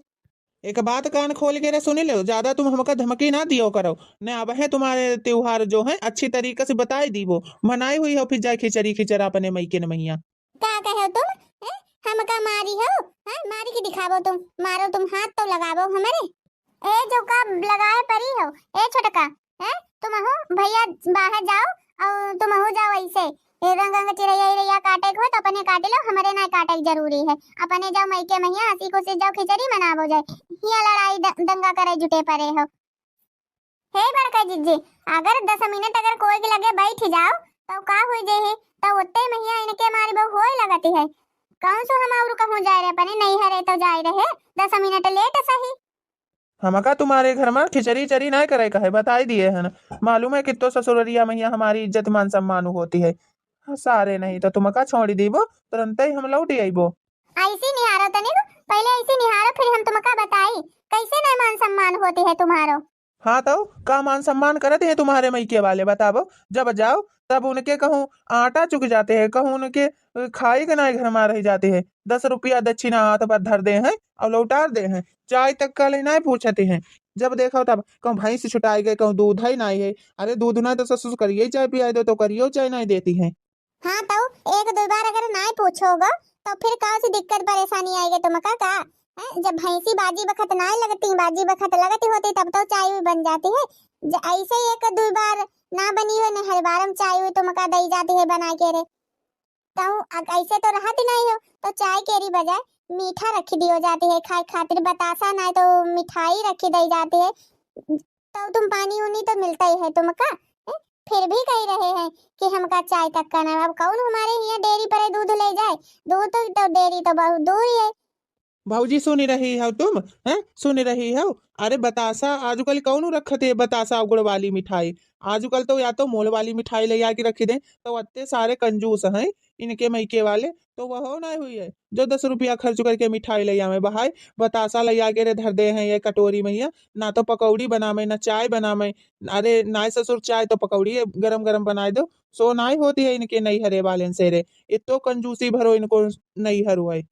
एक बात कान खोल के रे सुन लो, ज्यादा तुम हमका धमकी ना दियो करो, न अब है तुम्हारे त्योहार जो है अच्छी तरीके से बताए दीबो, मनाई हुई हो फिर जाए खिचड़ी खिचड़ा अपने मईके न मैया। का कहो तुम? हैं? हमका मारी हो? हैं? मारी के दिखावो तुम, मारो तुम, हाथ तो लगावो हमरे। ए जो का लगाए परी हो, ए छोटका, हैं? तुमहू भैया बाहर जाओ और तुमहू जाओ ऐसे। ये रंग रंग चिरैया इरैया काटे के हो तो अपने काटे लो, हमरे ना काटे के जरूरी है। अपने जाओ मईके मैया हंसी खुशी जाओ खिचड़ी मनावो जाए, हिया लड़ाई द-, दंगा करे जुटे परे हो। हे बड़का जिज्जी, अगर दस मिनट अगर कोई के लगे बैठ जाओ तो का हो जे है, तो उत्ते मैया इनके मारी बहु होए लगती है। कौन सो हम और कहूँ जाए रहे, अपने नहीं हरे तो जाए रहे, दस मिनट लेट सही। हमका तुम्हारे घर में खिचड़ी चरी नहीं करे का है, बताई दिए हन। मालूम है कितो ससुररिया मैया हमारी इज्जत मान सम्मान होती है। सारे नहीं तो तुमका छोड़ी दीबो, तुरंते ही हम लौट आइबो। ऐसी निहारो तनिक, पहले ऐसी निहारो, फिर हम तुमका बताई कैसे नहीं मान सम्मान होती है तुम्हारो। हाँ तो का मान सम्मान करत हैं तुम्हारे मईके वाले, बताबो? जब जाओ तब उनके कहूँ आटा चुक जाते हैं, कहूँ उनके, अ, खाई के नाई घर में रह जाते हैं। दस रुपया दक्षिणा हाथ पर धर दे हैं और लौटार दे हैं, चाय तक का ले नाई पूछते हैं। जब देखो तब कहूँ भैंस छुटाई गए, कहूँ दूध ही नाई है। अरे दूध ना तो ससुर करिए चाय पियाई दो, तो करियो चाय नाई देती है। हाँ तो एक दो बार अगर नाई पूछोगा तो फिर का सी दिक्कत परेशानी आएगी तुमका का? हैं? जब भैंसी बाजी बखत नाई लगती, बाजी बखत लगती होती तब तो चाय भी बन जाती है। ज-, ऐसे ही एक दो बार ना बनी हो न हर बार हम चाय हुई तुमका दई जाती है बना के रे। तो अ-, ऐसे तो रहती नहीं हो तो चाय केरी बजाय मीठा रखी दियो जाती है खाए खातिर, बतासा नाई तो मिठाई रखी दई जाती है। तो तुम पानी उनी तो मिलता ही है तुमका, हैं? फिर भी कही रहे हैं कि हमका चाय तक का नाम। अब कौन हमारे हियाँ डेयरी पर दूध ले जाए? दूध तो, तो डेयरी तो बहुत दूर ही है। भौजी सुन रही हो तुम, हैं? सुन रही हो? अरे बतासा आजकल कौन रखत है, बतासा गुड़ वाली मिठाई? आजकल तो या तो मोल वाली मिठाई ले आके रखी दे, तो अत्ते सारे कंजूस हैं इनके मईके वाले, तो वह ना हुई है जो दस रुपया खर्च करके मिठाई ले आवे। बहाय बतासा ले आके रे धर दे हैं ये कटोरी मैया, ना तो पकौड़ी बनावे, ना चाय बनावे। अरे नाय ससुर, चाय तो पकौड़ी है, गरम गरम बनाए दो। सो नाय होती है इनके नैहरे वालेन से रे, इतो कंजूसी भरो इनको नैहर हुआ है।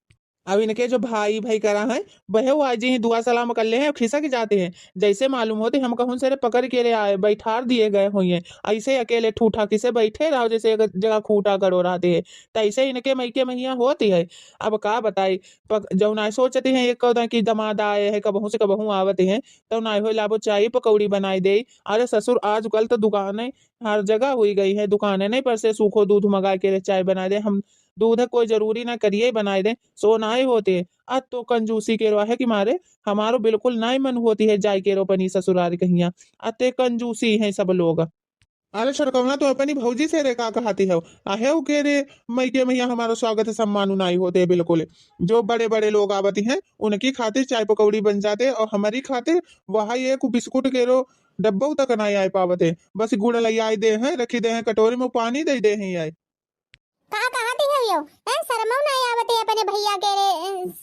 अब इनके जो भाई भाई करा है, वह आज ही दुआ सलाम कर ले हैं, खिसक जाते हैं। जैसे मालूम होते हम कहूँ से रे पकड़ के ले आए, बैठार दिए गए हुए हैं। ऐसे अकेले ठूठा किसे बैठे रहो, जैसे एक जगह खूटा गड़ो रहते हैं। तैसे इनके मईके मैया होती है। अब का बताई, पक-, जौन आए सोचती हैं, एक कौदा की दमाद आए हैं, कबहूँ से कबहूँ आवत हैं, तौन आए हो लाबो चाय पकौड़ी बनाई दे। अरे ससुर, आजकल तो दुकानें हर जगह हुई गई है, दुकानें नहीं पर से सूखो दूध मंगा के रे चाय बनाई दे। हम दूध कोई जरूरी ना करिए बनाई दे, सो नाई होते। अत तो कंजूसी के रहे कि मारे हमारो बिल्कुल नाई मन होती है जाए के रो अपनी ससुराल कहिया। अते कंजूसी हैं सब लोग। अरे छोटकौना, तो अपनी भौजी से रे का कहती हो? आहे के रे मईके मैया हमारो स्वागत सम्मान नाई होते बिल्कुल। जो बड़े बड़े लोग आवती हैं, उनकी खातिर चाय पकौड़ी बन जाते और हमारी खातिर वह एक बिस्कुट के रो डब्बा तक नाई आए पावते। बस गुड़ ले आए दे हैं, रखी दे हैं कटोरी में, पानी दे दे हैं आए। का कहती हो यो? हैं, शर्मो नाई आवते अपने भैया के रे,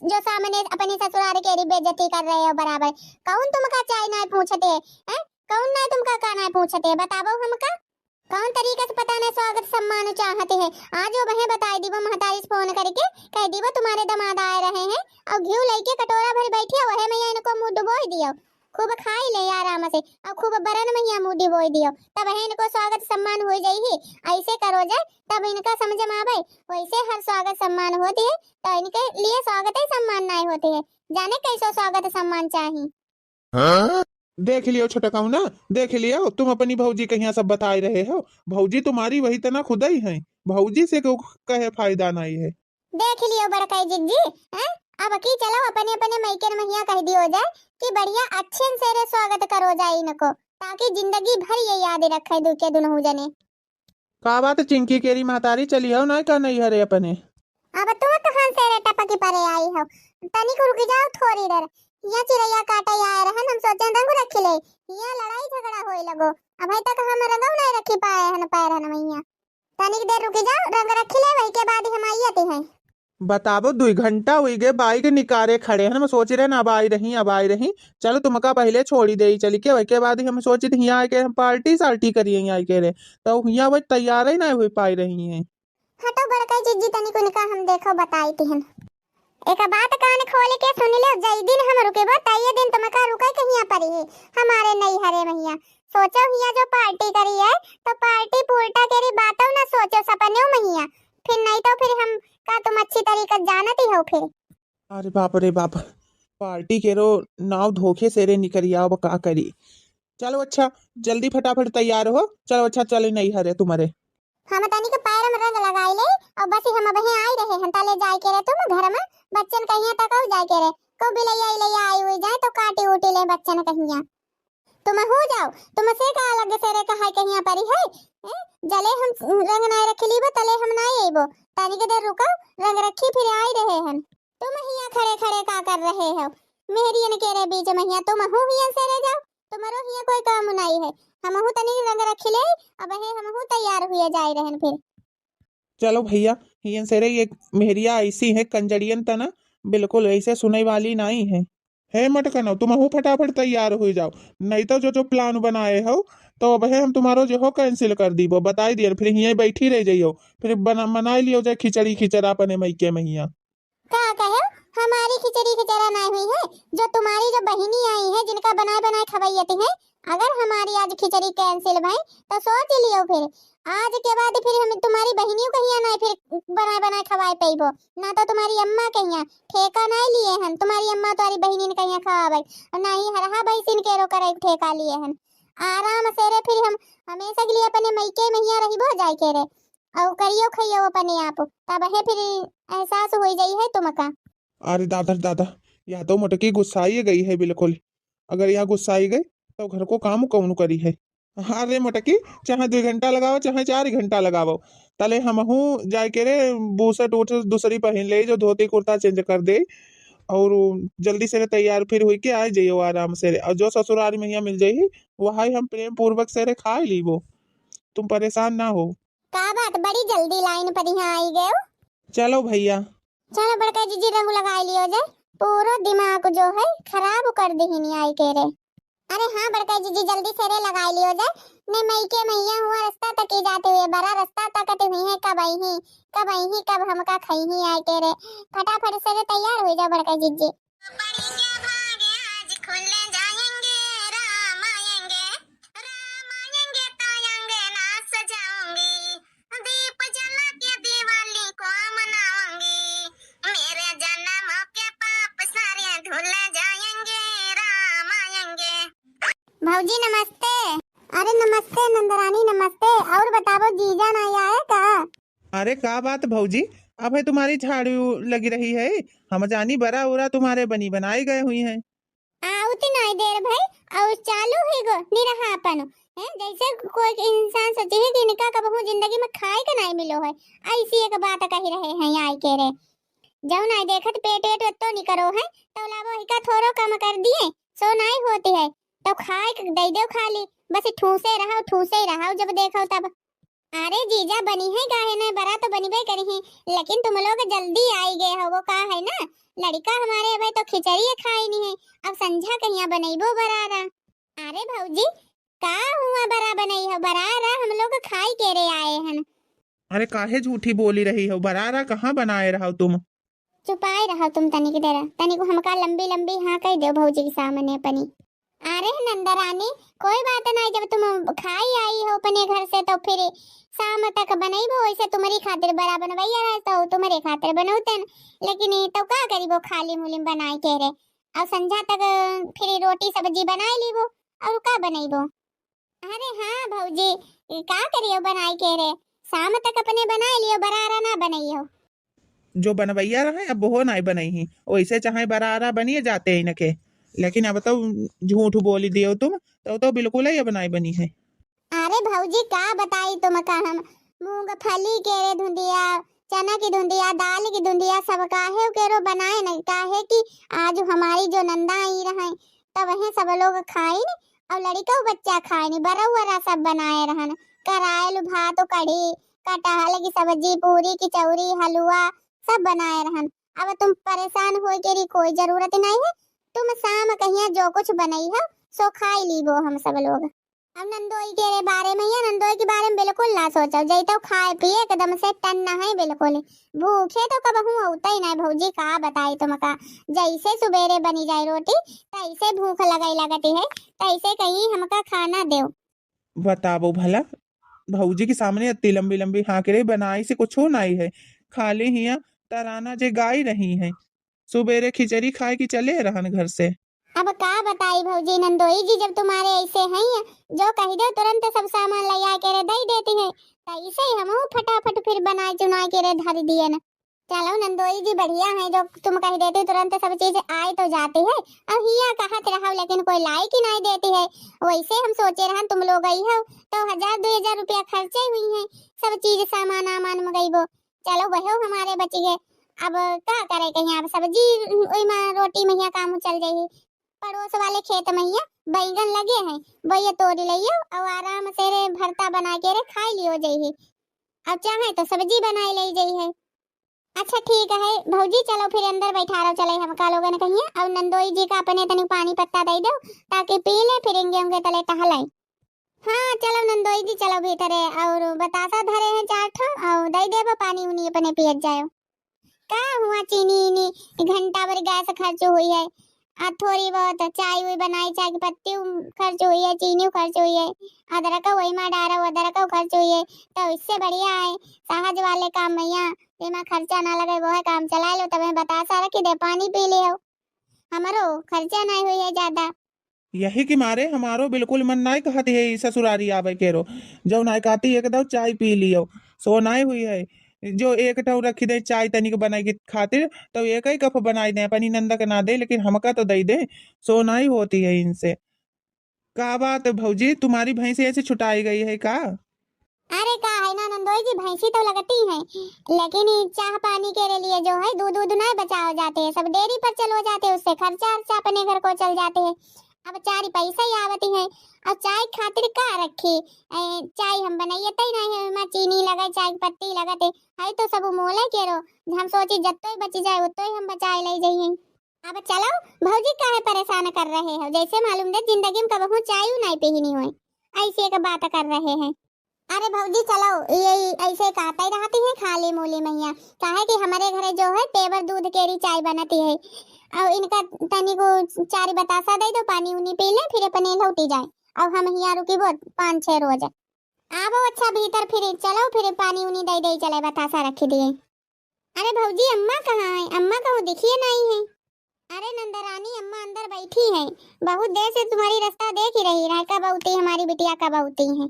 जो सामने अपने ससुराल के रे बेइज्जती कर रहे हो बराबर। कौन तुमका चाय नाई पूछते हैं? कौन नाई तुमका का नाई पूछते? बताबो हमका। कौन तरीका से पता नहीं स्वागत सम्मान चाहते हैं? आज वो बहें बताई दीबो महतारी से फोन करके, कह दीबो तुम्हारे दामाद आए रहे हैं और घी लेके कटोरा भर बैठी है, वहे मैया इनको मुँह डुबोई दियो, खूब खाई ले आराम से और खूब बरन मैया मुँह डुबोई दियो, तब है इनको स्वागत सम्मान हो जाई ही। ऐसे करो जाए तब इनका समझ में आवे, वैसे हर स्वागत सम्मान होती है तो इनके लिए स्वागत ही सम्मान नहीं होती है। जाने कैसो स्वागत सम्मान चाही। देख लियो छोटकौना, देख लियो, तुम अपनी भौजी के यहाँ सब बताए रहे हो। भौजी तुम्हारी वही तना खुदई हैं, भौजी से को कहे फायदा नहीं है। देख लियो बड़काई जिज्जी, हैं? अब की चलो अपने अपने मइके महिया कहि दियो जाए कि बढ़िया अच्छे से रे स्वागत करो जाए इनको, ताकि जिंदगी भर ये याद रखे दू के दुनहु जने। का बात चिंकी केरी महतारी, चली हो ना का नैहरे अपने? अब तू कहाँ से रे टपकी परे आई हो? तनिक रुकि जाओ थोरी देर। या चिरैया काटे आए रहन, हम सोचे रंग रखि ले। या लड़ाई झगड़ा होए लगो। अबहीं तक हम रंगौ नहीं रखि पाए हन पैरन मइया। तनिक देर रुकि जाओ, रंग रखि ले, वही के बाद हम आइयत हैं। बताबो, दुइ घंटा हुइ गए, बाइक निकारे खड़े हन, हम सोचि रहे ना, अब आई रही, अब आई रही। चलो, तुमका पहिले छोड़ी देई चलि के, वही के बाद हम सोचित हियाँ आइके हम पार्टी सार्टी करिए आइके रे। तो हियाँ वही तैयार ही ना हुइ पाई रही हैं। हटो बड़का जिज्जी, तनिक उनका हम देखो बताई तिहन। एक बात कान खोलि के सुनि लेव, जइ दिन हम रुकेबो, तइये दिन तुमका रुके कहियाँ परी है, हमारे नैहरे महिया। सोचो हियाँ जो पार्टी करी है, तो पार्टी पुरटा केरी बातौ ना सोचो सपनेउ महिया। फिर नहीं तो फिर हम का तुम अच्छी तरीका जानत ही हो फिर। अरे बाप रे बाप, पार्टी केरो नाव धोखे से रे निकरि आव, का करी। चलो अच्छा, जल्दी फटाफट तैयार हो, चलो अच्छा, चले नैहरे तुम्हारे। हम तनिक पैर में रंग लगाई ले, और बस हम अबहीं आई रहे हन, तले जाए के रे तुम घर में, बच्चन कहियाँ तक जाए के रे, को बिलैया इलैया आई हुई जाए तो काटी उटी ले बच्चन कहियाँ। तुमहू जाओ, तुमसे का अलग से रे कहाई कहियाँ परी है, हैं? जले हम रंग नाय रखि लीबो, तले हम नाय अइबो, तनिक देर रुको, रंग रखी फिर आई रहे हन। तुम हियाँ खड़े खड़े का कर रहे हो? मेहरियन के रे बीच में हियाँ तुमहू हियाँ से रे जाओ, तुम्हरो हियाँ कोई काम नाई है। हमहू तनी रंग रखि ले, अबहे हमहू तैयार हुए जाए रहन फिर। चलो भइया, हियन से रे, ये मेहरिया ऐसी है, कंजड़ियन तना बिल्कुल ऐसे सुने वाली नाई है। हे मटकनो, तुमहू फटाफट तैयार हुइ जाओ, नहीं तो जो जो plan बनाए हो, तो अबहे हम तुम्हारो जो हो cancel कर दीबो, बताई दियन, फिर हियाँ बैठी रह जाइयो, फिर बना, मनाई लियो जाए खिचड़ी खिचड़ा अपने मइके महिया। का कहे, हमारी खिचड़ी खिचड़ा नाय हुई है, जो तुम्हारी जो बहिनी आई है, जिनका बनाए बनाए खवाइयत है, अगर हमारी आज खिचड़ी cancel भई, तो सोच लियो फिर, आज के बाद फिर हम तुम्हारी बहिनियों कहिया नाय फिर बनाए बनाए खवाए पइबो, ना तो तुम्हारी अम्मा कहिया ठेका नाय लिए हन, तुम्हारी अम्मा तुम्हारी बहिनी ने कहिया खवावे, और ना ही हरहा भैंसिन के रो करे ठेका लिए हन। आराम से रे, फिर हम हमेशा के लिए अपने मइके महिया रहिबो जाए के रे। अउ करियो खइयो अपने आप, तब है फिर एहसास होई जाई है तुमका। अरे दादा रे दादा, या तो मोटकी गुस्साई गई है बिल्कुल। अगर या गुस्साई गई, तो घर को काम कौन करी है? अरे मोटकी, चाहे दुइ घंटा लगावो, चाहे चार घंटा लगावो, तले हमहू जाए के रे बूसट उठ दूसरी पहिन ले, जो धोती कुर्ता change कर दे, और जल्दी से रे तैयार फिर हुई के आ जाइयो आराम से रे। और जो ससुरारी महिया मिल जाई, वही हम प्रेम पूर्वक से रे खाए लीबो, तुम परेशान ना हो। का बात, बड़ी जल्दी line पर यहाँ आई गयो? चलो भइया। चलो बड़का जीजी, रंग लगाई लियो जाए, पूरो दिमाग जो है खराब कर देहिनी आई के रे। अरे हाँ बड़का जीजी, जल्दी से रे लगाई लियो जाए, ने मइके महिया हुआ रास्ता तकी जाते हुए, बड़ा रास्ता तकत हुई है, कब आई ही, कब आई ही, कब हमका खाई ही आई के रे। फटाफट से रे तैयार हुई जाओ बड़का जीजी। पड़ेंगे भागे आज खुल जाएंगे, राम आएंगे, राम आएंगे तो अंगना सजाऊंगी, दीप जला के दिवाली को मनाऊंगी, मेरे जन्म के पाप सारे धुल जाएंगे, राम आएंगे। भौजी नमस्ते। अरे नमस्ते नंदरानी नमस्ते। और बतावो जीजा ना आए का? अरे का बात भौजी, अबे तुम्हारी झाड़ू लगी रही है, हम जानी बरा उरा तुम्हारे बनी बनाई गए हुई हैं। आवती नाई देर भई, और चालू ही गो निरहा अपन, हैं, जैसे कोई इंसान सोचे है कि इनका कबहू जिंदगी में खाए के नाई मिलो है, ऐसी एक बात कही रहे हैं आई के रे। जौन आई देखत पेट वेट ओत्तो निकरो है, तो लावो हिका थोरो कम कर दिए, सो नाई होती है, तो खाए के दे दो खाली, बस ठूसे रहो, ठूसे रहो, जब देखो तब। अरे जीजा, बनी है काहे ना, बरा तो बनिबे करी है, लेकिन तुम लोग जल्दी आई गए हो, वो का है ना, लड़का हमारे अबे तो खिचड़ी खाए नहीं है, अब संझा कहिया बनैबो बरारा। अरे भौजी, का हुआ बरा बनई हो, बरारा हम लोग खाई के रे आए हन। अरे काहे झूठी बोली रही हो, बरारा कहाँ बनाए रहो तुम? चुपाए रहो तुम तनिक देर, तनिक हमका लंबी लंबी हाँ कह दो भौजी के सामने अपनी। अरे नंदरानी, कोई बात नहीं, जब तुम खाई आई हो अपने घर से तो फिर शाम तक बनैबो, वैसे तुम्हारी खातिर बरा बनवैया रहे तो तुम्हारे खातिर बनौतन, लेकिन ये तो का करीबो, खाली मुलिम बनाए के रे, और संझा तक फिर रोटी सब्जी बनाए लीबो, और का बनैबो? अरे हाँ भौजी, का करियो बनाए के रे, शाम तक अपने बनाए लियो, बरारा ना बनैयो। जो बनवैया रहे, अब वो नाई बनई ही। वैसे चाहे बरारा बनिए जाते इनके, लेकिन अब तो झूठ बोली दियो तुम, तो, तो बिल्कुल ही अब नाई बनी है। अरे भौजी, का बताई तुमका हम, मूंगफली के रे धुंधिया, चना की धुंधिया, दाल की धुंधिया, सब काहे के रो बनाए न, काहे कि आज हमारी जो नंदा आई रहे, तब वह सब लोग खाइन और लड़िका बच्चा खाइन, बरौरा सब बनाए रहन, करायल, भात, कढ़ी, कटहल की सब्जी, पूरी, कचौरी, हलवा, सब बनाए रहन। अब तुम परेशान होए के री कोई जरूरत नहीं है, तुम शाम कहिया जो कुछ बनई हो, सो खाई लीबो हम सब लोग। अब नंदोई के रे बारे में, या नंदोई के बारे में बिल्कुल ना सोचो, जैतो खाए पिए एकदम से टन ना है बिल्कुल। भूखे तो कबहू होते ही ना भौजी, का बताई तुमका। जैसे सुबेरे बनी जाए रोटी, तैसे भूख लगाई लगती है, तैसे कहीं हमका खाना देव। बताबो भला, भौजी के सामने इतनी लंबी लंबी हाँक रे, बनाई से कुछ नाई है, खाली हिया तराना जे गाई रही है। सुबेरे खिचड़ी खाए की चले रहन घर से। अब का बताई भौजी, नंदोई जी जब तुम्हारे ऐसे हैं, जो कह दो तुरंत सब सामान ले आके रे दे देती है, तो ऐसे ही हम फटाफट फिर बनाए चुनाए के रे धर दिए न। चलो नंदोई जी बढ़िया है, जो तुम कह देती तुरंत सब चीज आए तो जाती है। अब हिया कहत रहो लेकिन कोई लाई की नहीं देती है। वैसे हम सोचे रहन तुम लोग आई हो तो हजार दो हजार रुपया खर्चे हुई है, सब चीज सामान आमान मंगईबो। चलो वहो हमारे बच गए। अब का करे कहीं, अब सब्जी ओइमा रोटी में हिया काम चल जाई। पड़ोस वाले खेत में हिया बैगन लगे हैं, वही तोड़ लियो और आराम से रे भरता बना के रे खाई लियो जाई है, और चाहे तो सब्जी बनाई ले जाई है। अच्छा ठीक है भौजी, चलो फिर अंदर बैठा रहो, चले हमका लोगन कहिए और नंदोई जी का अपने तनी पानी पत्ता दे दो, ताकि पी ले, फिर इंगे उंगे तले टहले। हाँ चलो नंदोई जी, चलो भीतरे, और बतासा धरे हैं चार ठो, और दे देबो पानी उनी अपने पियत जाओ। का हुआ चीनी इनी घंटा भर गैस खर्च हुई है, आ थोड़ी बहुत चाय हुई बनाई, चाय की पत्ती खर्च हुई है, चीनी खर्च हुई है, अदरक वही में डारो, अदरक खर्च हुई है, तो इससे बढ़िया है सहज वाले काम में यहाँ, एमा खर्चा ना लगे, वो है काम चला लो, तब बतासा रखी दे, पानी पी लियो, हमारो खर्चा नहीं हुई है ज्यादा। यही के मारे हमारो बिल्कुल मन नाई कहत है ई ससुरारी आवे केरो। जो नाई कहती एक दो चाय पी लियो, सो नाई हुई है। जो एक ठो रखी दे चाय तनिक बनाई के खातिर, तो एक ही कप बनाई दे, अपनी नंदा के ना दे, लेकिन हमका तो दे दे, सो नाई होती है इनसे। का बात भौजी, तुम्हारी भैंसी ऐसे छुटाई गई है का? अरे का है ना नंदोई जी, भैंसी तो लगती हैं, लेकिन ई चाह पानी के लिए जो है दूध दूध नहीं बचाओ जाते हैं, सब डेयरी पर चलो जाते हैं, उससे खर्चा अर्चा अपने घर को चल जाते हैं। अब चार पैसा ही आवती है, और चाय खातिर का रखी? ए, चाय हम बनाइए तई नहीं है, ओमा चीनी लगे, चाय की पत्ती लगत है, है तो सब मोले के रो। हम सोची जत्तो ही बची जाए उत्तो ही हम बचाए ले जाइए। अब चलो भौजी, काहे परेशान कर रहे हो? जैसे मालूम दे जिंदगी में कबहू चाय नहीं पीनी होए, ऐसी एक बात कर रहे हैं। अरे भौजी चलो, ये ऐसे कहते रहती है खाली मूली मैया, काहे कि हमारे घरे जो है पेवर दूध केरी चाय बनती है, और इनका तनी को चारी बतासा दे दो, पानी उनी पी ले, फिर अपने लौटी जाए, और हम हिया रुकी वो पाँच छह रोज। आवो अच्छा भीतर, फिर चलो, फिर पानी उनी दे दे चले, बतासा रखी दिए। अरे भौजी, अम्मा कहाँ है? अम्मा कहूँ दिखिए नहीं है। अरे नंदरानी, अम्मा अंदर बैठी है, बहुत देर से तुम्हारी रास्ता देख ही रही है, कब आती हमारी बिटिया, कब आती है।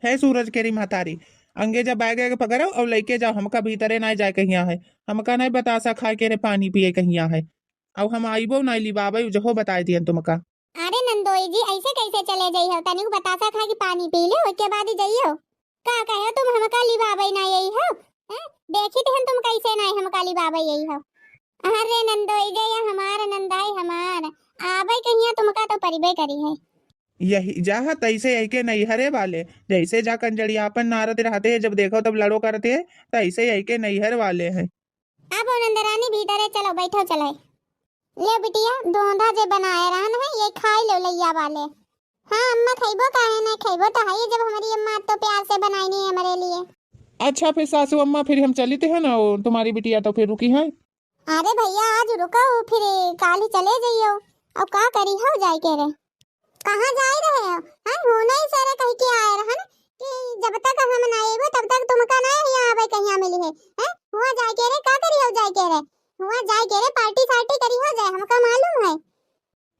है सूरज केरी महतारी, अंगेजा बैग के पकड़ो और लेके जाओ, हमका भीतरे नाई जाए कहिया है, हमका नाई बतासा खाए के रे पानी पिए कहिया है, और हम आइबो नाई लिबाबे, जहो बताए दियन तुमका। अरे नंदोई जी, ऐसे कैसे चले जाई हो? तनिक बतासा खा के पानी पी लो, उसके बाद ही जाइयो। का कहो तुम हमका लिबाबे ना यही हो? हैं? देखी तो हम तुम कैसे ना हमका लिबाबे यही हो। अरे नंदोई जी, ये हमार नंदाई हमार, आबे कहिया तुमका तो परिबे करी है। यही जा तैसे यही के नैहरे वाले, जैसे जा कंजड़ियापन नारत रहते हैं, जब देखो तब लड़ो करते हैं, तैसे यही के नैहर वाले हैं। अब नंदरानी भीतरे चलो, बैठो चले। ले बिटिया, दोंधा जे बनाए रहन है, ये खाई लो लैया वाले। हाँ अम्मा, खइबो काहे नहीं, खइबो तो है, जब हमारी अम्मा तो प्यार से बनाई नहीं हमारे लिए। अच्छा फिर सासू अम्मा, फिर हम चलित है ना, वो तुम्हारी बिटिया तो फिर रुकी है। अरे भैया, आज रुको, फिर काल ही चले जाइयो। अब का करी हो जाए के रे? कहाँ जाए रहे हो? हैं, हुआ नहीं सरे कह के आए रहन कि जब तक हम ना आएबो तब तक तुमका ना यहाँ आवे कहिया मिली है। हैं, हुआ जाए के रे, का करी हो जाए के रे? हुआ जाए के रे, पार्टी सार्टी करी हो जाए, हमका मालूम है।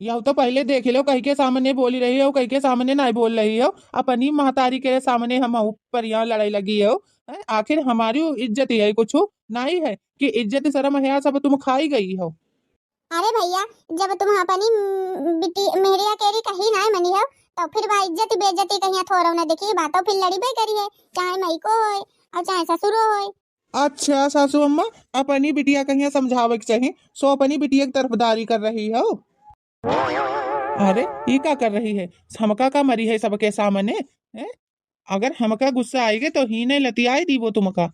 यह तो पहले देख लो, कहीं के सामने बोली रही हो, कहीं के सामने नहीं बोल रही हो, अपनी महतारी के सामने हम ऊपर यहाँ लड़ाई लगी हो। हैं? आखिर हमारी इज्जत यही कुछ नाहीं है कि इज्जत शर्म हया सब तुम खाई गई हो। अरे भइया, जब तुम अपनी, म, बिटी, मेहरिया केरी कही नाहीं मनी हो, तो फिर बा इज्जत बेइज्जती कहिया थोरो न देखी, बातों फिर लड़ीबे करी है, चाहे मइको होय और चाहे ससुरो होय। अच्छा सासू अम्मा, अपनी बिटिया कहिया समझावे के चाही, सो अपनी बिटिया की तरफदारी कर रही हो। अरे, ई का कर रही है? हमका का मरी है सबके सामने? हैं? अगर हमका गुस्सा आइगे तो हीने लतियाई दीबो तुमका।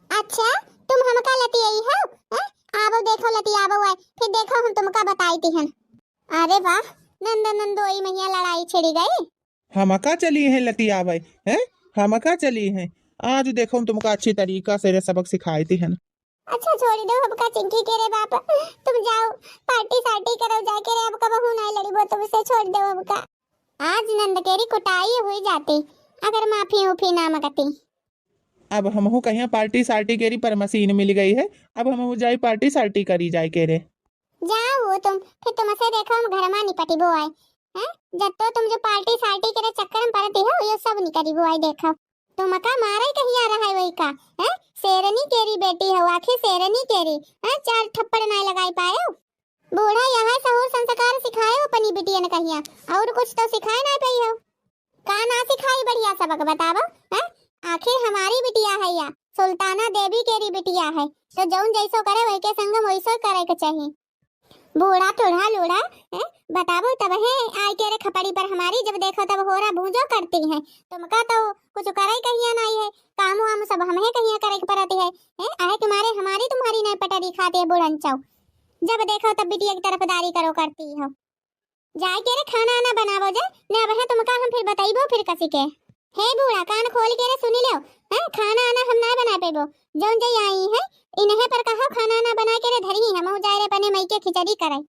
अच्छा, तुम हमका लतियाई हो? हैं? आवो देखो लतियावो आए, फिर देखो हम तुमका बताई तिहन। अरे वाह, नंद नंदोई महिया लड़ाई छिड़ी गई। हमका चली है लतियावे, हैं? हमका चली है। आज देखो तुमका अच्छी तरीका से रे सबक सिखाई तिहन। अच्छा छोड़ी दो हमका चिंकी के रे बाप, तुम जाओ पार्टी सार्टी करो जाके रे, अब कबहू नाहीं लड़ीबो तुमसे, छोड़ दो हमका। आज नंद केरी कुटाई हुई जाती अगर माफी उफी ना मगती। अब हमहू कहिया पार्टी सार्टी केरी पर मशीन मिल गई है, अब हमहू जाई पार्टी सार्टी करी जाए के रे। जाओ वो तुम, फिर तुमसे देखो हम घर मा निपटिबो आए, हैं? जब तो तुम जो पार्टी सार्टी के चक्कर में पड़ती हो, ये सब निकलिबो आए देखो। तुमका मारे कहिया रहा है वही का, हैं? शेरनी केरी बेटी हो, आखिर शेरनी केरी, हैं? चार थप्पड़ नाहीं लगाई पायो। बूढ़ा यहाँ सहूर संस्कार सिखाए हो अपनी बिटियन कहिया, और कुछ तो सिखाए ना पाई हो। का ना सिखाई बढ़िया सबक बतावो, हैं? आखिर हमारी बिटिया है या सुल्ताना देवी केरी बिटिया है, तो जौन जैसो करे वही के संग में वैसो करे के चाही। बूढ़ा टूढ़ा लूढ़ा, हैं? बतावो तब है आए के रे खपड़ी पर हमारी, जब देखो तब होरा भूंजो करती है। तुमका तो कुछ करे कहिया नाहीं है, काम वाम सब हमें कहिया करे के पड़ती है, हैं? आहे के मारे हमारी तुम्हारी नाहीं पटरी खाती है बूढ़न चाऊ। जब देखो तब बिटिया की तरफदारी करो करती हो। जाए के रे खाना आना बनावो जाए, न अब है तुमका हम फिर बताइबो फिर कसी के। हे बूढ़ा, कान खोल के रे सुनी लो, हैं? खाना आना हम ना बना पेबो, जौन जे आई है, इन्हें पर कहो खाना आना बना के रे धरी, हम जाए रे अपने मई के खिचड़ी करे।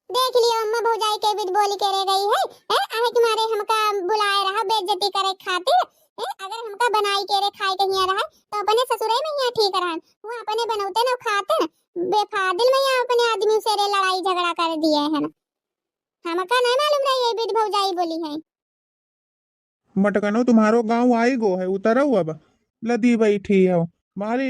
देख लियो अम्मा भौजाई के बिद बोली के रे गई है, हैं? आहे के मारे हमका बुलाए रहा बेइज्जती करे खातिर, हैं? अगर हमका बनाई के रे खाए के हिया रहा, तो अपने ससुरे में हिया ठीक रहन, वो अपने बनौते न खाते न, बेफादिल में यहाँ अपने आदमी से रे लड़ाई झगड़ा कर दिए हैं। हमका नहीं मालूम रही ये बिद भौजाई बोली है। मटकनो तुम्हारो गाँव आई गो है, उतरो अब, लदी बैठी हो मारी।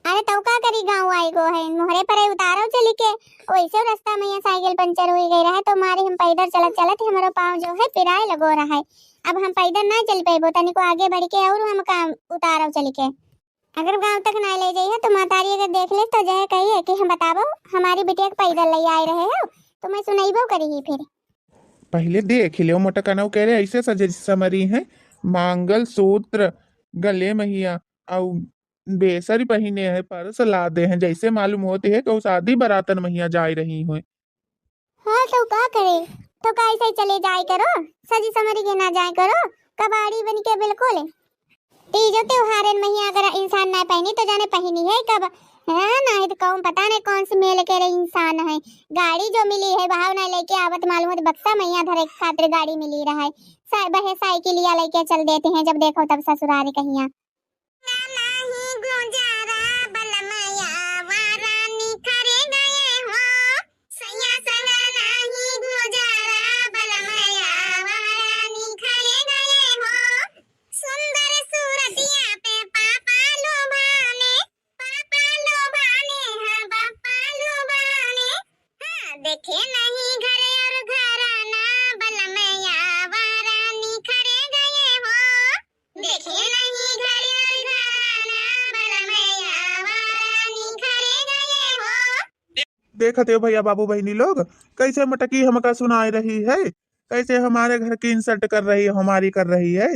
अरे तौ का करी, गाँव आई गो है, मोहरे पर उतारो चली के, वैसे रास्ता में ये साइकिल पंचर हुई गई रहे, तो मारी हम पैदल चलत चलत हमारो पाँव जो है पिराए लगो रहा है। अब हम पैदल ना चल पेबो, तनिको आगे बढ़ के और हमका उतारो चली के। अगर गाँव तक ना ले जाइए तो महतारी अगर देख ले तो जहे कही है कि हम बताबो हमारी बिटिया के पैदल ले आए रहे हो, तो मैं सुनैबो करी ही फिर। पहले देख लो मोटकनौ के रे ऐसे सजे समरी हैं, मांगल सूत्र गले महिया और बेसरी पहिने हैं, पर्स लादे हैं, जैसे मालूम होती है कि शादी बरातन महिया जाए रही हुए। हाँ, तो का करे? तो का ऐसे ही चले जाए करो, सजी समरी के ना जाए करो, कबाड़ी बन के बिल्कुल। तीजो त्योहारन महिया अगर इंसान ना पहिनी तो जाने पहिनी है कब? हाँ, ना है तो कौन पता नहीं कौन से मेल के रे इंसान है। गाड़ी जो मिली है भाव ना लेके आवत मालूम है तो बक्सा महिया धरे के खातिर गाड़ी मिली रहा है। सा-, बहे साइकिलिया लेके चल देते हैं, जब देखो तब ससुरारी कहिया। नाही गुजारा बलमया वारा निखरे गए हो, सैया संग नाही गुजारा बलमया वारा निखरे गए हो। सुंदर सूरतिया पे पापा लोभाने, पापा लोभाने, हाँ पापा लोभाने। हाँ, देखे नहीं घर और घराना बलमया वारा निखरे गए हो। देखे नहीं घर और घराना बलमया वारा निखरे गए हो। देखत हो भैया बाबू बहिनी लोग, कैसे मटकी हमका सुनाए रही है, कैसे हमारे घर की इंसल्ट कर रही है, हमारी कर रही है।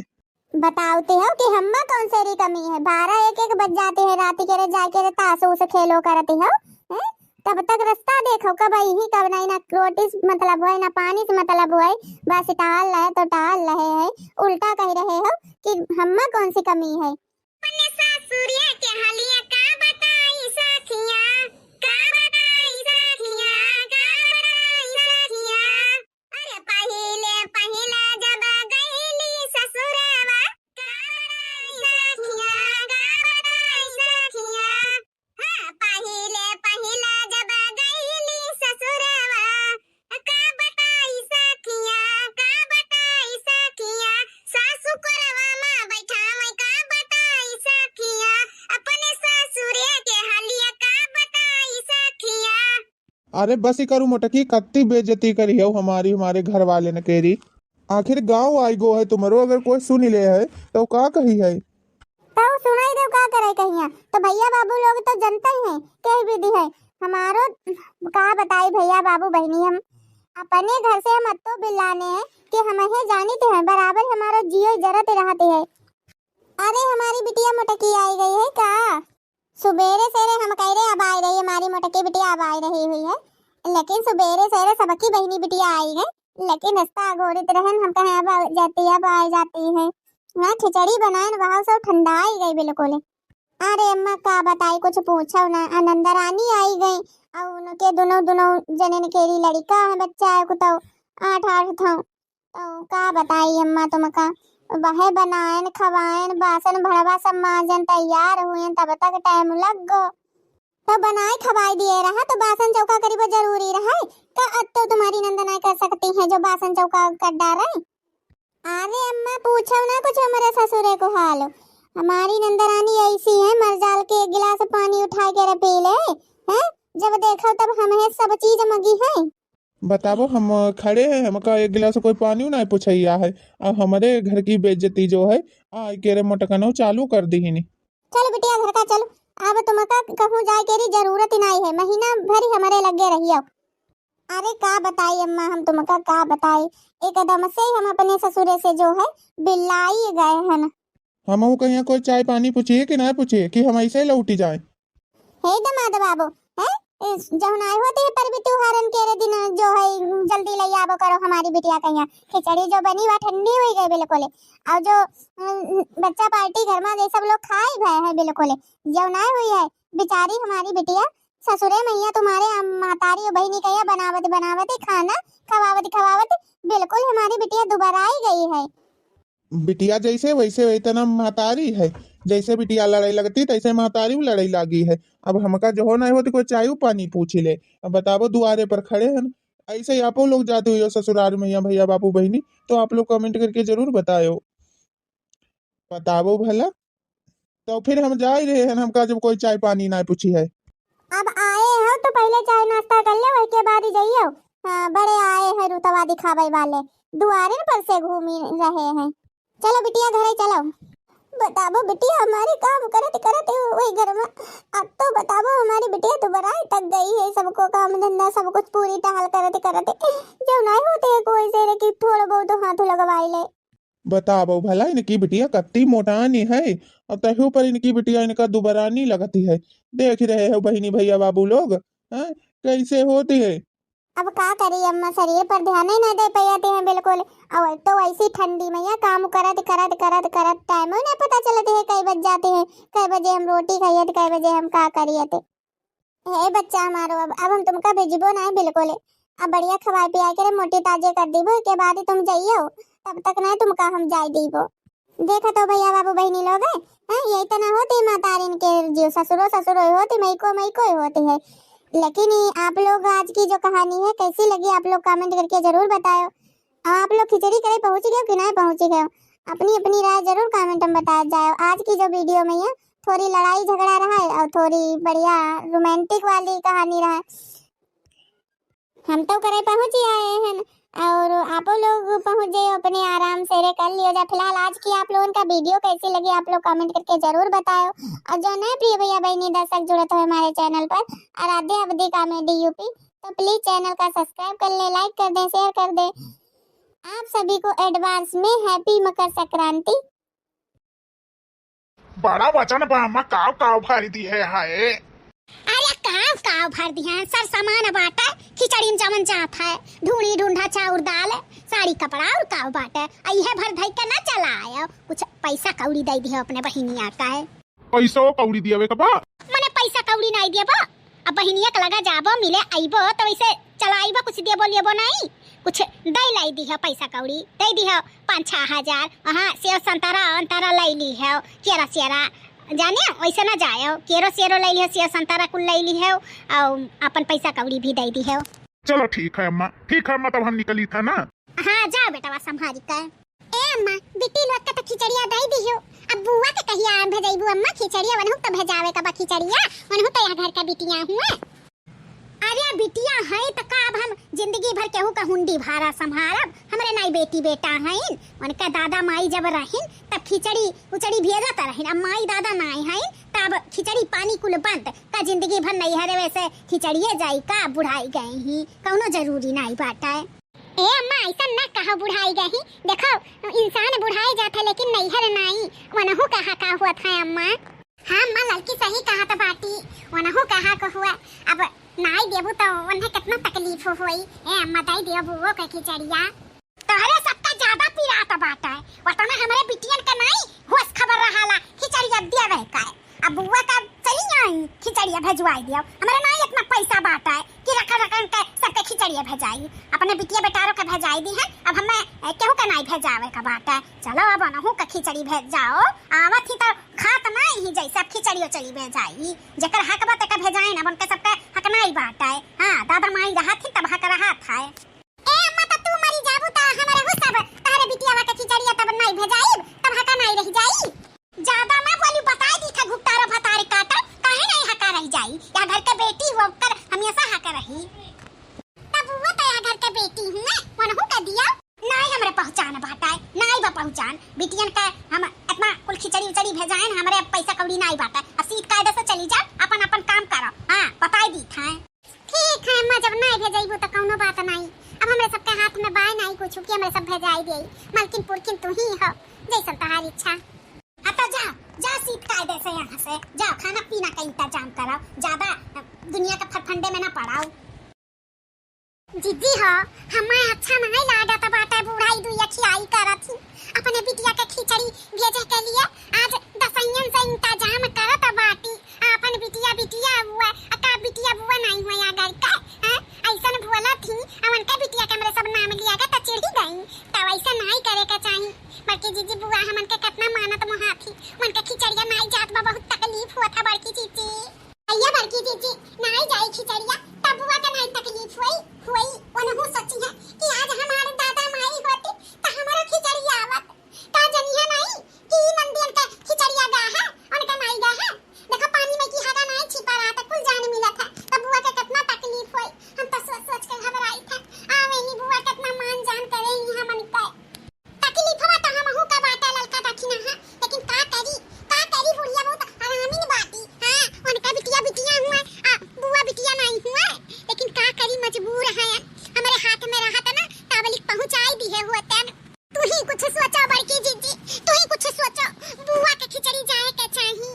बतावते हो कि हम्मा कौन से री कमी है, बारह एक एक बज जाते हैं रात के रे, जाके रे ताश उस खेलो करते हो, हैं? तब तक रास्ता देखो, कब यही कब नहीं, ना रोटी से मतलब होए, ना पानी से मतलब होए, बस टहल रहे तो टहल रहे हैं, उल्टा कह रहे हो कि हम्मा कौन सी कमी है। अपने सासुरिया के हालिया का बताई सखिया, का बताई सखिया, का बताई सखिया। अरे पहिले पहिला जब गईली ससुरवा, का बताई सखिया, का बताई सखिया। हाँ, पहिले पहिला जब गईली ससुरवा, का बताई सखिया, का बताई सखिया, सासु कोरवा मा बैठावे, का बताई अरे बस ही करू मोटकी, कत्ती बेइज्जती करी है हमारी, हमारे घर वाले न केरी। आखिर गाँव आई गो है तुम्हरो, अगर कोई सुन ले है तो का कही है? तो सुनाई दे का करे कहिया, तो भैया बाबू लोग तो जनते ही हैं के विधि है हमारो। का बताई भैया बाबू बहिनी, हम अपने घर से हम अत्तो बिल्लाने हैं कि हम ही जानित हैं, बराबर हमारो जियो जरत रहते है। अरे हमारी बिटिया मोटकी आई गई है का? सुबेरे से रे हम कह रहे अब आई रही हमारी मोटकी बिटिया, अब आई रही हुई है, लेकिन सुबेरे से रे सबकी बहिनी बिटिया आई गई, लेकिन रास्ता अगोरित रहन, हम कहे अब आ जाती है, अब आ जाती है। हाँ, खिचड़ी बनाए न वहाँ सब ठंडा आई गई बिल्कुल। अरे अम्मा का बताई, कुछ पूछो ना, आनंद रानी आई गई और उनके दोनों दोनों जने न केरी लड़का है, बच्चा है कुतो आठ आठ था। तो का बताई अम्मा तुमका, वहे बनायन, खवायन, बासन भड़वा सब माजन तैयार हुएन, तब तक टाइम लग गो। तो बनाए खवाए दिए रहा, तो बासन चौका करीबो जरूरी रहा है? का अब तो तुम्हारी नंद नाय कर सकती हैं जो बासन चौका कर डारे? अरे अम्मा पूछो ना कुछ हमारे ससुरे को हाल। हमारी नंदरानी ऐसी है, मर जाल के एक गिलास पानी उठा के रे पी ले, हैं? जब देखो तब हम है सब चीज मगी है। बताबो, हम खड़े हैं, हमका एक गिलास कोई पानी ना पूछैया है, और हमरे घर की बेइज्जती जो है, आ के रे मोटकनो चालू कर दीहिनी। चल बिटिया घर का चल, अब तुमका कहूँ जाए के री जरूरत ही नहीं है, महीना भर ही हमरे लगे रहियो। अरे का बताई अम्मा, हम तुमका का बताई, एकदम से हम अपने ससुरे से जो है बिल्लाई गए हैं। हमहू कहिया कोई चाय पानी पूछिए कि ना पूछिए कि हम ऐसे ही लौटी जाए। हे दमाद बाबू, हैं? इस जौन आए होते हैं पर्व त्योहारन के रे दिन जो है जल्दी ले आबो करो हमारी बिटिया कहिया। खिचड़ी जो बनी बा ठंडी हुई गई बिल्कुल। और जो, अम, बच्चा पार्टी घर में ये सब लोग खाए भए हैं बिल्कुल। जौन आए हुई है बेचारी हमारी बिटिया, ससुरे मैया तुम्हारे अम, महतारी और बहिनी कहिया बनावत बनावत खाना खवावत खवावत बिल्कुल हमारी बिटिया दुबराई गई है। बिटिया जैसे वैसे वही तना महतारी है, जैसे बिटिया लड़ाई लगती तैसे महतारी भी लड़ाई लागी है। अब हमका जो हो ना हो तो कोई चाय पानी पूछ ले। अब बताबो दुआरे पर खड़े हैं, ऐसे ही आपो लोग जाते हुए ससुराल में या भैया बापू बहिनी, तो आप लोग कमेंट करके जरूर बतायो, बताबो भला। तो फिर हम जा ही रहे हैं, हमका जब कोई चाय पानी ना पूछी है। अब आए हो तो पहले चाय नाश्ता कर लो, उसके बाद ही जाइयो। हाँ, बड़े आए हैं रुतवा दिखावे वाले, दुआरे पर से घूमी रहे हैं। चलो बिटिया घरे चलो। बताबो बिटिया, हमारे काम करत करत वही घर में, अब तो बताबो हमारी बिटिया तो बराई तक गई है, सबको काम धंधा सब कुछ पूरी टहल करत करत जो नहीं होते है कोई से रे कि थोड़ा बहुत हाथ लगवाई ले। बताबो भला, इनकी बिटिया कत्ती मोटानी है, और तहु पर इनकी बिटिया इनका दुबरानी लगती है। देख रहे हो बहिनी भैया बाबू लोग, हैं, कैसे होती है। अब का करी अम्मा, शरीर पर ध्यान ही ना दे पाती हैं बिल्कुल। और एक तो वैसी ठंडी में या काम करत करत करत करत टाइम ही ना पता चलती है, कई बज जाती है, कई बजे हम रोटी खाइए तो कई बजे हम का करिए थे। हे बच्चा हमारो, अब अब हम तुमका भेजबो ना है बिल्कुल। अब बढ़िया खवाए पियाए के रे मोटी ताजे कर दीबो, के बाद ही तुम जाइयो, तब तक ना तुमका हम जाए दीबो। देखा तो भैया बाबू बहिनी लोग है, हैं, यही तो ना होती महतारिन के जियो, ससुरो ससुरो ही होती, मइको मइको ही होती है। लेकिन ये आप लोग आज की जो कहानी है कैसी लगी, आप लोग कमेंट करके जरूर बतायो। आप लोग खिचड़ी करे पहुँच गए कि नहीं पहुँच गए, अपनी अपनी राय जरूर कमेंट में बताया जाए। आज की जो वीडियो में ये थोड़ी लड़ाई झगड़ा रहा है और थोड़ी बढ़िया रोमांटिक वाली कहानी रहा है। हम तो करे पहुँच ही आए हैं और आपो लोग पहुँच जाइयो अपने आराम से रे कर लियो जा। फिलहाल आज की आप लोगन का वीडियो कैसी लगी आप लोग कमेंट करके जरूर बतायो। और जो नए प्रिय भैया बहिनी दर्शक जुड़त हो हमारे चैनल पर आराध्या अवधी कॉमेडी यूपी, तो प्लीज चैनल का सब्सक्राइब कर ले, लाइक कर दे, शेयर कर दे। आप सभी को एडवांस में हैप्पी मकर संक्रांति। बड़ा वजन बा अम्मा, काव काव भर दी है हाय। अरे काव काव भर दी है, सर सामान बाटे, खिचड़ी में जवन जात है, ढूंढी ढूंढा चाउर दाल, साड़ी कपड़ा और काव बाटे, आ इहे भर धई के ना चला आयो, कुछ पैसा कौड़ी दे दियो अपने बहिनिया का है। पैसो कौड़ी दियावे के बा? मने पैसा कौड़ी नहीं दियाबो। अब बहिनिया के लगा जाबो, मिले आइबो, तो वैसे चला आइबो, कुछ दियाबो लियाबो नहीं, कुछ दे लाई दिहो पैसा कौड़ी, दे दिहो पाँच छः हजार, वहाँ सेव संतरा अंतरा ले ली हो, केरा सेरा, जाने वैसे ना जायो, केरो सेरो ले ली हो, सेव संतरा कुल ले ली हो, और अपन पैसा कौड़ी भी दे दी हो। चलो ठीक है अम्मा, ठीक है अम्मा, तब हम निकली था ना। हाँ जाओ बेटवा संभारी का। ए अम्मा, बिट्टी लोग के तो खिचड़िया दे दिहो। अब बुआ के कहिया भेजैबू अम्मा खिचड़िया? वनहु तो भेजावे का बा खिचड़िया, वनहु तो यहाँ घर का बिटिया हुए। अरे बिटिया है त का अब हम जिंदगी भर केहू का हुंडी भारा संभारब? हमरे नाई बेटी बेटा हइन, उनका दादा माई जब रहिन तब खिचड़ी उचड़ी भेजत रहिन, अब माई दादा नाई हइन तब खिचड़ी पानी कुल बंद। का जिंदगी भर नैहरे वैसे खिचड़िए जाई का? बुढ़ाई गई ही, कौनो जरूरी नाई बाटे। ए अम्मा, ऐसा ना कहो, बुढ़ाई गई। देखो, इंसान बुढ़ाई जात है, लेकिन नैहर नाई। वनहु कहा का हुआ था अम्मा? हाँ अम्मा, लड़की सही कहा त बाटी, वनहु कहा को हुआ। अब नाई देबू तो उन्हें कितना तकलीफ होई। ए अम्मा, दे देबू वो के खिचड़िया। तोहरे सबका ज्यादा पिरात बाटे, वतना हमरे बिटियन के नाई होश खबर रहाला, खिचड़िया देवे का। अब बुआ का चली आई, खिचड़िया भेजवाई दियो। हमरे ना इतना पैसा बाटा है कि रखा रखन के सबके खिचड़िया भेजाई। अपने बिटिया बेटारों के भेजाई दी है, अब हमें, ए, केहू के नाई भेजावे का बाटा है। चलो अब ओनहू के खिचड़ी भेजाओ, आवत ही तो खात नाई ही जैसे अब खिचड़ियो चली भेजाई। जेकर हक बा तेका भेजाई ना, उनके सबके हक नाई बाटा है। हाँ, दादा माई रहत ही तब हक रहत है। ए अम्मा, त तू मरी जाबू त हमरहू सब तहरे बिटियावा के खिचड़िया तब नाई भेजाइब, तब हका नाई रह जाई। ज्यादा ना बोली, बताई दी था घुपटारो भतारी काटा, काहे नाई हका रह जाई? या घर के बेटी हो कर हमेशा हका रही। तब वो तो या घर के बेटी हुए, वनहू के दिया। नाई हमरे पहचान बाटा है, नाई बा पहचान। बिटियन का हम इतना कुल खिचड़ी उचड़ी भेजाएन, हमरे अब पैसा कौड़ी नाई बाटा है। अब सीध कायदे से चली जाओ, अपन अपन काम करो। हाँ, बताई दी था। ठीक है अम्मा, जब नाई भेजइबू त कौनो बात नाई। अब हमरे सबके हाथ में बाय नाई कुछ कि हमरे सब भेजाई देई। मलकिन पुरकिन तू ही हो, जैसन तहार इच्छा। हाँ तो जा, जा सीध कायदे से यहाँ से, जा खाना पीना का इंतजाम कराओ, ज्यादा दुनिया के फरफंडे में ना पड़ाओ। जीजी हो, हमें अच्छा नाई लागत बाटे, बुढ़ाई दुई अखियाई करत ही। अपने बिटिया के खिचड़ी भेजे के लिए आज दसइयन से इंतजाम करत बाटी। आपन बिटिया बिटिया हुआ, आ का बिटिया बुआ नाई हुआ या घर का, हैं? ऐसन बोलत ही, आ उनके बिटिया के हमरे सब नाम लिया के त चिढ़ी गई। तब ऐसा नाई करे के चाही। बल्कि जीजी बुआ हमन के कितना मानत मोहात ही, उनके खिचड़िया नाई जात बा, बहुत तकलीफ होत है बड़की जीजी। अइया बड़की जीजी, नाई जाई खिचड़िया, तब बुआ के नाई तकलीफ होई, होई। उनहू सोची है कि आज हमारे दादा माई होती त हमरो खिचड़िया आवत। का जनिया नाई कि ई नंदियन के खिचड़िया गा है, उनका नाई गा है। देखो पानी में की हगा नाई छिपा रहा था, कुल जान मिला था। तब बुआ के कितना तकलीफ होई, हम तो सोच सोच के घबराई था। आवे ही बुआ कितना मान जान करे ही हमन के। तकलीफवा तो हमहू का बाटा ललका दखिना है, लेकिन का करी, का करी बुढ़िया बहुत हरामिन बाटी। हाँ, उनका बिटिया बिटिया हुआ, आ, बुआ बिटिया नाई हुआ, लेकिन का करी मजबूर है। हमरे हाथ में रहत ना, ताबलिक पहुँचाई दिहे हुआ तन। तू ही कुछ सोचो बड़की जीजी, तू ही कुछ सोचो। बुआ के खिचड़ी जाए के चाही।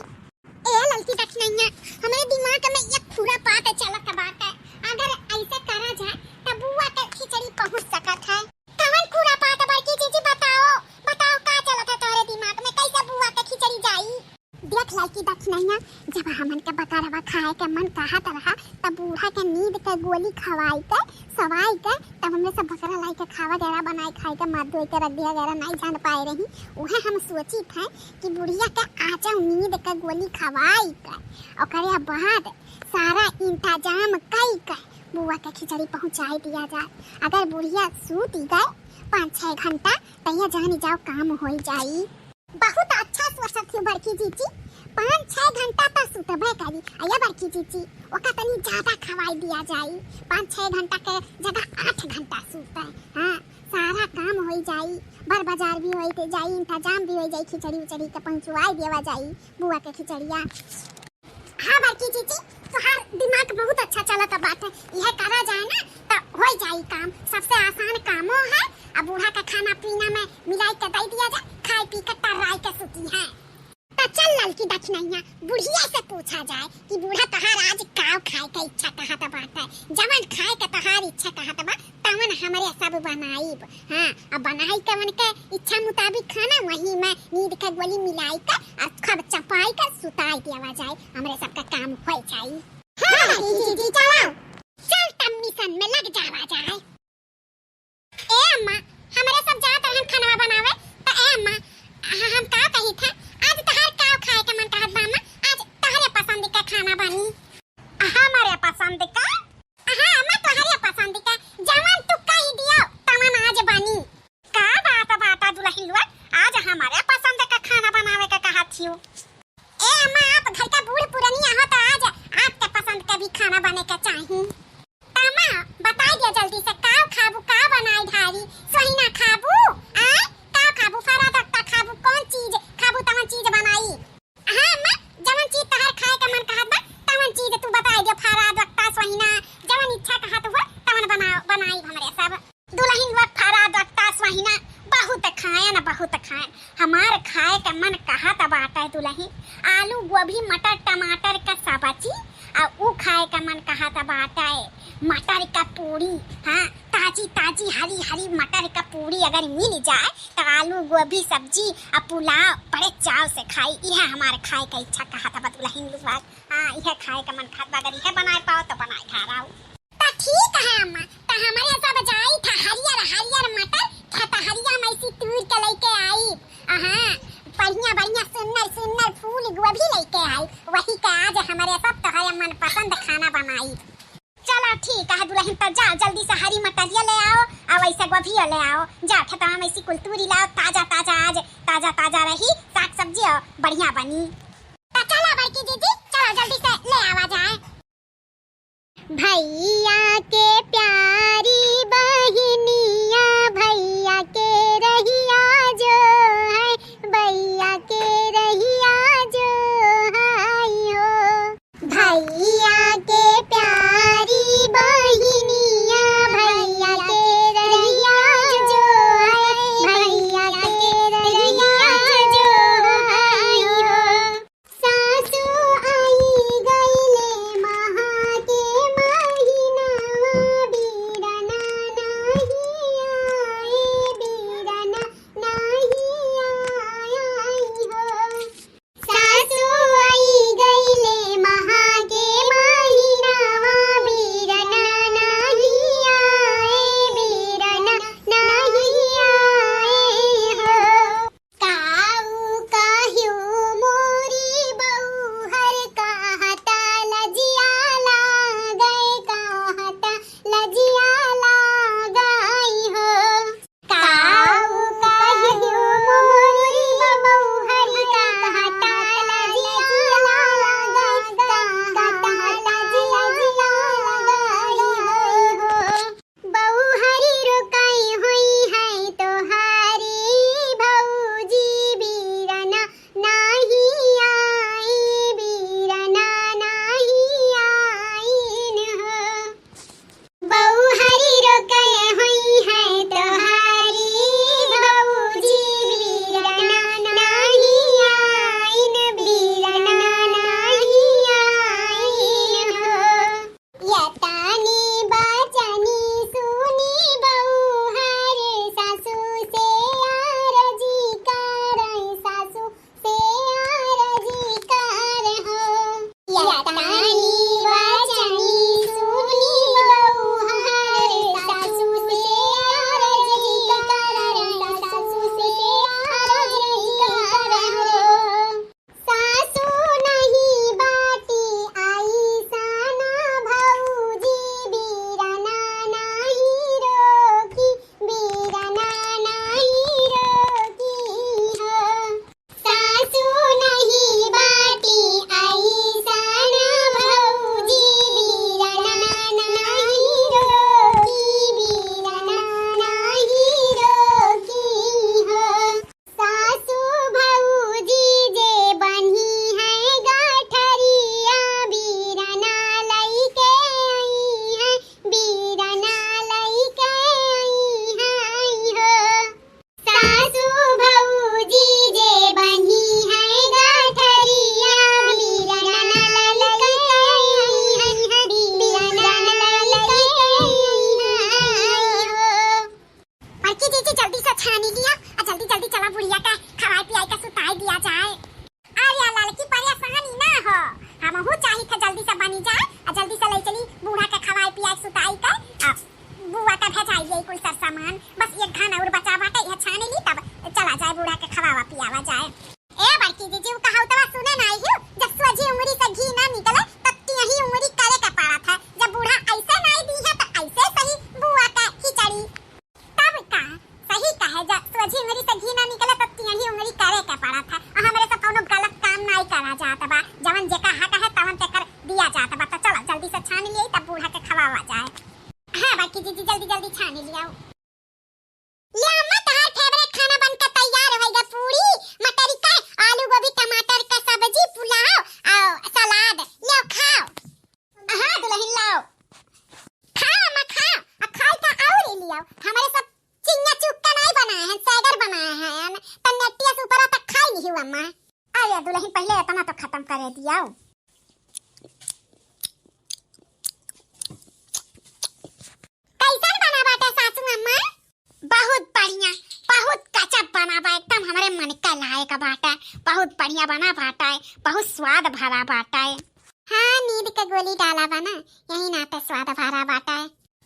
ए ललकी दखिनैया, हमरे दिमाग में एक खुरापात चलत बाटे। अगर ऐसे करा जाए त बुआ के खिचड़ी पहुँच सकत है। कवन खुरापात बड़की जीजी, बताओ, बताओ का चलत है तोहरे दिमाग में, कैसे बुआ के खिचड़ी जाई? देख ललकी दखिनैया, जब हमन के बकरवा खाए के मन कहत रहा, तब बूढ़ा के नींद के गोली खवाई के, सवाई के, तब हमरे सब बकरा लाई के खावा गैरा बनाए खाए के, मार धोए के रख दिया गैरा, नहीं जान पाए रही। उहे हम सोचित है कि बुढ़िया के आजौ नींद के गोली खवाई के, ओकरे बाद सारा इंतजाम कई के बुआ के खिचड़ी पहुँचाई दिया जाए। अगर बुढ़िया सूत गए पाँच छः घंटा, तैया जानी जाओ काम होई जाई। बहुत अच्छा सोचत हो बड़की जीजी, पाँच छः घंटा तो सुतबे करी। अइया बड़की जीजी, ओका तनी ज्यादा खवाई दिया जाई, पाँच छः घंटा के जगह आठ घंटा सुते। हाँ, सारा काम होई जाई, बर बाजार भी होई जाई, इंतजाम भी होई जाई, खिचड़ी उचड़ी के पहुँचवाई देवा जाई बुआ के खिचड़िया। हाँ बड़की जीजी, तोहार दिमाग बहुत अच्छा चलत बाटे। यह करा जाए ना त हो जाई काम, सबसे आसान कामो है। अब बूढ़ा का खाना पीना में मिलाई के दे दिया जाए, खाए पी के टर्राई के सूती है। त चल ललकी दखिनैया, बुढ़िया से पूछा जाए कि बूढ़ा तोहार आज काव खाए के इच्छा कहत बाटे, जवन खाए के तोहार इच्छा कहत बा तवन हमरे सब बनाइब। हाँ, अब बनाई के उनके इच्छा मुताबिक खाना, वही में नींद के गोली मिलाई के और खूब चपाई के सुताई देवा जाए, हमरे सबका काम हो जाई। हाँ, जीजी, चलो। चल, तब मिशन में लग जावा जाए। ए अम्मा, हमरे सब जात रहन खाना बनावे, त ए अम्मा, ह-, हम का कही था, आज तहार का खाए के मन कहत बा अम्मा, आज तहरे पसंद का खाना बनी। हमारे पसंद का? हाँ अम्मा, तोहरे पसंद का, जवन तू कही दियो, तवन आज बनी। का बात बाटा दुलहिन लोग, आज हमारे पसंद का खाना बनावे का कहा थियो। ए अम्मा, आप घर का बूढ़ पुरनिया हो तो आज आपके पसंद का भी खाना बने के चाही। त आ बच्ची, आ ऊ खाए का मन कहत बाटे, मटर का पूड़ी। हाँ, ताजी ताजी हरी हरी मटर का पूड़ी अगर मिल जाए, त आलू गोभी सब्जी आ पुलाव बड़े चाव से खाई। इहे हमार खाए का इच्छा कहत बा दुलहिन लोग। हाँ, इहे खाए का मन कहत बा, अगर इहे बनाए पाओ त बनाए घर आओ। त ठीक है अम्मा, त हमरे सब जाई था हरियर हरियर मटर खतहरिया में से तूर के लेके आई। अहाँ, बढ़िया बढ़िया सुन्नर सुन्नर फूल गोभी लेके आई, वही का आज हमरे सब तोहरे मनपसंद खाना बनाई। चलो ठीक है दुलहिन, त जाओ जल्दी से हरी मटरिया ले आओ, आ वैसे गोभियो ले आओ। जाओ खेतवा में से कुल तूरी लाओ, ताजा ताजा आज, ताजा ताजा रही साग सब्जी और बढ़िया बनी। त चलो बड़की दीदी, चलो जल्दी से ले आवा जाए। भैया के प्यारी बहिनिया, भैया के रहिया जो है, भैया के रहिया जो है हो। भैया के प्यारी बहिनिया, भैया के रहिया जो है, भैया के रहिया जो है हो। सासु आई गईले महा के महीनावा, बीरना नाही आए, बीरना नाही आए हो। सासु आई गईले महा के महीनावा, बीरना नाही आए, बीरना नाही आए हो। काऊ कहियो मोरी बउहर, कहता लजिया लागे, कहता लजिया लागे हो। काऊ कहियो मोरी बउहर, कहता लजिया लागे, कहता लजिया लागे हो। बउहरी रोकाई हुई है तोहारी भौजी, बीरना नाही आई, बीरना नाही आइन हो। बउहरी रोकाई हुई है तोहारी भौजी, बीरना नाही आइन, बीरना नाही आइन हो। यतनी बचनी सुनी बउहर, सासु से आरजी करैं, सासु से आरजी करैं हो। यतनी बचनी सुनी बउहर, सासु से आरजी करैं, सासु से आरजी करैं हो। सासु नहीं बाटी अइसना भौजी, बीरना नहीं रोकी, बीरना नहीं रोकी हो। सासु नहीं बाटी अइसना भौजी, बीरना नहीं रोकी, बीरना नहीं रोकी हो। सासु भौजी जे बन्ही है गठरिया, बीरना लइके आई है, बीरना लइके आई है हो। सासु भौजी जे बन्ही है गठरिया, बीरना लइके आई है, बीरना लइके आई है हो। बड़की जीजी जल्दी से छानी लिया, आ जल्दी जल्दी चला बुढ़िया के खवाई पियाई के सुताई दिया जाए। अरे ललकी परेशानी ना हो, हमहू चाही था जल्दी से बनी जाए, आ जल्दी से ले चली बूढ़ा के खवाई पियाई सुताई के, आ बुआ के भेजाई ये कुल सर सामान। बस एक घान और बचा बाटे, यह छानी ली तब चला जाए बूढ़ा के खवावा पियावा जाए। ए बड़की जीजी, उ कहाउतवा सुने नाई हिउ, जब सोझी उंगरी से घी ना निकले, तब तियही उंगरी करे के पड़त है। जब बूढ़ा ऐसे नाई दी है, तो ऐसे सही बुआ के खिचड़ी। तब का? सही कहे, जब सोझी उंगरी से घी ना निकले, तो तियही उंगरी करे के पड़त है। और हमरे से कौनो गलत काम नाई करा जात बा। जवन जेका हक है, तवन तेकर दिया जात बा। तो चलो, जल्दी से छान लिए, तब बूढ़ा के खवावा जाए। हाँ, बड़की जीजी, जल्दी, जल्दी छान लियाओ। ले अम्मा, तहार favourite खाना बन के तैयार होइ गए, पूरी, मटर का, आलू गोभी टमाटर का सब्जी, पुलाव और सलाद। ले खाओ। हाँ दुलहिन, लाओ। खाओ अम्मा, खाओ। आ खाई का और ही लियाओ। हमरे सब चिंगा चुक्का नहीं बनाए हैं, सैगर बनाए हैं। तन्ने टिया से ऊपर तक खाई नहीं हुआ अम्मा। अरे दुलहिन, पहले इतना तो खत्म करे दियाओ। बढ़िया बना बाटै, बहुत स्वाद भरा बाटै। हाँ, नींद के गोली डाला बा ना, यही नाते स्वाद भरा बाटै।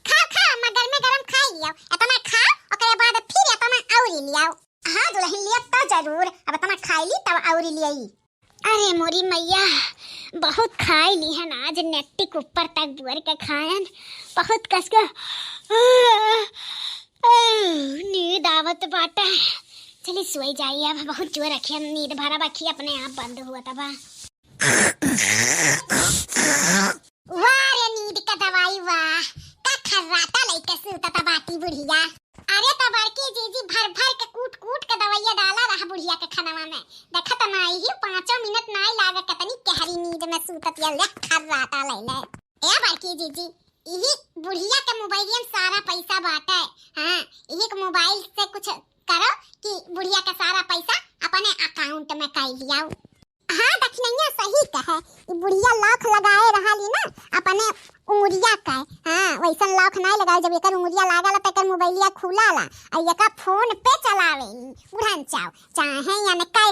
खाओ, खाओ, अम्मा गरमे गरम खाई लियो। एतना खाओ, ओकरे बाद फिर एतना औरी लियाओ। हाँ दुलहिन, लियब त जरूर, अब एतना खाई ली तब औरी लियाई। अरे मोरी मैया, बहुत खाई लिहन आज, नेट्टी के ऊपर तक बुअर के खायन, बहुत कस के, आह, आह, नींद आवत बाटे। चली सोई जाई अब, बहुत जोर अखियन नींद भरा बा, अखिया अपने आप बंद हुआ तबा। वाह रे नींद का दवाई वाह, का खर्राटा लइके सूतत बाटी बुढ़िया। अरे त बड़की जीजी भर भर के कूट कूट के दवाइया डाला रहा बुढ़िया के खनवा में। देखत नाई ही पाँचों मिनट नाई लागे, कितनी गहरी नींद में सूतत या ले खर्राटा लइले। ए बड़की जीजी, इही बुढ़िया के मोबाइलिया में सारा पैसा बाटे। हाँ, इही के मोबाइल से कुछ करो कि बुढ़िया के सारा पैसा अपने अकाउंट में कई लियाओ। हाँ, दखिनैया सही कहे। ई बुढ़िया लॉक लगाए रहली ना अपने उंगरिया का। हाँ, वैसन लॉक नाई लगाए, जब एकर उंगरिया लागला त एकर मोबाइलिया खुलाला, आ एकर फोन पे चलावे ई बुढ़न चाव। चाहे यानी का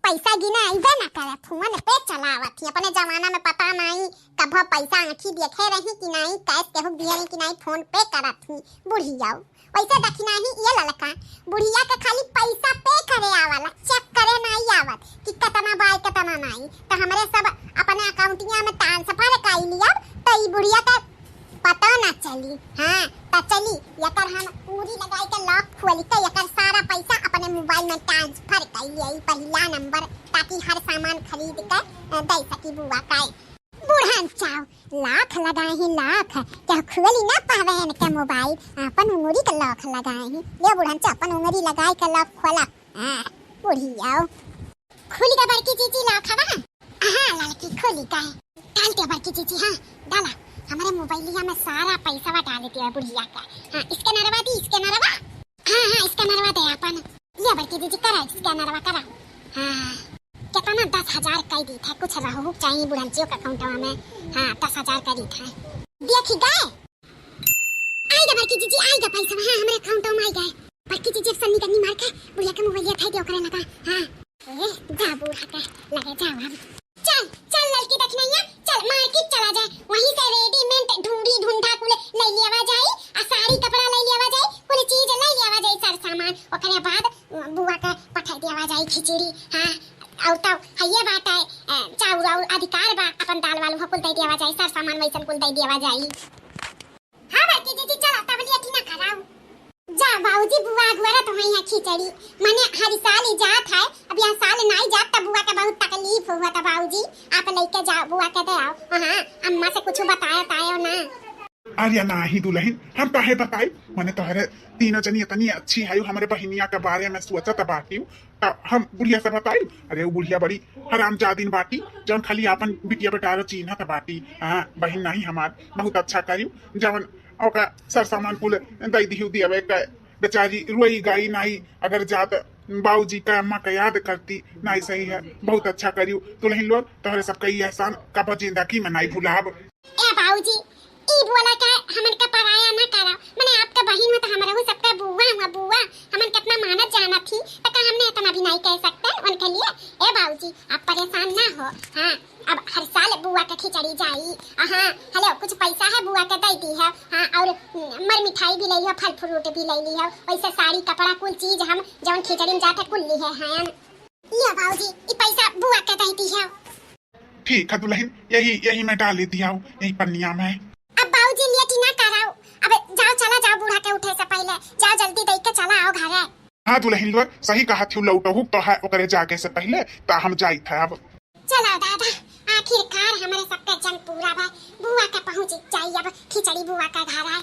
पैसा गिने अइबे ना करे, फोन पे चलावत ही। अपने जमाना में पता नाई कब पैसा आँखी देखे रही कि नाई, कैश केहू दिहे रही कि नाई, फोन पे करत ही बुढ़िया। वैसे दखिनाही ये ललका, बुढ़िया के खाली पैसा पे करे आवला, चेक करे नाई आवत कि कितना बाय कितना नाई। त हमरे सब अपने अकाउंटिया में ट्रांसफर कई लिया, त ई बुढ़िया के पता ना चली। हाँ, त चली एकर हम पूरी लगाई के लॉक खोल के एकर सारा पैसा अपने मोबाइल में ट्रांसफर कई लिया, ई पहिला नंबर, ताकि हर सामान खरीद के, अ, दे सकी बुआ का। बुढ़न चाव, लाख लगाए ही लाख, क्या खुली ना पावे इनके मोबाइल, अपन उंगली के लाख लगाए ही। ले बुढ़न चाव, अपन उंगली लगाए के लाख खोला। हाँ, बुढ़िया। खुली का बड़की जीजी लाख हवा? हाँ, लड़की खुली का है। डाल दे बड़की जीजी, हाँ, डाला। हमारे मोबाइलिया में सारा पैसा डाल दिया बुढ़िया का। हाँ, स्कैनरवा दी, स्कैनरवा। हाँ, हाँ, स्कैनरवा दे अपन। ये बड़की जीजी करा, स्कैनरवा करा। हाँ, कितना दस हजार कई दी था, कुछ रहू चाहिए बुढ़ंचियों का अकाउंटवा में। हाँ, दस हजार कई दी था। देखी गए? आई गा बड़की जीजी, आई गा पैसा, हाँ, हमरे अकाउंटवा में आई गए। बड़की जीजी अब सन्नी गन्नी मार के बुढ़िया के मोबाइलिया थाई दे ओकरे लगा। हाँ। ए, जा बूढ़ा के लगे जाओ हम। चल, चल ललकी दखिनैया, चल मार्केट चला जाए, वहीं से रेडीमेड ढूंढी ढूंढा कुल ले लियावा जाई, आ साड़ी कपड़ा ले लियावा जाई, कुल चीज ले लियावा जाई, सर सामान। ओकरे बाद बुआ के पठाई दियावा जाई खिचड़ी। हाँ, और तो हइये बात है, अ, चाउर और अधिकार बा, अपन दाल वाल वहाँ कुल दे दियावा जाई, सर सामान वैसन कुल दे दियावा जाई। हाँ बड़की जीजी, चला तब लेट ना कराऊ। जा बाबूजी, बुआ अगुअरा तो है यहाँ खिचड़ी, माने हर साल ही जात है, अब यहाँ साल नाई जात, तब बुआ के बहुत तकलीफ हुआ था बाबूजी, आप लेके जाओ बुआ के दे आओ। हाँ, अम्मा से कुछ बताया तायो ना। अरे नाही दुलहिन, हम काहे बताई, माने तोहरे तीनों जनी इतनी अच्छी है, हमरे बहिनिया के बारे में सोचत बाटी, त हम बुढ़िया से बताई। अरे उ बुढ़िया बड़ी हरामजादिन बाटी, जौन खाली आपन बिटिया बेटारो चीन्हत बाटी। हाँ, बहिन नाही हमार, बहुत अच्छा करियो, जौन ओका सर सामान कुल दई दिहु दियावे के। बेचारी रोई गाई नाही, अगर जात बाबूजी का अम्मा का याद करती। नाही सही है, बहुत अच्छा करियो दुलहिन लोग, तोहरे सबका ई एहसान कबो जिंदगी में नाही भुलाब। ए बाबूजी, ई बोला के हमन के पराया ना करा, मने आपका बहिन हो त हमरहू सबका बुआ हुआ बुआ, हमन कितना मानत जानत ही, त का हमने इतना भी नाही कह सकते उनके लिए। ए बाबूजी, आप परेशान ना हो। हाँ, अब हर साल बुआ के खिचड़ी जाई। आ हाँ, हेलो, कुछ पैसा है बुआ के दे दी है। हाँ, और मर मिठाई भी ले लियो, फल फ्रूट भी ले लियो, वैसे साड़ी कपड़ा कुल चीज हम जौन खिचड़ी में जाते कुल ली है। हाँ, लियो बाबूजी, ई पैसा बुआ के दे दी है। ठीक है दुलहिन, यही, यही में डाल दियाओ, यही पन्निया में। अब बाबूजी लेट ही ना कराओ, अब जाओ, चला जाओ, बूढ़ा के उठे से पहले जाओ, जल्दी दे के चला आओ घरे। हाँ दुलहिन लोग, सही कहा थी, लौटहू तो है, ओकरे जागे से पहले त हम जाई थे अब। चला दादा, आखिरकार हमरे सबके जंग पूरा भा, बुआ के पहुँच जाई अब खिचड़ी बुआ के घर आए।